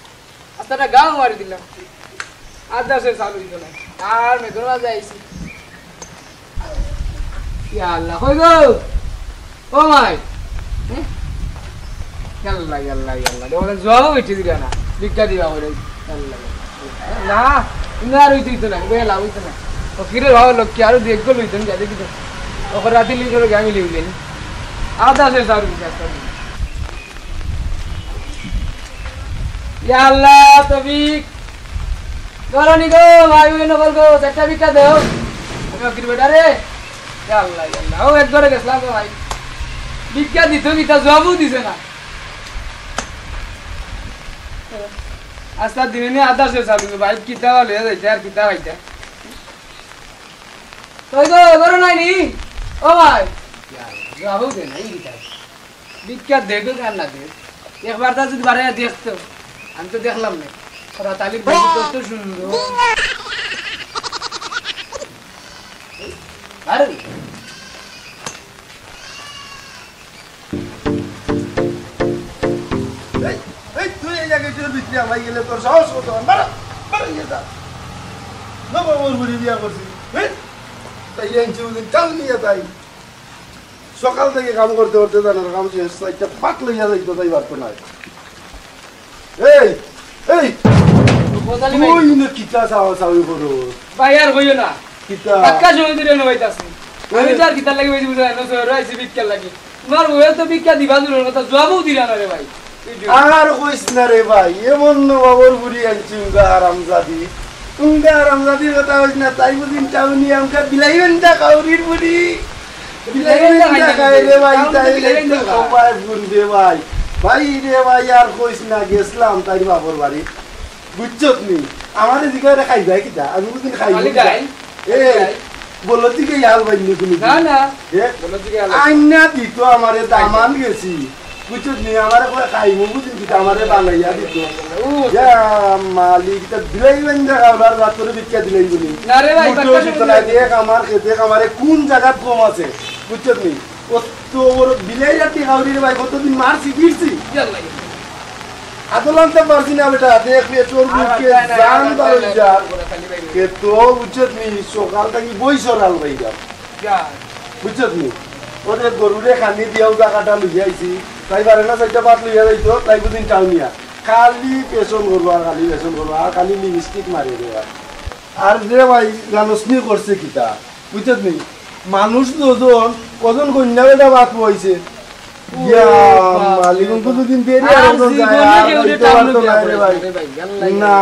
আস্তাটা গাও মারি দিলাম। আর দাসের চালু হইতো না। আর মেঘর মাঝে আইছি। ইয়া আল্লাহ, কই গো? ও মাই। হ্যাঁ? ইয়াল্লা, ইয়াল্লা, ইয়াল্লা। দেখো, জবাবও বেশি দিলা না। ভিক্ষা দিবা করে। ইয়াল্লা, ইয়াল্লা। না, না আর হইতে হইতো না। বেলা হইতো না। ও কিরে ভালো লোক কি আরো দেখবো লইতো না, দেখি তো। ওকে রাতে লিখে আমি লিখলেন। আর দাসের চালু হইতে আস্তে আস্তে। ইয়া আল্লাহ, তৌফিক। করো নি গো, ভাই, ওই নকল গো, চাইরটা ভিক্ষা দেও। আমি ফকির বেটা রে। ইয়া আল্লাহ, ইয়া আল্লাহ। ও, এক ঘরে গেছিলাম গো ভাই। ভিক্ষা দিত, কিতা জবাবও দিছে না। আস্তা দিনে নি আধা শেষ হবে, ভাই, কিতা ভালো হয়ে যাইতে আর কিতা খাইতে। কই গো, করো নাই নি? ও ভাই। ইয়া আল্লাহ, জবাবও দে না, এই কিতা? ভিক্ষা দেখ আর না দেখ, একবার তা যদি বাড়াইয়া দেখতো, আমি তো দেখলাম না। ওরা তালির বন্ধু কত সুন্দর। আরে, এই, এই, তুই এই জায়গায় তোর ভিতরে আলাই গেলে তোর সাহস কত? বারো, বারো, ইয়ে যা। নবাবর বুড়ি বিয়া করছি। এই, তাই আনছি ওদিন, কাল নিয়ে তাই। সকাল থেকে কাম করতে করতে জানার কাম শেষ, একটা পাত লইয়া যাইতো তাই পারতো না। এই, এই, ও, বোঝালি ভাই। তুই না কিতা চাওয়া চাওয়ি করো? ভাই, আর কইও না। কিতা? টাকা সময় দিলে না ভাই, তাসমি। আমি এই। তো আর কিতার লাগি ভাই বুঝা না, সর, আইছি ভিক্ষার লাগি। তোমার বউয়ে তো ভিক্ষা দিবা দূরের কথা, জবাবও দিলা না রে ভাই। আর কইস না রে ভাই, এমন নবাবর বুড়ি আনছি, উঙ্গা হারামজাদি। উঙ্গা হারামজাদির কথা কইস না, তাই বুঝিন টাউনি আমকা বিলাই বেন্দা কাউরির বুড়ি। বিলাই বেন্দা খায় রে ভাই, তাই বিলাই বেন্দা খায়। ও ভাই, হুন রে ভাই। ভাই রে ভাই, আর কইস না, গেছলাম তাইর বাপর বাড়ি। বুঝছত নি? আমারে জিগায় রে খাইবায় কিতা? আমি বুঝিন খাইবায় কিতা? এ, বলো দিকে ইয়াল বাইনি কুনু না, না। এ? বলো দিকে ইয়াল। আইনা দিত আমারে দামান গেছি। বুঝছত নি? আমারে কয় খাইমু বুঝিন কিতা? আমারে বানাইয়া দিত। ও। ইয়া মালিক, ইতা বিলাই বেন্দা খাওয়ার রাত্রে ভিক্ষা দিলাই বলি। না রে ভাই, উঠো বাক্কা ভিতরে সমুদ্র। দেখ আমার খেতে আমারে কোন জাগাত কম আছে। বুঝছত নি? অত বড় বিলাই রাতি খাওয়ারি রে ভাই, কতদিন মারছি, গিরছি। ইয়াল্লা, ইয়াল্লা। আদল আনতে পারছি না বেটা, দেখ পেটর আর বুকে আর জান আর বারো আর যা। আর খালি বাইরে। কে তো বুঝছত নি, সকাল থাকি বই সরাল ভাই যা। যা। বুঝছত নি? ওরে গরুরে খানি দিয়া উদা কাটা লইয়া আইছি, তাই পারে না চাইরটা ভাত লইয়া যাইতো, তাই বুঝিন টাউনিয়া। খালি পেছন করবো আর খালি পেছন করবো আর খালি লিপস্টিক মারে রে ভাই। আর রে ভাই, জানোস নি করছে কিতা? বুঝছত নি? মানুষ দুজন, কজন কইন্যা বেটা ভাত বইছে। ও ইয়া, বাপ রে মালিক, বাপ। অঙ্কু দুদিন দেরি আর আর একজন যায়, জীবনে আর কেউ যে যাইতে টাউনে পারতো বিয়া না রে করে ভাই। না রে ভাই, আল্লাহ। না,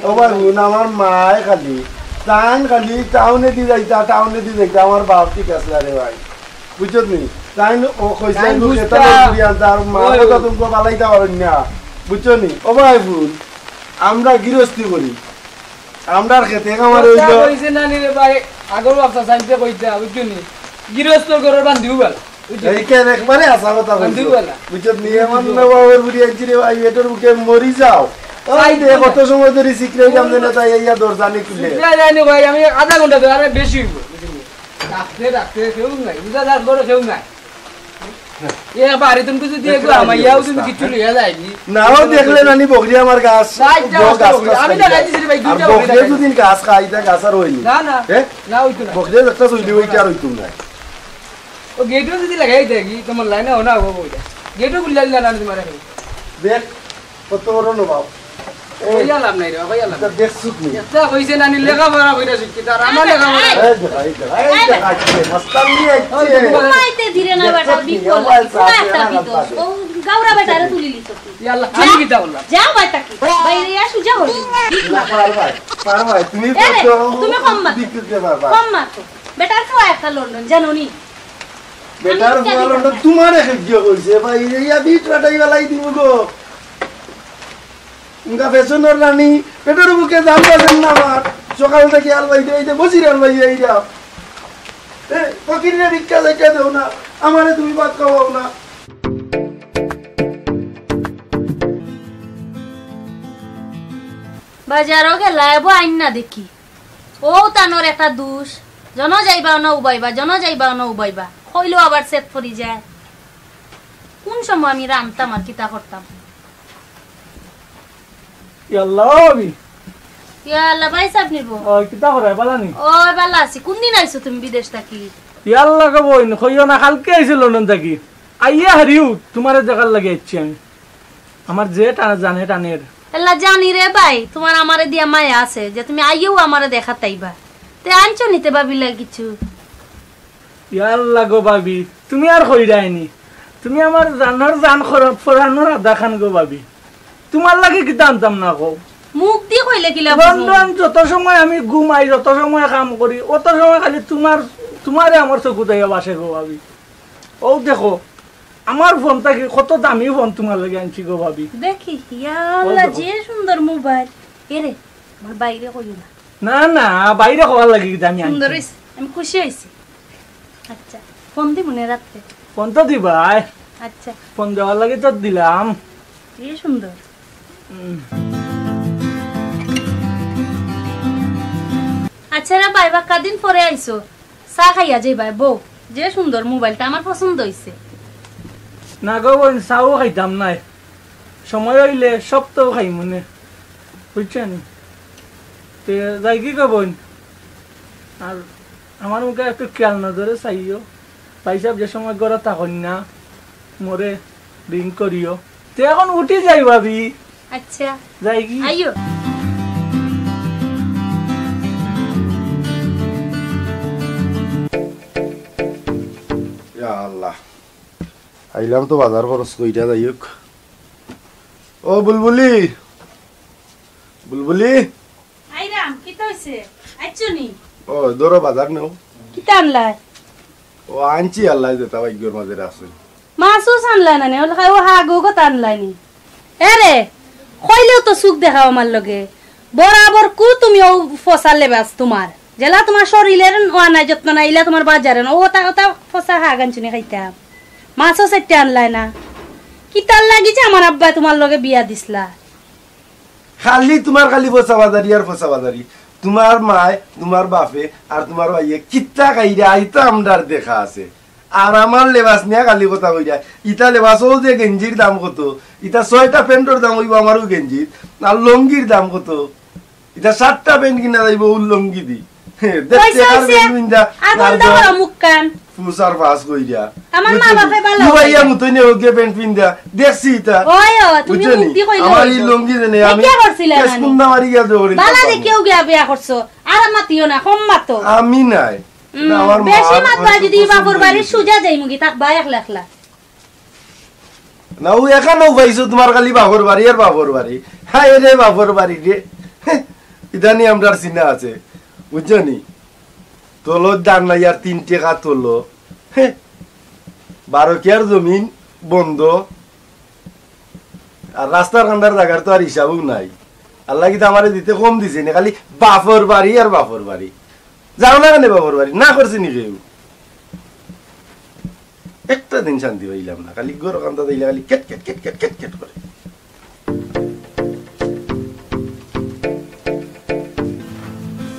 ও ভাই, হুন, আমার মায় খালি, তাইন খালি টাউনে দি যাইতা, টাউনে দি যাইতা, আমার বাপ ঠিক আছে রে ভাই। বুঝছত নি? তাইন ও কইছে, তাইন আমি বুঝতা। খেতে লই ঘুরি আনতে, আর মা ওই, কথা ওই। তুমি বালাইতা পারইন না। বুঝছো নি? ও ভাই, হুন, আমরা গিরস্তি করি। আমরার খেতে খামারে অইলো। কথা কইছে না নি রে ভাই, আগর বাপসা সাইনতে কইতা, বুঝছো নি? গিরস্তর ঘরর বান্দিও বালা, বুঝছো নি? এই কেন একবারে হাছা কথা কইছো। বান্দিও বালা। বুঝছো নি? আমার না বাবার বুড়ি আইছি রে ভাই, পেটর বুকে মরি যাও। ওই সাইড দে, না। কত সময় ধরি সিকরাই কাম দেনা তাই ইয়া দরজা নি খুলে। সিকরাই যায়নি ভাই, আমি আধা ঘন্টা ধরে, আরে বেশি হইব, বুঝছো নি? ডাকতে, ডাকতে কেউ নাই, বুঝা যার ঘরে কেউ নাই। এ বাড়ি তুমি কিছু দিয়ে গো, আমার ইয়াও তুমি কিছু লইয়া যায়নি। নাও দেখলে নানি বকরি আমার গাছ, রাইট, বক গাছ, গাছ আমি খাই লাগাই যায়। দিছি রে ভাই, আর দুইটা বকরি বকরি লাগাই দুদিন গাছ খাই, তা গাছ আর হয়নি। না, না, হ্যাঁ? না হইতো না। বকরি একটা চইলে ওই কি আর হইতো না। ও গেটও যদি লাগাই দেখি, তোমার লাইনে হনা হবো বইটা। গেটও খুললা দিলা না তোমার এখন। দেখ, কত বড় নবাব। এই, কইয়া লাভ নাই রে, কইয়া লাভ তা নাই। দেখছুক নি? একটা কইছে নানি লেখাপড়া কইরা শিক্ষিত, আর আমার লেখাপড়া। এই দেখ, এই দেখ, এই দেখ, আইছে, মাস্টার নিয়ে আইছে। ওই তো ঘুমাইতে দিরে না বেটা, দেখছুক নি? বিপদ আমার লাগি, সাথে ঘুমাইতে আমার দিত। সাথে। ও গাউরা বেটারে তুলি লিছো তুই। ইয়া আল্লাহ, আমি কিতা করলাম? যাও বাই থাকি। বাইরে ইয়া সুজা হলি। না, পারবায়, পারবায়। তুমি এ রে, পারছো, তুমি কম মাতো। বিদ্যুৎ দিয়ে পারবায়। কম মাতো। বেটার ফুয়া একটা লন্ডন, জানো নি? বেটার আমি ফুয়া লন্ডন, তোমারে খেপিয়ে কইছে, বাইরে ইয়া বিট ফাটাই বেলাই দিমু গো। উনকা ফ্যাশনর রানী, পেটর ভুকে জান বাজেন না আমার। সকাল থাকি আলবাইতে আইতে বসির আলবাই আইরা। এ, ফকিররে ভিক্ষা চাইতে দেও না, আমারে তুমি ভাত খাওয়াও না। বাজারো গেলা এবো আইন না দেখি। ও তানর একটা দুষ, জনো যাইবা না উবাইবা, জনো যাইবা না উবাইবা, কইলেও আবার সেট পড়ি যায়। কোন সময় আমি রানতাম আর কিতা করতাম? ইয়াল্লা, ও ভাবি। ইয়াল্লা, ভাই সাহেব নিব। ও, কিতা করে, বালা নি? ও, বালা আছি। কোন দিন আইছো তুমি বিদেশ থাকি? ইয়াল্লা গো বইন, কইও না, কালকে আইছি লন্ডন থাকি। আইয়া হারিউ, তোমারে দেখার লাগি আইছি আমি। আমার যে টানে, জানে টানের। এল্লা জানি রে ভাই, তোমার আমারে দিয়া মায়া আছে, যে তুমি আইয়াও আমারে দেখাত আইবা। তে আনছো নিতে ভাবিলা কিছু? ইয়াল্লা গো ভাবি, তুমি আর কইরায় নি। তুমি আমার জানর জান, খর-, ফরানর আধা খান গো ভাবি। তোমার লাগি কিতা আনতাম না কও? মুখ দি কইলে কিলা বুঝমু? লন্ডন যত সময় আমি ঘুমাই, যত সময় কাম করি, অত সময় খালি তোমার, তোমারে আমার চকুত আইয়া বাসে গো ভাবি। ও দেখো, আমার ফোন থাকি কত দামি ফোন তোমার লাগি আনছি গো ভাবি। দেখি, ইয়াল্লা, ও দেখো। যে সুন্দর মোবাইল। এরে, আমার বাইরে কইও না। না, না, বাইরে কওয়ার লাগি কিতা আমি আনছি। সুন্দর হইছে, আমি খুশি হইছি। আচ্ছা, ফোন দিমু নে রাত্রে। ফোন তো দিবায়। আচ্ছা। ফোন দেওয়ার লাগি তো দিলাম। কি সুন্দর। উম। আচ্ছা রে ভাই, বাক্কা দিন পরে আইছো। চা খাইয়া যাইবায়, বউ। যে সুন্দর মোবাইলটা আমার পছন্দ হইছে। না গো বইন, চাও খাইতাম নায়। সময় হইলে সপ্তাহ খাইমু নে। বুঝছো নি? তে যাই কি গো বইন? আর আমার মুখে একটু খেয়াল নজরে চাইও। ভাই সাহেব যে সময় ঘরে থাকইন না, মোরে রিং করিও। তে এখন উঠি যাই ভাবি। আচ্ছা। যাই কি? আইও। ইয়া আল্লাহ। আইলাম তো বাজার খরচ কইরা, যাই হোক। ও বুলবুলি, বুলবুলি। আইরাম, কিতা হইছে? আইছো নি? ও, ধরো বাজার নেও। কিতা আনলায়? ও, আনছি আল্লাহ যেটা ভাগ্যর মাঝে আছে। মাছ উছ আনলায় না নি? ওলা খাই ও হাগু গত আনলায় নি? এ রে, কইলেও তো চুখ দেখাও আমার লগে। বরাবর কু তুমি ও ফসা লেবাস তোমার। যেলা তোমার শরীরের ওয়া নাই, যত্ন নাই, ইলা তোমার বাজারে না। ও ওটা, ওটা ফসা হাগ আনছো নি খাইতাম। মাছও চাইরটা আনলায় না। কিতার লাগি যে আমার আব্বায় তোমার লগে বিয়া দিছলা? খালি তোমার খালি ফসা বাজারি আর ফসা বাজারি। তোমার মায়, তোমার বাপে আর তোমার ভাইয়ে কিতা খাইরা, ইতা আমরার দেখা আছে। আর আমার লেবাস নিয়া খালি কথা কইরা। ইতা লেবাস, ও যে গেঞ্জির দাম কত, ইতা ছয়টা প্যান্টর দাম অইবো আমারও গেঞ্জির। আর লুঙ্গির দাম কত? ইতা সাতটা প্যান্ট কিনা যাইবো উল্লঙ্গি দি। দেখতে পয়সা আর হইছে। প্যান্ট পিন্দা, আর আর বন্ধ করো মুখ কান। ফুসার ফাস কইরা। আমার মা বাপে ভালা বুঝছো নি? মুতইনে ওকে প্যান্ট পিন্দা। দেখছি ইতা। ওই, ও, তুমি বুঝছো নি? মুখ দি কইলে আমার হইতো। এই লুঙ্গি দেনে আমি বিয়া করছিলা কেস না নি? কুন্দা মারি গিয়া জোরে বালা কাপড়। দেখিও গিয়া বিয়া করছো। আর মাতিও না, কম মাতো। আমি নাই। হুম, না, আমার মা বেশি আর মাতবা অনেক যদি পছন্দ বাপর বাড়ি হইছে। সুজা যাইমুগি, থাকবা একলা একলা। না, ও এখানেও পাইছো তোমার খালি বাপর বাড়ি আর বাপর বাড়ি। হায় রে বাপর বাড়ি রে। ইদানি আমরার চিনা আছে, বুঝছো নি? তলর ধান নাই আর তিন টেকা তলো। হে, বারো কিয়ার জমিন বন্ধ। আর রাস্তার কান্দার জাগার তো আর হিসাবও নাই। আল্লাহ কিতা আমারে দিতে কম দিছে নি, খালি বাপর বাড়ি আর বাপর বাড়ি। যাও না কেনে বাপর বাড়ি? না করছে নি কেউ? একটা দিন শান্তি পাইলাম না, খালি ঘর কান্দা দিলে খালি কেট কেট কেট কেট কেট কেট করে।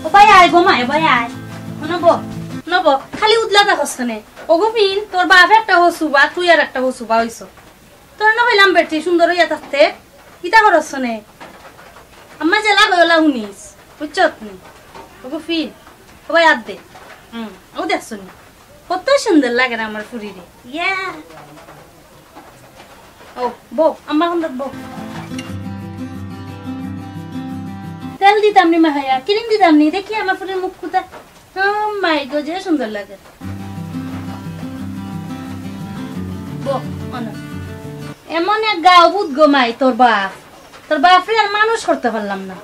ও ভাই আয় গো মা, এ ভাই আয়। নব, নব, খালি উদলা থাকস কেনে? ওগো ফিন, তোর বাপ একটা হসুবা, তুই আর একটা হসুবা হইছ। তোর না কইলাম বেটি সুন্দর হইয়া থাকতে, ইতা করস নে। আম্মা জেলা গয়লা হুনিস, বুঝছত নি? ওগো ফিন, ও ভাই আত দে। হুম, ও দেখছ নি? কত সুন্দর লাগে না আমার ফুরিরে। ইয়া। ও, বউ, আম্মা কোন বউ? তেল দিতাম নি মাহায়া, ক্রিম দিতাম নি, দেখি আমার ফুরির মুখ কুতা। ও মাই গো, যে সুন্দর লাগে। বউ, অনো। এমন এক গাঁও ভূত গো মাই তোর বাপ। তোর বাপরে আর মানুষ করতে পারলাম না।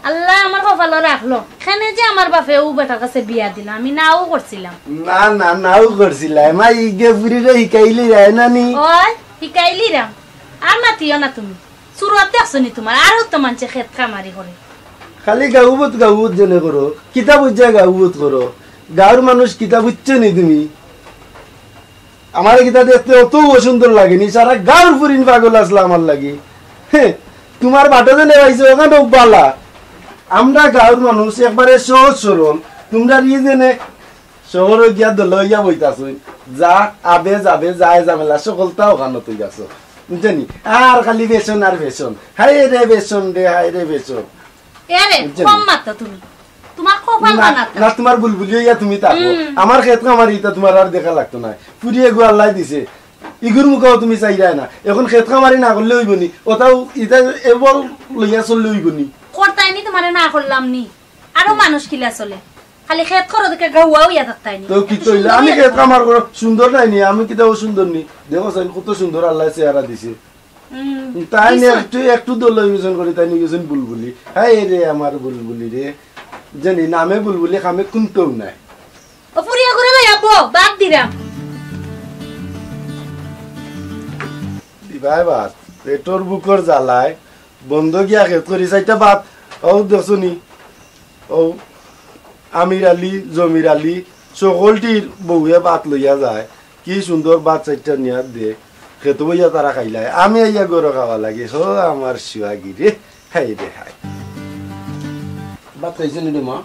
আল্লায় আমার কপালো রাখলো। কেনে যে আমার বাপে অউ বেটার কাছে বিয়া দিলো, আমি নাও করছিলাম। না, না, নাও করছিলায়। মাই ইগে ফুরিরে হিকাইলিরায় না নি? ওই, হিকাইলিরাম। আর মাতিও না তুমি। সুরত দেখছো নি তুমার? আরো তো মানষে খেত কামারি করে। খালি গাঁও ভূত, গাঁও ভূত জেনে করো। কিতা বুঝিয়া গাঁও ভূত করো? গাঁওর মানুষ কিতা বুঝছো নি তুমি? আমারে কিতা দেখতে অত অসুন্দর লাগে নি, সারা গাঁওর ফুরিন পাগল আছলা আমার লাগি। হে, তুমার বাটো যে নেওয়াইছে অখানও বালা। আমরা গাঁওর মানুষ একবারে সহজ সরল, তুমরার ই জেনে শহরো গিয়া দলে অইয়া বইতাছইন। যা আবে যাবে, যায় ঝামেলা, সকলতা অখানো তুই আছো। বুঝছো নি? আর খালি বেসন আর বেসন। হায় রে বেসন রে, হায় রে বেসন। এরে, বুঝছো নি? কম মাতো তুমি। তুমার কপাল না, বানাতো। না, তুমার বুলবুলি অইয়া তুমি থাকো। হুম। আমার খেত কামারি ইতা তুমার আর দেখা লাগতো নায়। ফুরি এগু আল্লায় দিছে। ইগুর মুখেও তুমি চাইরায় না। এখন খেত কামারি না করলে অইবো নি? ওটাও ইতা এবল লইয়া চললে অইবো নি? করতায় নি তুমারে না করলাম নি। আরো মানুষ কিলা চলে। খালি খেত করো দেখে গাউয়া অইয়া থাকতায় নি। তো কি একটু কইলে? সুন্দর আমি অইয়া খেত থাকো। কামার করো সুন্দর নায় নি? আমি কিতা অসুন্দর নি? দেখো চাইন কত সুন্দর আল্লায় চেহারা দিছে। হুম, তাই নিয়ে দিছইন। একটু, একটু দলে ওজন করি, তাই নিয়ে গেছেন বুলবুলি। হায় রে আমার বুলবুলি রে, জানি নামে বুলবুলি, কামে কুন্তাও নাই। ও ফুরিয়া করে লই আব্বু, বাদ দিরাম। দিবায় বাদ, পেটর ভুকর জ্বালায়, বন্দ গিয়া খেত করি চাইরটা ভাত, অউ দেখছো নি? অউ আমির আলী, জমির আলী, সকলটির বউয়ে ভাত লইয়া যায়। কি সুন্দর ভাত চাইরটা নিয়া দে, খেতো বইয়া তারা খাইলায়। আমি আইয়া ঘরো খাওয়া লাগে। হো আমার সুয়াগি রে, হায় রে হায়। ভাত খাইছো নি রে মা?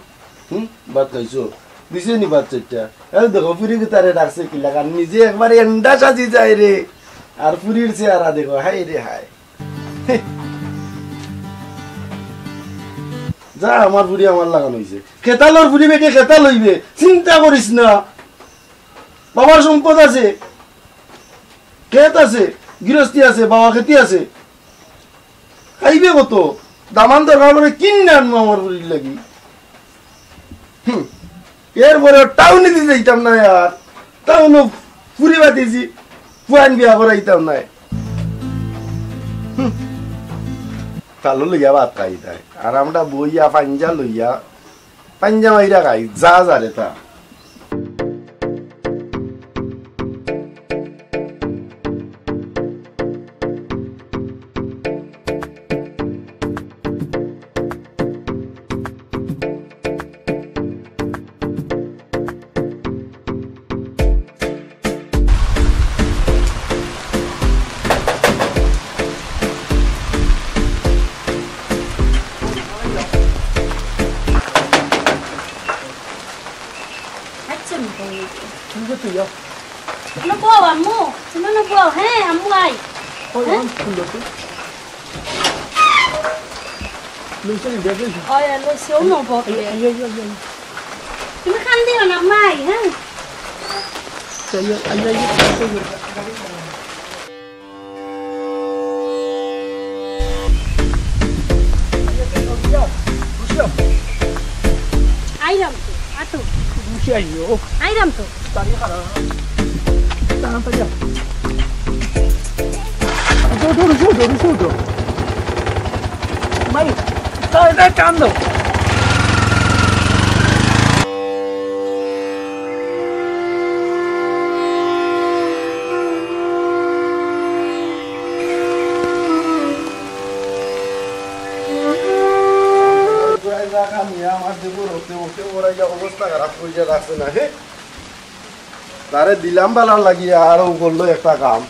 হুম, ভাত খাইছো? দিছে নি ভাত চাইরটা? এই দেখো, ফুরি গুতারে রাখছে কিলা, কারণ নিজে একবারে এন্ডা সাজি যায় রে, আর ফুরির চেহারা দেখো, হায় রে হায়। যা, আমার ফুরি আমার লাখান অইছে। খেতালর ফুরি বেটি খেতাল অইবে, চিন্তা করিস না। বাবার সম্পদ আছে, খেত আছে, গিরস্তি আছে, বাবা খেতি আছে। খাইবে কত? দামান দরকার পড়ে কিনে আনবো আমার ফুরির লাগি। হুম, এরপরে টাউনে দিতে যাইতাম না আর। টাউনও ফুরি বাতিছি, ফুয়াইন বিয়া করাইতাম না। হুম, তালু লইয়া ভাত খাইতায়। আর আমরা বইয়া পাঞ্জা লইয়া, পাঞ্জা মাইরা খাই, যা যারে তা। আচ্ছা, তুমি তো তুই যাও। না, বউ, আম্মু, তুমি না বউ, হ্যাঁ, আম্মু আই। ওই, হ্যাঁ? ওই, সুন্দর তো। লইছে নি, ব্যাগ লইছে? ওই, আর লইছে, ও না, বউ। এই, এই, এই, এই, এই। তুমি কান্দিও না, আম্মা আই, হ্যাঁ? এই, এই, এই, এই, এই, এই। আইরাম তো, আতো। আইরাম তো। তাড়াতাড়ি আও। উঠো, উঠো, উঠো, উঠো, উঠো। মাই, তাড়াতাড়ি, তাড়াতাড়ি টান দাও। আমার দেখো রক্তে মুখে ওরা গিয়া অবস্থা খারাপ করিয়া রাখছে না, হে? তারে দিলাম বালা লাগিয়া আর ও করলো একটা কাম।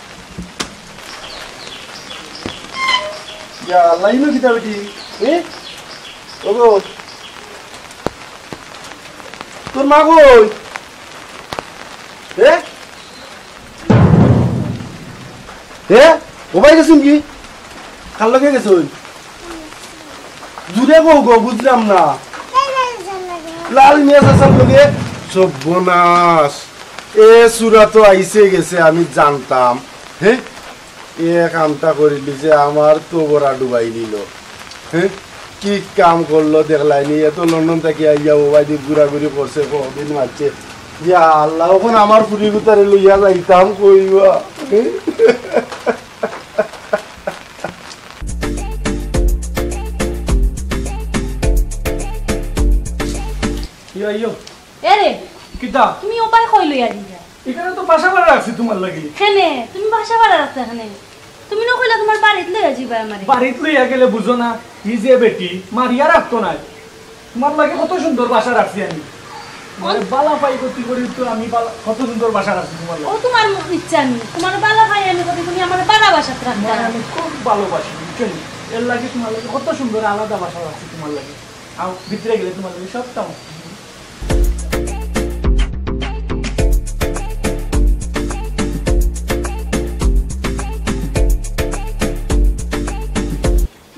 ইয়া আল্লাহ, ইনো কিতা বেটি? এ? ও গো। তোর মা কই? এ? এ? ও ভাই গেছইন কি? কার লগে গেছইন? জুরে কও গো, বুঝলাম না। লাল মিয়া চাচার লগে? সর্বনাশ। এ সুরা তো আইছে গেছে, আমি জানতাম। হে? এ কামটা করিলিছে, আমার তো বড়া ডুবাই নিল। হে? কি কাম করলো দেখলায়নি? এত লন্ডন থাকি আইয়া ও ভাই ঘুরাঘুরি করছে, কদিন মারছে। ইয়া আল্লাহ, অখন আমার ফুরি গুতারে লইয়া যাইতাম কইবা। হে? আইও। এরে, কিতা? তুমি অউ বায় কই লইয়া যাইবা? ইখানো তো বাসা ভাড়া রাখছি তুমার লাগি। কেনে? তুমি বাসা ভাড়া রাখতায় কেনে? তুমি না কইলা তুমার বাড়িত লইয়া যাইবায় আমারে। বাড়িত লইয়া গেলে বুঝো না, ই যে বেটি, মারিয়া রাখতো নায়। তুমার লাগি কত সুন্দর বাসা রাখছি আমি। মানে বালা পাই গতি করি তো আমি বালা, কত সুন্দর বাসা রাখছি তুমার লাগি। অউ তুমার ইচ্ছা নি, তুমার বালা পাই আমি করি তুমি আমারে বালা বাসাত রাখতায়। মানে আমি খুব ভালোবাসি, বুঝছো নি? এর লাগি তুমার লাগি কত সুন্দর আলাদা বাসা রাখছি তুমার লাগি। আও, ভিতরে গেলে তুমার লাগি সবতা আমার।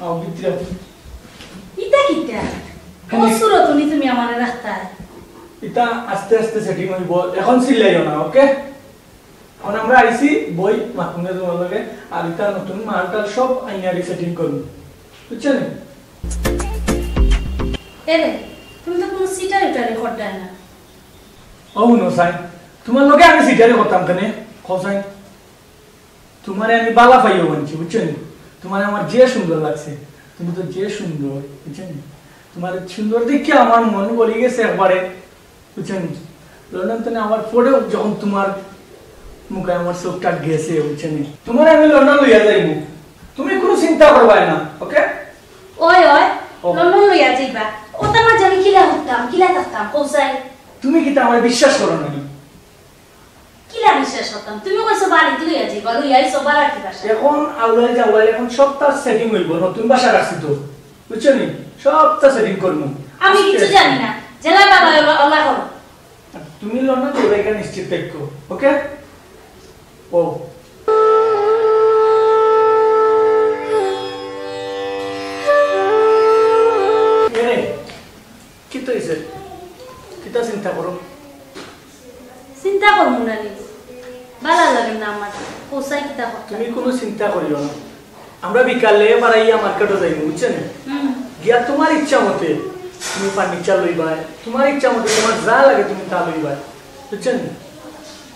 আও, ভিতরে আও। ইতা কিতা? কেনে? অউ সুরত নি তুমি আমারে রাখতায়। ইতা আস্তে আস্তে setting অইবো, এখন চিল্লাইও না, ওকে? এখন আমরা আইছি, বই মাতমুনে তুমার লগে, আর ইতা নতুন মাল টাল সব আইনারি setting করমু, বুঝছো নি? এরে, তুমি তো কুনু চিটারি উটারি করতায় না। ও হুনো সাইন, তুমার লগে আমি চিটারি করতাম কেনে? কও সাইন, তুমারে আমি বালা পাইও মানছি, বুঝছো নি? তুমারে আমার যে সুন্দর লাগছে, তুমি তো যে সুন্দর, বুঝছো নি? তুমারে সুন্দর দেখিয়া আমার মন ভরি গেছে একবারে। বুঝছো নি? লন্ডন তনে আবার পরেও যখন তুমার মুখে আমার চোখটা গেছে, বুঝছো নি? তুমারে আমি লন্ডন লইয়া যাইমু, তুমি কুনু চিন্তা করবায় না, ওকে? ওই, ওই, ও। লন্ডন লইয়া যাইবা। অতা মাঝে আমি কিলা উঠতাম, কিলা থাকতাম, কও চাই? তুমি কিতা আমারে বিশ্বাস করো না নি? কিলা বিশ্বাস করতাম? তুমি কইছো বাড়িত লইয়া যাইবা, লইয়া আইছো বাড়া কি বাসা? এখন আউলাই জাউলাই, এখন সবতা setting অইবো, নতুন বাসা রাখছি তো। বুঝছো নি? সবতা setting করমু। আমি কিচ্ছু জানি না। যেলা বাবা, ওলা, ওলা করো। তুমি লন্ডন যাইবায় ইখান নিশ্চিত থাকো, ওকে? ও। এরে, কিতা অইছে? কিতা চিন্তা করো? চিন্তা করমু না নি? বালা লাগে না আমার। কও চাই কিতা করতাম? তুমি কুনু চিন্তা করিও না। আমরা বিকালে বারাইয়া মার্কেটো যাইমু, বুঝছো নি? হুম। গিয়া তুমার ইচ্ছা মতে তুমি furniture লইবায়, তুমার ইচ্ছা মতে তুমার যা লাগে তুমি তা লইবায়, বুঝছো নি?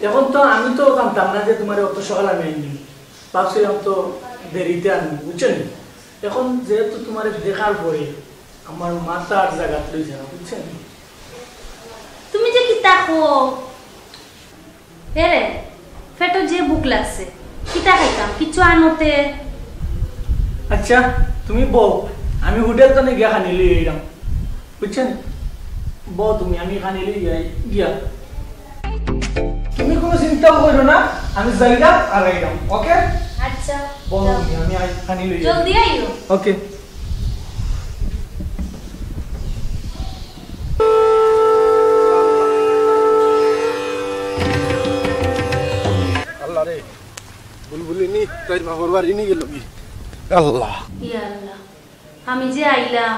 এখন তো আমি তো জানতাম না যে তুমারে অত সকাল আমি আইমু। ভাবছিলাম তো দেরিতে আনমু, বুঝছো নি? এখন যেহেতু তুমারে দেখার পরে আমার মাথা আর জাগাত লইছে না, বুঝছো নি? তুমি যে কিতা কও, এরে, পেটো যে ভুক লাগছে, কিতা খাইতাম? কিচ্ছু আনো তে। আচ্ছা, তুমি বও, আমি হোটেল তনে গিয়া খানি লই আইরাম। বুঝছো নি? বও তুমি, আমি খানি লই আই গিয়া। তুমি কুনু চিন্তা করো না, আমি যাইরাম আর আইরাম, ওকে? আচ্ছা, বও যাও। তুমি, আমি আই, খানি লই আই। জলদি আইও। ওকে। আল্লাহ রে, বুলবুলি নি, তাইর বাপর বাড়ি নি গেল কি? আল্লাহ। ইয়া আল্লাহ, আমি যে আইলাম,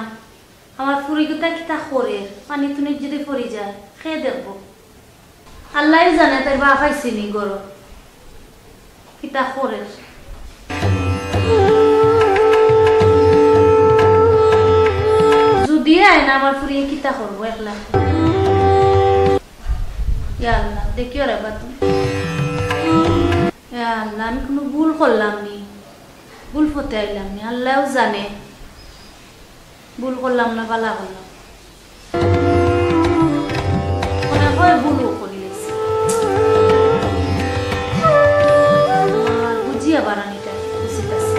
আমার ফুরি গুতা কিতা করের, পানি তুনি যদি পড়ি যায়, কে দেখবো? আল্লায় জানে তাইর বাপ আইছে নি ঘরো। কিতা করের? যদি আয় না, আমার ফুরিয়ে কিতা করবো একলা? ইয়া আল্লাহ, দেখিও রে বা তুমি। ইয়া আল্লাহ, আমি কুনু ভুল করলাম নি? ভুল পথে আইলাম নি? আল্লায়ও জানে। ভুল করলাম না, বালা করলাম। মনে হয় ভুলও করি গেছি। আর বুঝিয়া বাড়ানিটা উচিত আছে।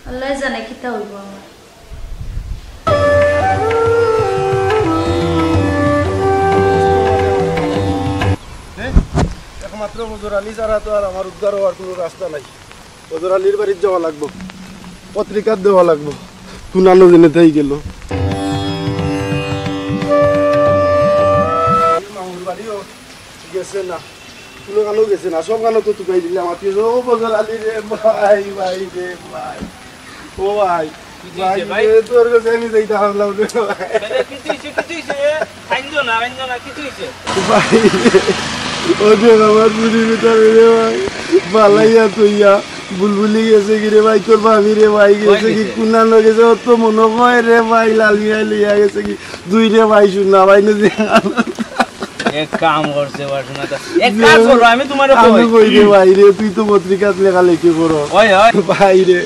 আল্লায় জানে কিতা অইবো আমার। হ্যাঁ? একমাত্র বজর আলী ছাড়া তো আর আমার উদ্ধার হওয়ার কোনো রাস্তা নাই। বজর আলীর বাড়িত যাওয়া লাগবো, পত্রিকাত দেওয়া লাগবো, কুনানো জেনে তাই গেল। মামুর বাড়িও গেছে না, কুনো কানো গেছে না, সব কানো তো তুকাই দিলে আমার পিছে। ও বজর আলী রে ভাই, ভাই রে ভাই, ও ভাই, কিতা ভাই হইছে ভাই? রে, তোর কাছে আমি যাইতে হারলাম রে ভাই। আরে, কিতা হইছে, কিতা হইছে? কাইন্দো না, কাইন্দো না, কিতা হইছে? ভাই রে, ও দেখ আমার চুরির ভিতরে রে ভাই, বালাইয়া তইয়া, বুলবুলি গেছে কি রে ভাই, তোর ভাবি রে ভাই, কই গেছে কি, গেছে? কুনানো গেছে, অত মনো কয় রে ভাই, লাল মিয়া লইয়া গেছে কি, দুই রে ভাই, শুন না ভাই, না যে এক কাম করছে, বাসনা তো। এক কাজ করো, আমি তোমারে আমি কই। কই রে ভাই রে, তুই তো পত্রিকাত লেখালেখি করো। ওই, ওই। ভাই রে,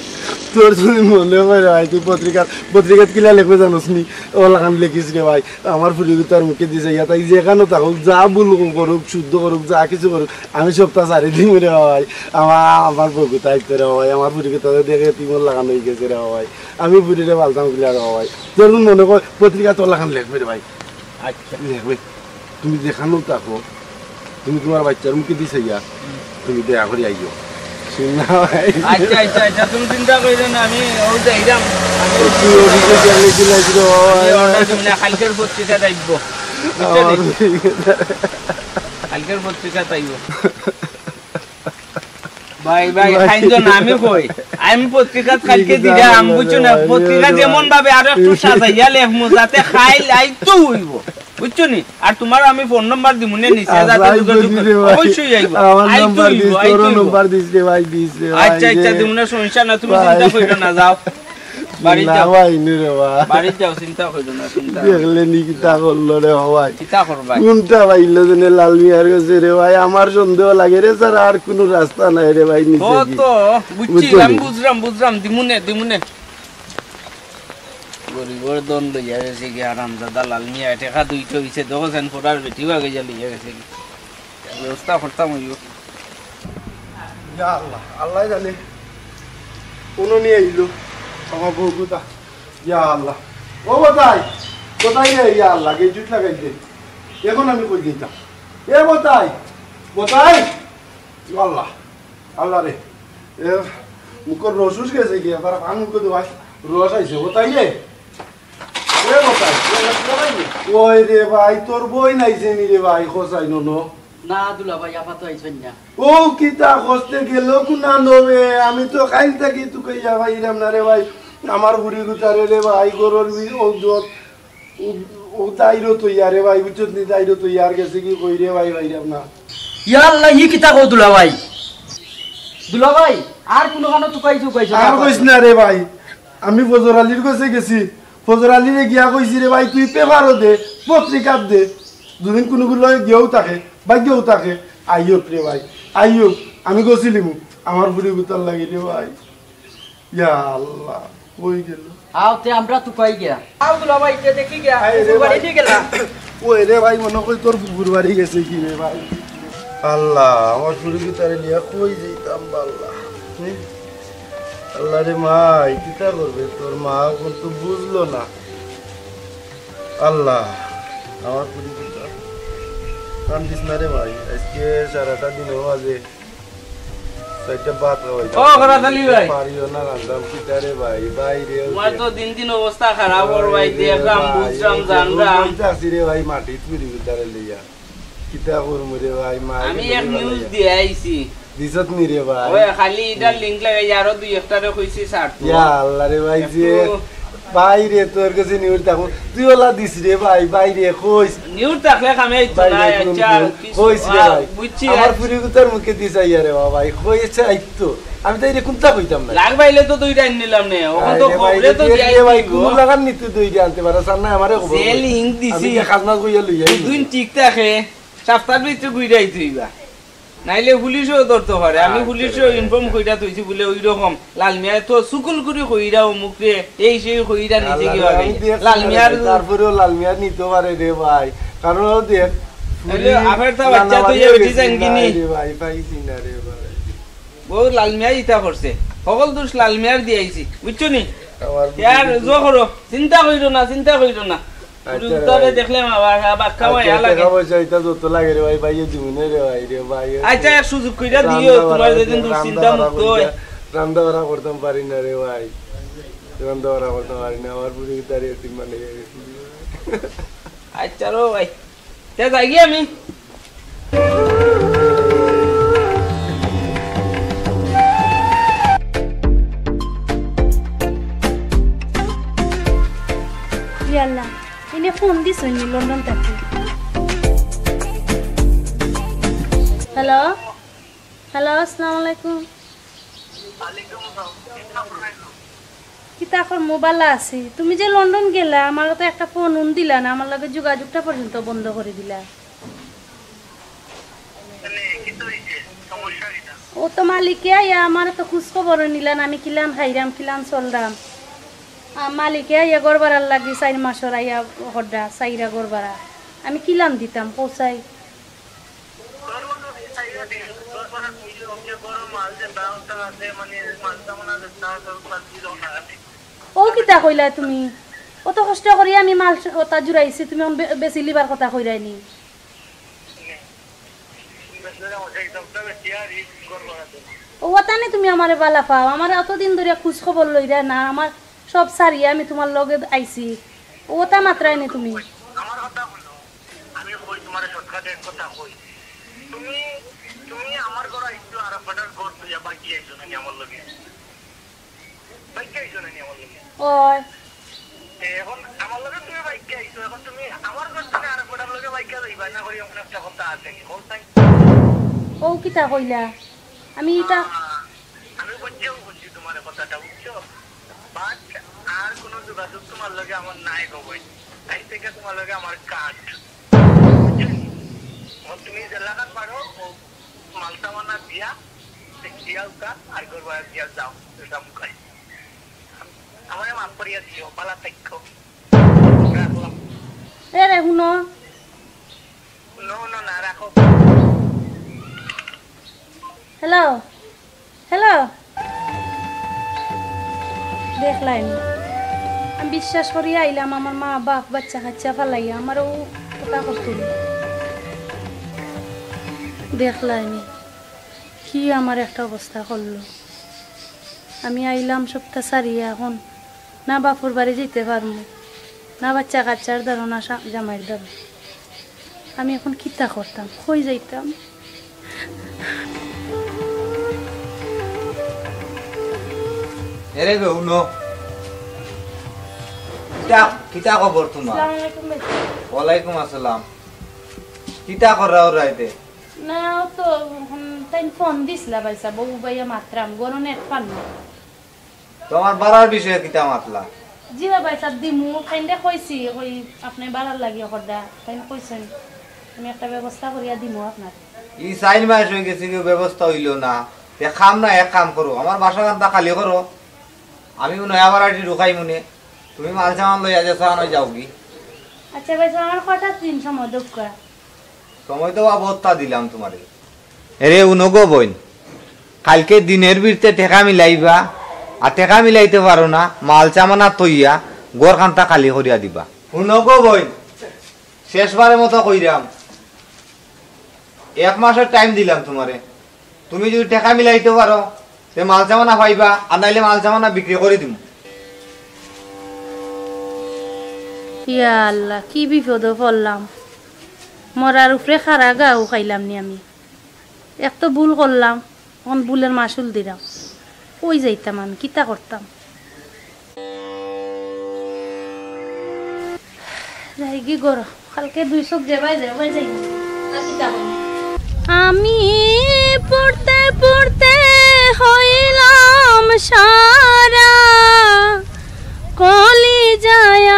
তোর যদি মনে হয় রে ভাই, তুই পত্রিকা, পত্রিকাত কিলা লেখবে জানোস নি? অলাখান লেখিস রে ভাই। আমার ফুরিগুতার মুখে দিছে ইয়া, তাই যেখানো থাকুক, যা ভুল করুক, শুদ্ধ করুক, যা কিছু করুক, আমি সবটা ছাড়ি দিমু রে ভাই। আমার, আমার বউগুতা আইতো রে ভাই, আমার ফুরিগুতা দেখে তুই মোর লাখান হয়ে গেছে রে ভাই। আমি ফুরিরে পালতাম কিলা রে ভাই। তোর যদি মনে কর পত্রিকাত অলাখান লেখবে রে ভাই। আচ্ছা। লেখবে। তুমি যেখানো থাকো, তুমি তোমার বাচ্চার মুখে দিছে ইয়া, তুমি দয়া করে আইও। শুন না ভাই। আচ্ছা, আচ্ছা, আচ্ছা, তুমি চিন্তা করিও না, আমি ও যাইরাম। আমি তুই অফিসে গেলে কি লাগবে রে ভাই? আমি অর্ডার দিমু না, কালকের পত্রিকা যাইব। বুঝছো নি? আমার কালকের পত্রিকা যাইব। ভাই, ভাই, ভাই। খাইন তো না, আমি কই। আমি পত্রিকাত কালকে ঠিক আছে, দিরাম, আমি বুঝছো না? ভাই, পত্রিকা আমি যেমন ভাবে আরো একটু সাজাইয়া লেখমু, যাতে খাইল আইতো হইব। বুঝছো নি? আর তোমার আমি ফোন নাম্বার দিমু নে নিচে, আচ্ছা, যাতে আইবো যোগাযোগ নি করে। রে ভাই। অবশ্যই আইবো। আমার আইতো নাম্বার হইব, দিস, তোর আইতো হইব। নাম্বার দিস রে ভাই, দিস রে আচ্ছা, ভাই আচ্ছা, রে। দিমু না, সমস্যা না, তুমি ভাই। চিন্তা করিও না, যাও। বাড়ি না যাও। ভাই, নি রে ভাই। বাড়ি যাও, চিন্তা করিও না, চিন্তা। দেখলে নি কিতা করলো রে ভাই? কিতা করবায়? কোনটা পাইলো জেনে লাল মিয়ার গেছে রে ভাই? আমার সন্দেহ লাগে রে স্যার, আর কোনো রাস্তা নাই রে ভাই, নিচে তো, কি? তো, বুঝছি, বুঝছো আমি নি? বুঝলাম, বুঝলাম, দিমুনে, দিমুনে। গরিবর ধন লইয়া গেছে কি হারামজাদা লাল মিয়া, টেকা দুইটা হইছে, দেখো সেন ফোটার বেটি বাগে যা লইয়া গেছে কি। ব্যবস্থা করতাম হইব। ইয়া আল্লাহ, আল্লাহ জানে। কোনো নিয়ে আইলো আমার বউগুতা। ইয়া আল্লাহ। ও বতাই, বতাই রে, ইয়া আল্লাহ, গেজুট লাগাই দে। এখন আমি কই দিতাম। এ বতাই, বতাই। ইয়া আল্লাহ, আল্লাহ রে। এ, মুখর রস উস গেছে কি? আবার পান মুখে দেওয়ায় রস আইছে। বতাই রে। এ বতাই, এ বতাই রে। ওই রে ভাই, তোর বইন আইছে নি রে ভাই, খোঁজ আইনো নো? না দুলাভাই, আপাতত আইছইন না। ও কিতা খোঁজতে গেল কোনা নবে? আমি তো কাইল থাকি তুকে ইয়া পাইলাম না রে ভাই। আমার বুড়ি গুতারে রে ভাই, গরুর বি-, ও জোর, ও, ও দাইরো তো ইয়া রে ভাই, বুঝছত নি? দাইরো তো ইয়ার গেছে কি কই রে ভাই, ভাই না। ইয়া আল্লাহ, ই কিতা কও দুলাভাই? দুলাভাই, আর কোনো কানো তুকাই চুকাইছো আর না? কইস না রে ভাই, আমি ফজর আলীর কাছে গেছি। ফজর আলীরে গিয়া কইছি রে ভাই, তুই পেপারও দে, পত্রিকা দে। দুদিন কোনো গুলো গিয়েও থাকে, ভাগ্যেও থাকে। আইয়ক রে ভাই, আইয়ক। আমি গছিলিমু আমার ফুরি গুতার লাগি রে ভাই। ইয়া আল্লাহ, কই গেল? আও তে আমরা তুকাই গিয়া। আও দুলাভাই, তে দেখি গিয়া, আয় রে ফুফুর বাড়ি ভাই। নিয়ে গেলা। ওই রে ভাই, মনে কই তোর ফুফুর বাড়ি গেছে কি রে ভাই? আল্লাহ, আমার ফুরি গুতারে নিয়া কই যাইতাম বা আল্লাহ। হুম? আল্লাহ রে মাই, কিতা করবে? তোর মা এখন তো বুঝলো না। আল্লাহ, আমার ফুরি গুতা। কান্দিস না রে ভাই, আজকে সারাটা দিন ও আজে চাইরটা ভাত খাওয়াই। ও, খরাত আলী ভাই। পারিও না, রান্দাম কিতা রে ভাই, ভাই রে, তোমার তো দিন দিন অবস্থা খারাপ, ওর ভাই, ভাই রে, দেখলাম, ভাই, বুঝলাম, এই যে জানলাম। রোদ যাচ্ছি রে ভাই, মাটিত ফুরি গুতারে লইয়া। কিতা করমু রে ভাই, মা আমি গেলে এক রে নিউজ ভাই। দিয়া আইছি। দিছত নি রে ভাই? ওই খালি ইটার লিংক লাগাই, আরো দুই একটারে কইছি ছাড়তো। ইয়া আল্লাহ রে ভাই, যে একটু ভাই রে, তোর কাছে নিউজ থাকো। তুই ওলা দিস রে ভাই, ভাই রে, কইস। নিউজ থাকলে কামে আইতো ভাই না, রে, কোন আচ্ছা, নিউজ? কিছু, কইস রে আহ, ভাই। বুঝছি, আমার আচ্ছা। ফুরি গুতার মুখে দিস আইয়া রে বাবা, ভাই, কইছে আইতো। আমি তো এটা কোনটা কইতাম না। লাগ পাইলে তো দুইটা আনি নিলাম নে, ওখান আরে তো রে ভাই, খবরে তো রে দিয়া ভাই, দিব। কোন লাগান নিতে দুইটা আনতে পারো, স্যার না আমারে খবর যে কই। লিংক দিছি। আমি যে খাজনা কইয়া লইয়া আইবো। দুদিন ঠিক থাকে, সপ্তাহের ভিতরে ঘুরে আইতে হইবা। নাইলে পুলিশও ধরতে পারে। আমি আচ্ছা পুলিশও রে ভাই, ইনফর্ম আচ্ছা। কইরা থইছি বলে ওই রকম। লাল মিয়া তো সুকুল করি কইরা অমুক রে, এই সেই কইরা নিচে আল্লাহ কি রে, ভাবে? আমি দেখছি লাল না রে মিয়ার ভাই, তারপরেও লাল মিয়া নিতে পারে রে ভাই। কারণ ও দেখ, তাইলে ফুরি আবার তো বাচ্চা তো নানাবাড়ি ইয়ে বেটি গেছি যান কি না নি? রে ভাই, পাইছি না রে ভাই। ও লাল মিয়া ইতা করছে। সকল দোষ লাল মিয়ার দিয়াইছি। বুঝছো নি? আমার ইয়ার বুঝে জো করো। চিন্তা কইরো না, চিন্তা কইরো না। আচ্ছা রে উত্তরে ভাই। দেখলে মা বাবা, বাক্কা আচ্ছা, ভাই, আ লাগে। টাকা পয়সা ইতা যত লাগে রে ভাই, ভাইয়ে দিমু নে রে ভাই, রে ভাই। আচ্ছা, এক সুযোগ কইরা দিও, রান্দা তোমার বাড়া যেদিন করতে, দুশ্চিন্তা রান্দা বাড়া মুক্ত হয়। করতে, রান্দা বাড়া করতাম পারি না রে ভাই। রান্দা বাড়া করতাম পারি না, আমার পুরি তারে এতিম বানাইয়া গেছি। আচ্ছা রো ভাই। তে যাই গিয়া আমি। ইয়াল্লা, ইনে ফোন দিছইন নি লন্ডন থাকি? হ্যালো, হ্যালো, আসসালামু আলাইকুম। কিতা করমু, বালা আছি। তুমি যে লন্ডন গেলা, আমারে তো একটা ফোন উন দিলা না, আমার লগে যোগাযোগটা পর্যন্ত বন্ধ করি দিলা। মানে, কিতা হইছে? সমস্যা কিতা? ও তো মালিকে আইয়া আমার তো খোঁজ খবরও নিলা না, আমি কিলান খাইরাম, কিলান চলরাম। আ, মালিকে আইয়া ঘর ভাড়ার লাগি চাইর মাসর আইয়া হরডা, চাইরা ঘর ভাড়া। আমি কিলান দিতাম, কও চাই? ও কিতা কইলা তুমি? অত কষ্ট করি আমি মাল ওতা জুড়াইছি, তুমি অখন বে-, বেশি লিবার কথা কইরায় নি? ও ওতা নি তুমি আমারে বালা পাও, আমার অতদিন ধরিয়া খোঁজ খবর লইরায় না, আমার সব ছাড়িয়া আমি তুমার লগে আইছি, ও ওতা মাতরায় নি তুমি? আমার কথা হুনো, আমি কই তুমারে shortcut এক কথা কই, তুমি, তুমি আমার ঘর আইছো, আরাফাতর ঘর তুইয়া বাকি আইছো না নি আমার লগে? বাইকে আইছো না নি আমার লগে? ওই। এ, অখন আমার লগে তুমি বাইকে আইছো, অখন তুমি আমার ঘর থাকি আরাফাতর লগে বাইকে যাইবা না করি, অখন একটা কথা আছে নি, বল তাই? ও কিতা কইলা? আমি ইটা আহ, আমি বুঝছিও বুঝছি তুমার কথাটা, বুঝছো? But আর কুনু যোগাযোগ তুমার লগে আমার নাই গো বইন। তাই থাকি তুমার লগে আমার কাট। বুঝছো নি? অখন তুমি যে লাগাত পারো, ও মালসামানা দিয়া, দিয়া উতা, আর ঘর ভাড়া দিয়া যাও, এটা মুখাই। আমারে মাফ করিয়া দিও, বালা থাইকো। রাখলাম। এ রে, হুনো। হুনো, হুনো না, রাখো। Hello, hello. দেখলায়নি, আমি বিশ্বাস করি আইলাম, আমার মা বাপ বাচ্চা কাচ্চা ফালাইয়া আমার ও কথা করতো না। দেখলায়নি, কি আমার একটা অবস্থা করলো। আমি আইলাম সবটা ছাড়িয়া, অখন না বাপর বাড়ি যাইতে পারমু, না বাচ্চা কাচ্চার ধারণা, জামাইর ধারণা। আমি অখন কিতা করতাম, কই যাইতাম? এরে বে, হুনো। কিতা, কিতা খবর তুমার? আসসালামু আলাইকুম ভাই। ওয়ালাইকুম আসসালাম। কিতা কররায় রাইতে? না, ও তো, হুম, তাইন ফোন দিছলা ভাইসাব, বউ বাইয়া মাতরাম, ঘরো নেট পান না। তুমার ভাড়ার বিষয়ে কিতা মাতলা? জি ভাইসাব, দিমু, তাইনরে কইছি, কই আপনে ভাড়ার লাগি অখরদা, তাইন কইছইন, আমি একটা ব্যবস্থা করিয়া দিমু আপনারে। ই চাইর মাস অইগেছে, কিতা ব্যবস্থা অইলো না? তে কাম না, এক কাম করো, আমার বাসা খান্তা খালি করো, আমি নয়া ভাড়াটি ঢুকাইমুনে, তুমি মাল সামান লইয়া যে চান অই যাওগি। আচ্ছা ভাইসাব, আমার কটা দিন সময় দেউক্কা। সময় তো বা বত্তা দিলাম তুমারে। এরে হুনো গো বইন, কাইলকে দিনর ভিতরে টেকা মিলাইবা, আর টেকা মিলাইতে পারো না, মাল সামানা থইয়া ঘর খান্তা খালি করিয়া দিবা। হুনো গো বইন, শেষবারের মতো কইরাম, এক মাসর time দিলাম তুমারে, তুমি যুদি টেকা মিলাইতে পারো, তে মাল সামানা পাইবা, আর নাইলে মাল সামানা বিক্রি করি দিমু। ইয়া আল্লাহ, কি বিপদো পড়লাম। মরার উপরে খাড়া গাউ খাইলাম নি আমি। এক তো ভুল করলাম, অখন ভুলর মাশুল দিরাম। কই যাইতাম আমি, কিতা করতাম? যাইগি ঘরো, কাইলকে দুই চউখ যেবায় যেবায় যাইগি। আর কিতা করমু? আমি পড়তে পড়তে হইলাম সারা, কলিজায়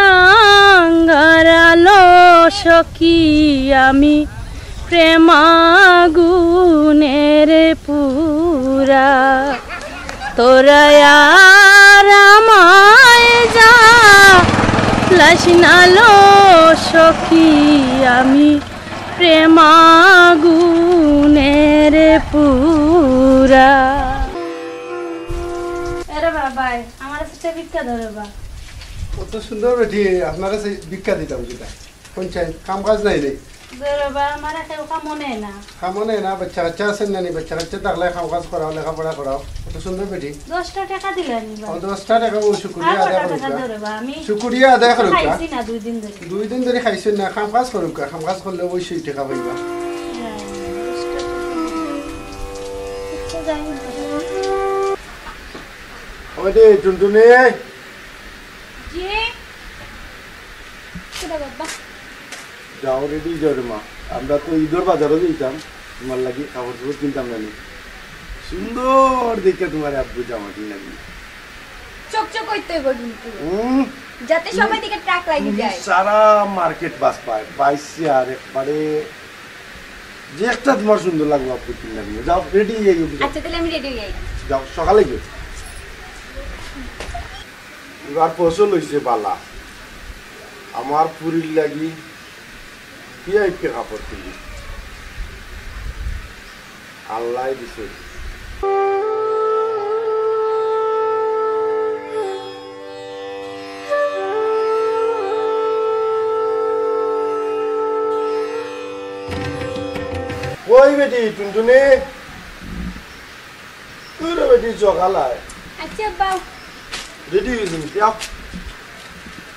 আঙ্গারালো সখী আমি প্রেমাগুনের পুরা। তোরা আর আমায় জ্বালাস না লো সখী, আমি প্রেমাগুনের পুরা। এরে বাবাই, আমার কাছে ভিক্ষা ধরে বা। অত সুন্দর বেটি, আপনার কাছে ভিক্ষা দিতাম কিতা? কোন চাই? কাম কাজ নাই নি? দূর বা, আমার কেউ কামো নেয় না। কামো নেয় না, বাচ্চা কাচ্চা আছে না নি? বাচ্চা কাচ্চা থাকলে কাম কাজ করাও, লেখাপড়া করাও। অত সুন্দর বেটি। দশটা টেকা দিলে নি বা? ও, দশটা টেকা, ও শুকরিয়া আদায় করুক্কা। দূর বা, আমি শুকরিয়া আদায় করুক্কা। খাইছি না দুই দিন ধরি। দুই দিন ধরি খাইছইন না, কাম কাজ করুক্কা, কাম কাজ করলে অবশ্যই টেকা পাইবা। হ্যাঁ, দশটা টেকা। আচ্ছা, যাই হোক। ওই রে, টুনটুনি। জি। কিতা বাবা? যাও, ready যাও রে মা। আমরা তো ইদর বাজারো যাইতাম, তুমার লাগি কাপড় চোপড় কিনতাম না নি। সুন্দর দেখিয়া তুমার আব্বু জামা কিনা দিন। চকচক অইতে অইবো কিন্তু। হুম। যাতে তুমি, সবাই দেখে ট্রাক লাগি তুমি যায়। সারা market বাস পায়, বাইসে আর একবারে যে একটা তোমার সুন্দর লাগবো আপু, কিনলাম। যাও, রেডি হয়ে গেছো। আচ্ছা, তাহলে আমি রেডি হয়ে যাই। যাও, সকালে গিয়ে। এবার ফসল হইছে বালা। আমার পুরির লাগি ভিআইপি কাপড় কিনি। আল্লাহ দিছে। ওই বেটি, টুনটুনি। তুই রে বেটি, সকাল আয়। আচ্ছা, আব্বা। রেডি হয়ে যাবি, যাও।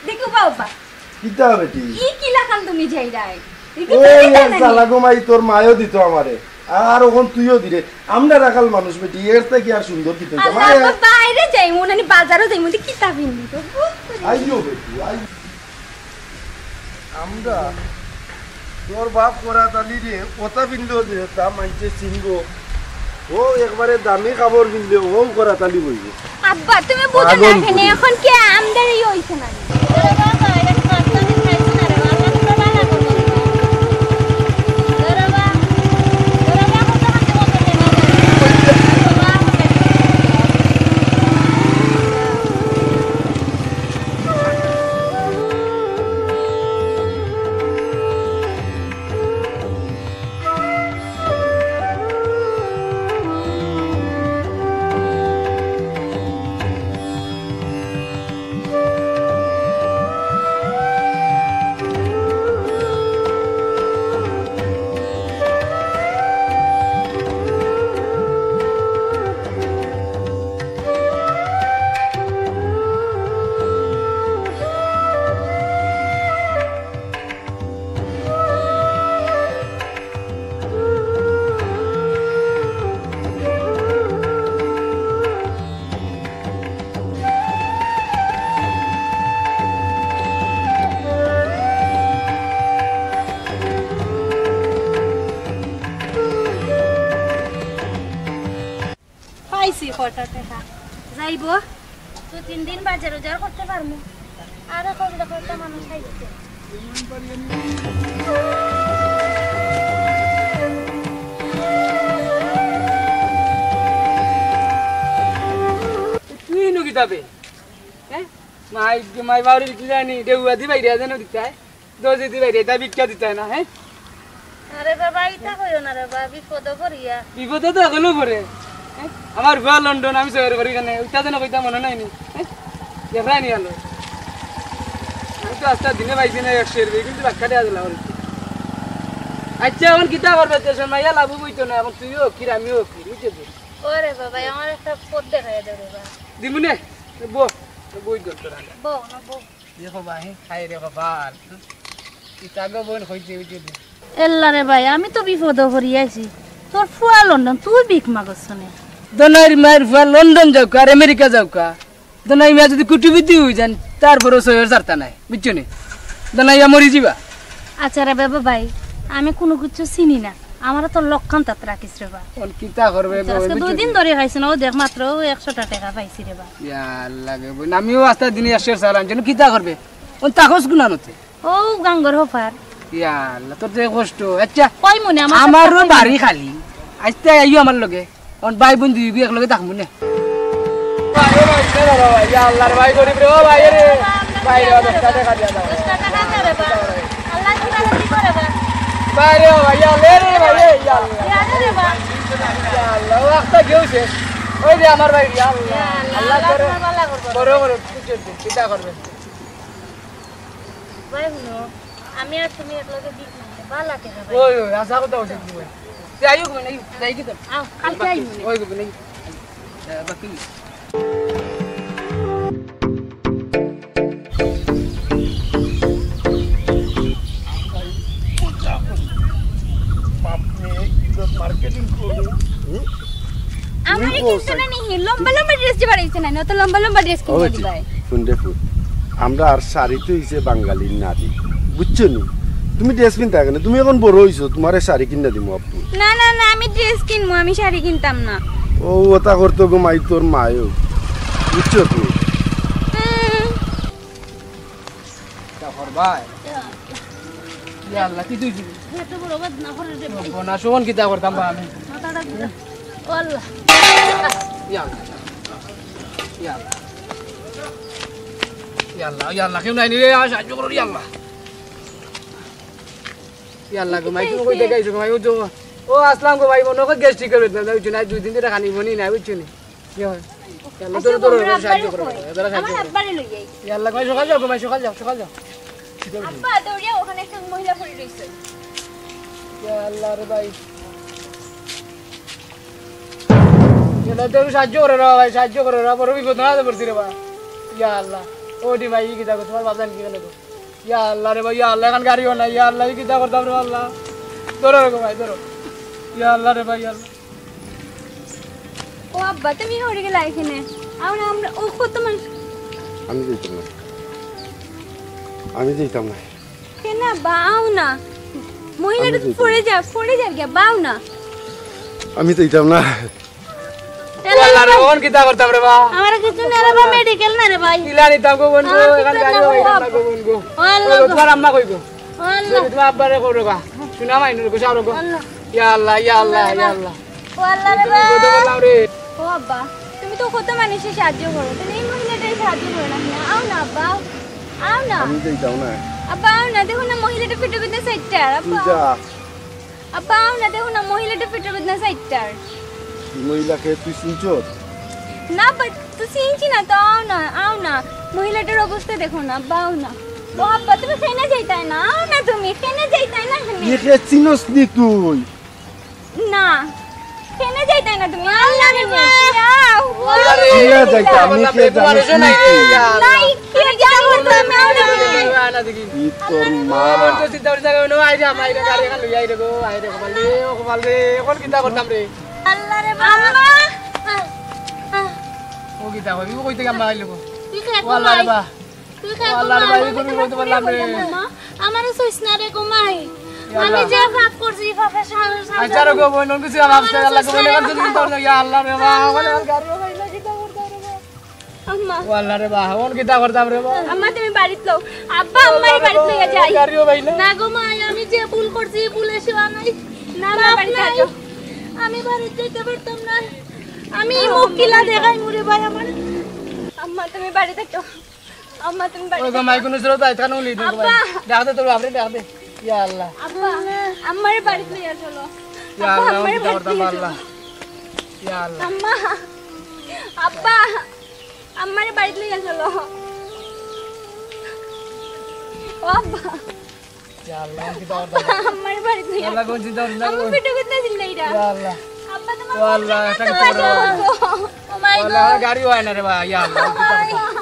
দেখো বাবা। কিতা বেটি? ই কি লাখান তুমি যাইরায়? ই কি ওই দিতা এক নানি? জ্বালা গো মাই, তোর মায়ও দিত আমারে। আর অখন তুইও দিরে। আমরা রাখাল মানুষ বেটি, এর থাকি আর সুন্দর কিতা হইতো? আল্লাহ, মায়া। আব্বা, বাইরে যাইমু, নানি বাজারও যাইমু, দি কিতা পিন্দি তো? আইও বেটি, আই। আমরা তোর বাপ করাত আলী রে, ওটা পিনলেও যে তা মানষে চিনবো। ও একবারে দামি কাপড় পিনলে ও করাত আলী বইবো। আব্বা, তুমি বুঝো না পাগল কেনে? বুড়ি। এখন কি আমদানি হইছে না? পাইছি কটা টেকা। যাইবো। দুই তিন দিন বাজার উজার করতে পারমু। আরো কম দেখো একটা মানুষ খাইছে। তুই নু কিতাবে? হ্যাঁ? মাই, মাই বাউরি কি জানি, ডেউয়া দি বাইরে যেন দিতায়। দোষী দিবে রে, এটা ভিক্ষা দিতে হয় না, হ্যাঁ? আরে বাবা, ইতা কইও না রে বাবা, বিপদে পড়িয়া। বিপদে তো এখনো পড়ে, হ্যাঁ? আমার ফুয়া লন্ডন, আমি সহ্য করি কেনে, ওইটা যেন কইতা মনে নাই নি, হ্যাঁ? দেখলাই নি আলো। আমি তো আস্তা দিনে পাইছি না একশো রুপি, কিন্তু বাক্কা দেওয়া দিলাম আর কি। আচ্ছা, এখন কিতা করবে? তো সময় লাভ হইতো না, এখন তুইও কির, আমিও কির, বুঝছো তো? ওরে বাবা, আমার একটা পথ দেখাই দে রে বাবা। দিমুনে, বউ, বউ দরকার। বউ না বউ। দেখো ভাই, হায় রে কপাল। ইতা গো বইন কইতে অইতে দে। এল্লা রে ভাই, আমি তো বিপদো পড়ি আছি। তোর ফুয়া লন্ডন, তুই ভিক মাগছ নে। দনাইর মাইর ফুয়া লন্ডন যাউক্কা, আর আমেরিকা যাউক্কা। দনাই মিয়া যদি কুটিপতি অই যাইন, তারপরেও সইর ছাড়তা নাই, বুঝছো নি? দনাইয়া মরি যিবা। আচ্ছা রে বাবা ভাই, আমি কুনু কিচ্ছু চিনি না। আমারে তোর লক্ষান তাত রাখিস রে বা। অন কিতা করবে গো, আজকে দুই দিন ধরি খাইছি না, ও দেখ মাত্র একশোটা টেকা পাইছি রে বা। ইয়া আল্লাহ গো, বইন, আমিও আস্তা দিনে একশো চালান, যেন কিতা করবে? অন থাকস কুনানতে? ও গাঙ্গর হপার। ইয়া আল্লাহ, তোর যে কষ্ট। আচ্ছা, কই মনে আমার আমারও বাড়ি খালি। আস্তা আইও আমার লগে। অন ভাই বইন দুইগু একলগে থাকমু নে। ইয়া আল্লাহ রে ভাই, গরিব রে, ও ভাই রে। ভাই রে, দশটা টেকা দিয়া দাও। দশটা টেকা দে রে বা। আল্লাহ তোরা কি করে বা? ভাই রে, ও ভাই, ইয়া আল্লাহ রে, ভাই রে, ইয়া আল্লাহ। ইয়া রে বা। ইয়া আল্লাহ, ও একটা গেছে। ওই যে আমার ভাই, ইয়া আল্লাহ। ইয়া আল্লাহ, আল্লাহ আল্লাহ করে তোরা ভালা করবা। বড় করে কিছু চিন্তা করবেন। ভাই হুনো, আমি আর তুমি একলগে ভিক মাগলে ভালা টেকা পাই। ওই, ওই, আশা কথা হচ্ছে কি ভাই? তে আইও গো, নাই, যাই কি তো? আও, কালকে আইও। ওই গো, নাই। এ, বাকি। বাপরে, কি তো মার্কেটিং করবে। হুম? আমারে কিনতে না নি, লম্বা লম্বা ড্রেস যে বাড়াইছে না, অত লম্বা লম্বা ড্রেস ও কিনে বেটি, দিবাই। হুন রে ফুত, আমরা আর শাড়ি তো হইছে বাঙালির নারী, বুঝছো নি? তুমি ড্রেস কিনতা কেনে? তুমি এখন বড় হইছো, তোমারে শাড়ি কিনা দিমু আপু। না, না, না, আমি ড্রেস কিনমু, আমি শাড়ি কিনতাম না। ও, ওটা করতো গো মাই, তোর মায়ও, বুঝছো তুমি? হুম। তা করবায়? ইয়া আল্লাহ, কি তুই দিবি? এত বড় কথা না করে রে ভাই। ও না, শোন, কিতা করতাম বা আমি। মাথাটা ঘুরে। ও আল্লাহ। ইয়া আল্লাহ। ইয়া আল্লাহ। ইয়া আল্লাহ, ইয়া আল্লাহ, কেউ নাই নি রে, আর সাহায্য করো, ইয়া আল্লাহ। ইয়া আল্লাহ গো, মাই, তুমি কই থেকে আইছো গো, মাই? ও তো, ও আসলাম গো, মাই, মনে হয় গ্যাস্ট্রিক করবে না, বুঝছো না? দুই দিন ধরে খানি বনি না, বুঝছো নি? ইয়া, ইয়া আল্লাহ, আচ্ছা, ধরো, ধরো, ধরো, সাহায্য করো, কই? এবার সাহায্য আমার করো। আব্বারে লই যাই। ইয়া আল্লাহ, মাই, সকাল যাও গো, মাই, সকাল যাও, সকাল যাও। আব্বা, দৌড়িয়া ওখানে একটা মহিলা পড়ে রইছে। ইয়া আল্লাহ রে ভাই। ইয়া আল্লাহ, তুমি সাহায্য করো রে ভাই, সাহায্য করো রে, বড় বিপদ না পড়ছি রে ভাই। ইয়া আল্লাহ, ও দি ভাই, ই কিতা গো, তোমার বাজান কি গেল গো? ইয়া আল্লাহ রে ভাই, ইয়া আল্লাহ, এখন গাড়িও নাই, ইয়া আল্লাহ, ই কিতা করতাম রে আল্লাহ? ধরো রে গো ভাই, ধরো। ইয়া আল্লাহ রে ভাই, ইয়া আল্লাহ। ও আব্বা, তুমি হরে গেলা এখানে। আমরা, আমরা, ও কত মানুষ। আমি যাইতাম না, আমি যাইতাম না। কেন আব্বা, আও না। মহিলাটা আমি যাইতাম পড়ে না। যা, পড়ে যা গিয়া, বাও না। আমি যাইতাম না। ও আল্লাহ রে, অখন কিতা করতাম রে বা? আমার কিছু না রে বা, মেডিকেল না রে ভাই। কিলা নিতাম গো বোন গো, আমার এখন কিছু গাড়ি না রে হইতাম না বাবা। গো বোন গো। ও আল্লাহ ও গো। তোমার আম্মা কই গো? ও আল্লাহ। তোমার আব্বারে কও রে বা। শুনা মাই নুর গো, সাও রে গো। আল্লাহ। ইয়া আল্লাহ, ইয়া আল্লাহ, ইয়া আল্লাহ। ও আল্লাহ রে তুমি বা। কত বললাম রে। ও আব্বা, তুমি তো কত মানুষের সাহায্য করো, তুমি এই মহিলাটাই সাহায্য করো না কেন? আও না আব্বা, আও না। আমি যাইতাম না। আব্বা আও না, দেখো না মহিলাটা পেটর ভিতরে সাইটটার, তুই আব্বা। যা। আব্বা আও না, দেখো না মহিলাটা পেটর ভিতরে সাইটটার। এই মহিলাকে তুই চিনছস? না আব্বা, তো চিনছি না তো, আও না, আও না। মহিলাটার অবস্থা দেখো না আব্বা, আও না। ও আব্বা, তুমি কেনে যাইতায় না? আও না তুমি, কেনে যাইতায় না কেনে? একে চিনস নি তুই? না, কেনে যাইতায় না তুমি? আও না কেনে? আও। আরে, কিয়া যাইতাম? আমি কিয়া জানিস নি তুই? নাই, কে যা করতাম না রে। ই তোর মা। আমার তো চিন্তা করতে যাবে না, আইরে, আমার আইরে, গাড়ি এখন লই আইরে গো, আইরে কপাল রে, ও কপাল রে, এখন কিতা করতাম রে? আল্লাহ রে বাবা। আম্মা। ও কিতা কই? ও কই থেকে আম্মা আইলো গো? তুই কে ও আল্লাহ রে বা। তুই কে ও আল্লাহ রে বা, এই তুমি কইতে পারলাম রে। আম্মা, আমারে সইস না রে গো মাই। ইয়া আমি আল্লাহ। যে পাপ করছি, এই পাপের সাজা, সাজা আচ্ছা রে গো, বোন, কিছু আমার আল্লাহ গো, বোন, কিছু চিন্তা করো না। ইয়া আল্লাহ রে বা, আমার গাড়িও পাইলো, কিতা করতাম রে বা? আম্মা। ও আল্লাহ রে বা, অখন কিতা করতাম রে বা? আম্মা, তুমি বাড়িত লও। আব্বা, আম্মারে বাড়িত লইয়া যাই। গাড়িও পাইলো। না গো মাই, আমি যে ভুল করছি, এই ভুলের সেবা নাই। না, না, বাপ বাড়িত নাই। থাকো। আমি বাড়িত যাইতে পারতাম না। আমি এই মুখ কিলা দেখাইমু রে ভাই আমার। আম্মা, তুমি বাড়িত থাকো। আম্মা, তুমি বাড়িত ওই গো, থাকো। মাই, কোনো সুরত আইত কানো লি দে গো ভাই। আব্বা। ডাক দে তোর বাপরে, ডাক দে। ইয়া আল্লাহ। আব্বা, আম্মারে বাড়িত লইয়া চলো। ইয়া আব্বা, আল্লাহ, আম্মারে কিতা বাড়িত করতাম লইয়া চলো। আল্লাহ। ইয়া আল্লাহ। আম্মা, আব্বা, আম্মারে বাড়িত লইয়া চলো। ও আব্বা। ইয়া আল্লাহ, কিতা করতাম? আম্মারে বাড়িত লইয়া আল্লাহ, কোন চিন্তা করতাম? আমার পেটে কিতা চিল্লাইরা? ইয়া আল্লাহ। আব্বা, তোমার ও আল্লাহ, একটা কিছু করো। ও মাই গো। আল্লাহ, গাড়ি হয় না রে ভাই, ইয়া আল্লাহ, কিতা করতাম?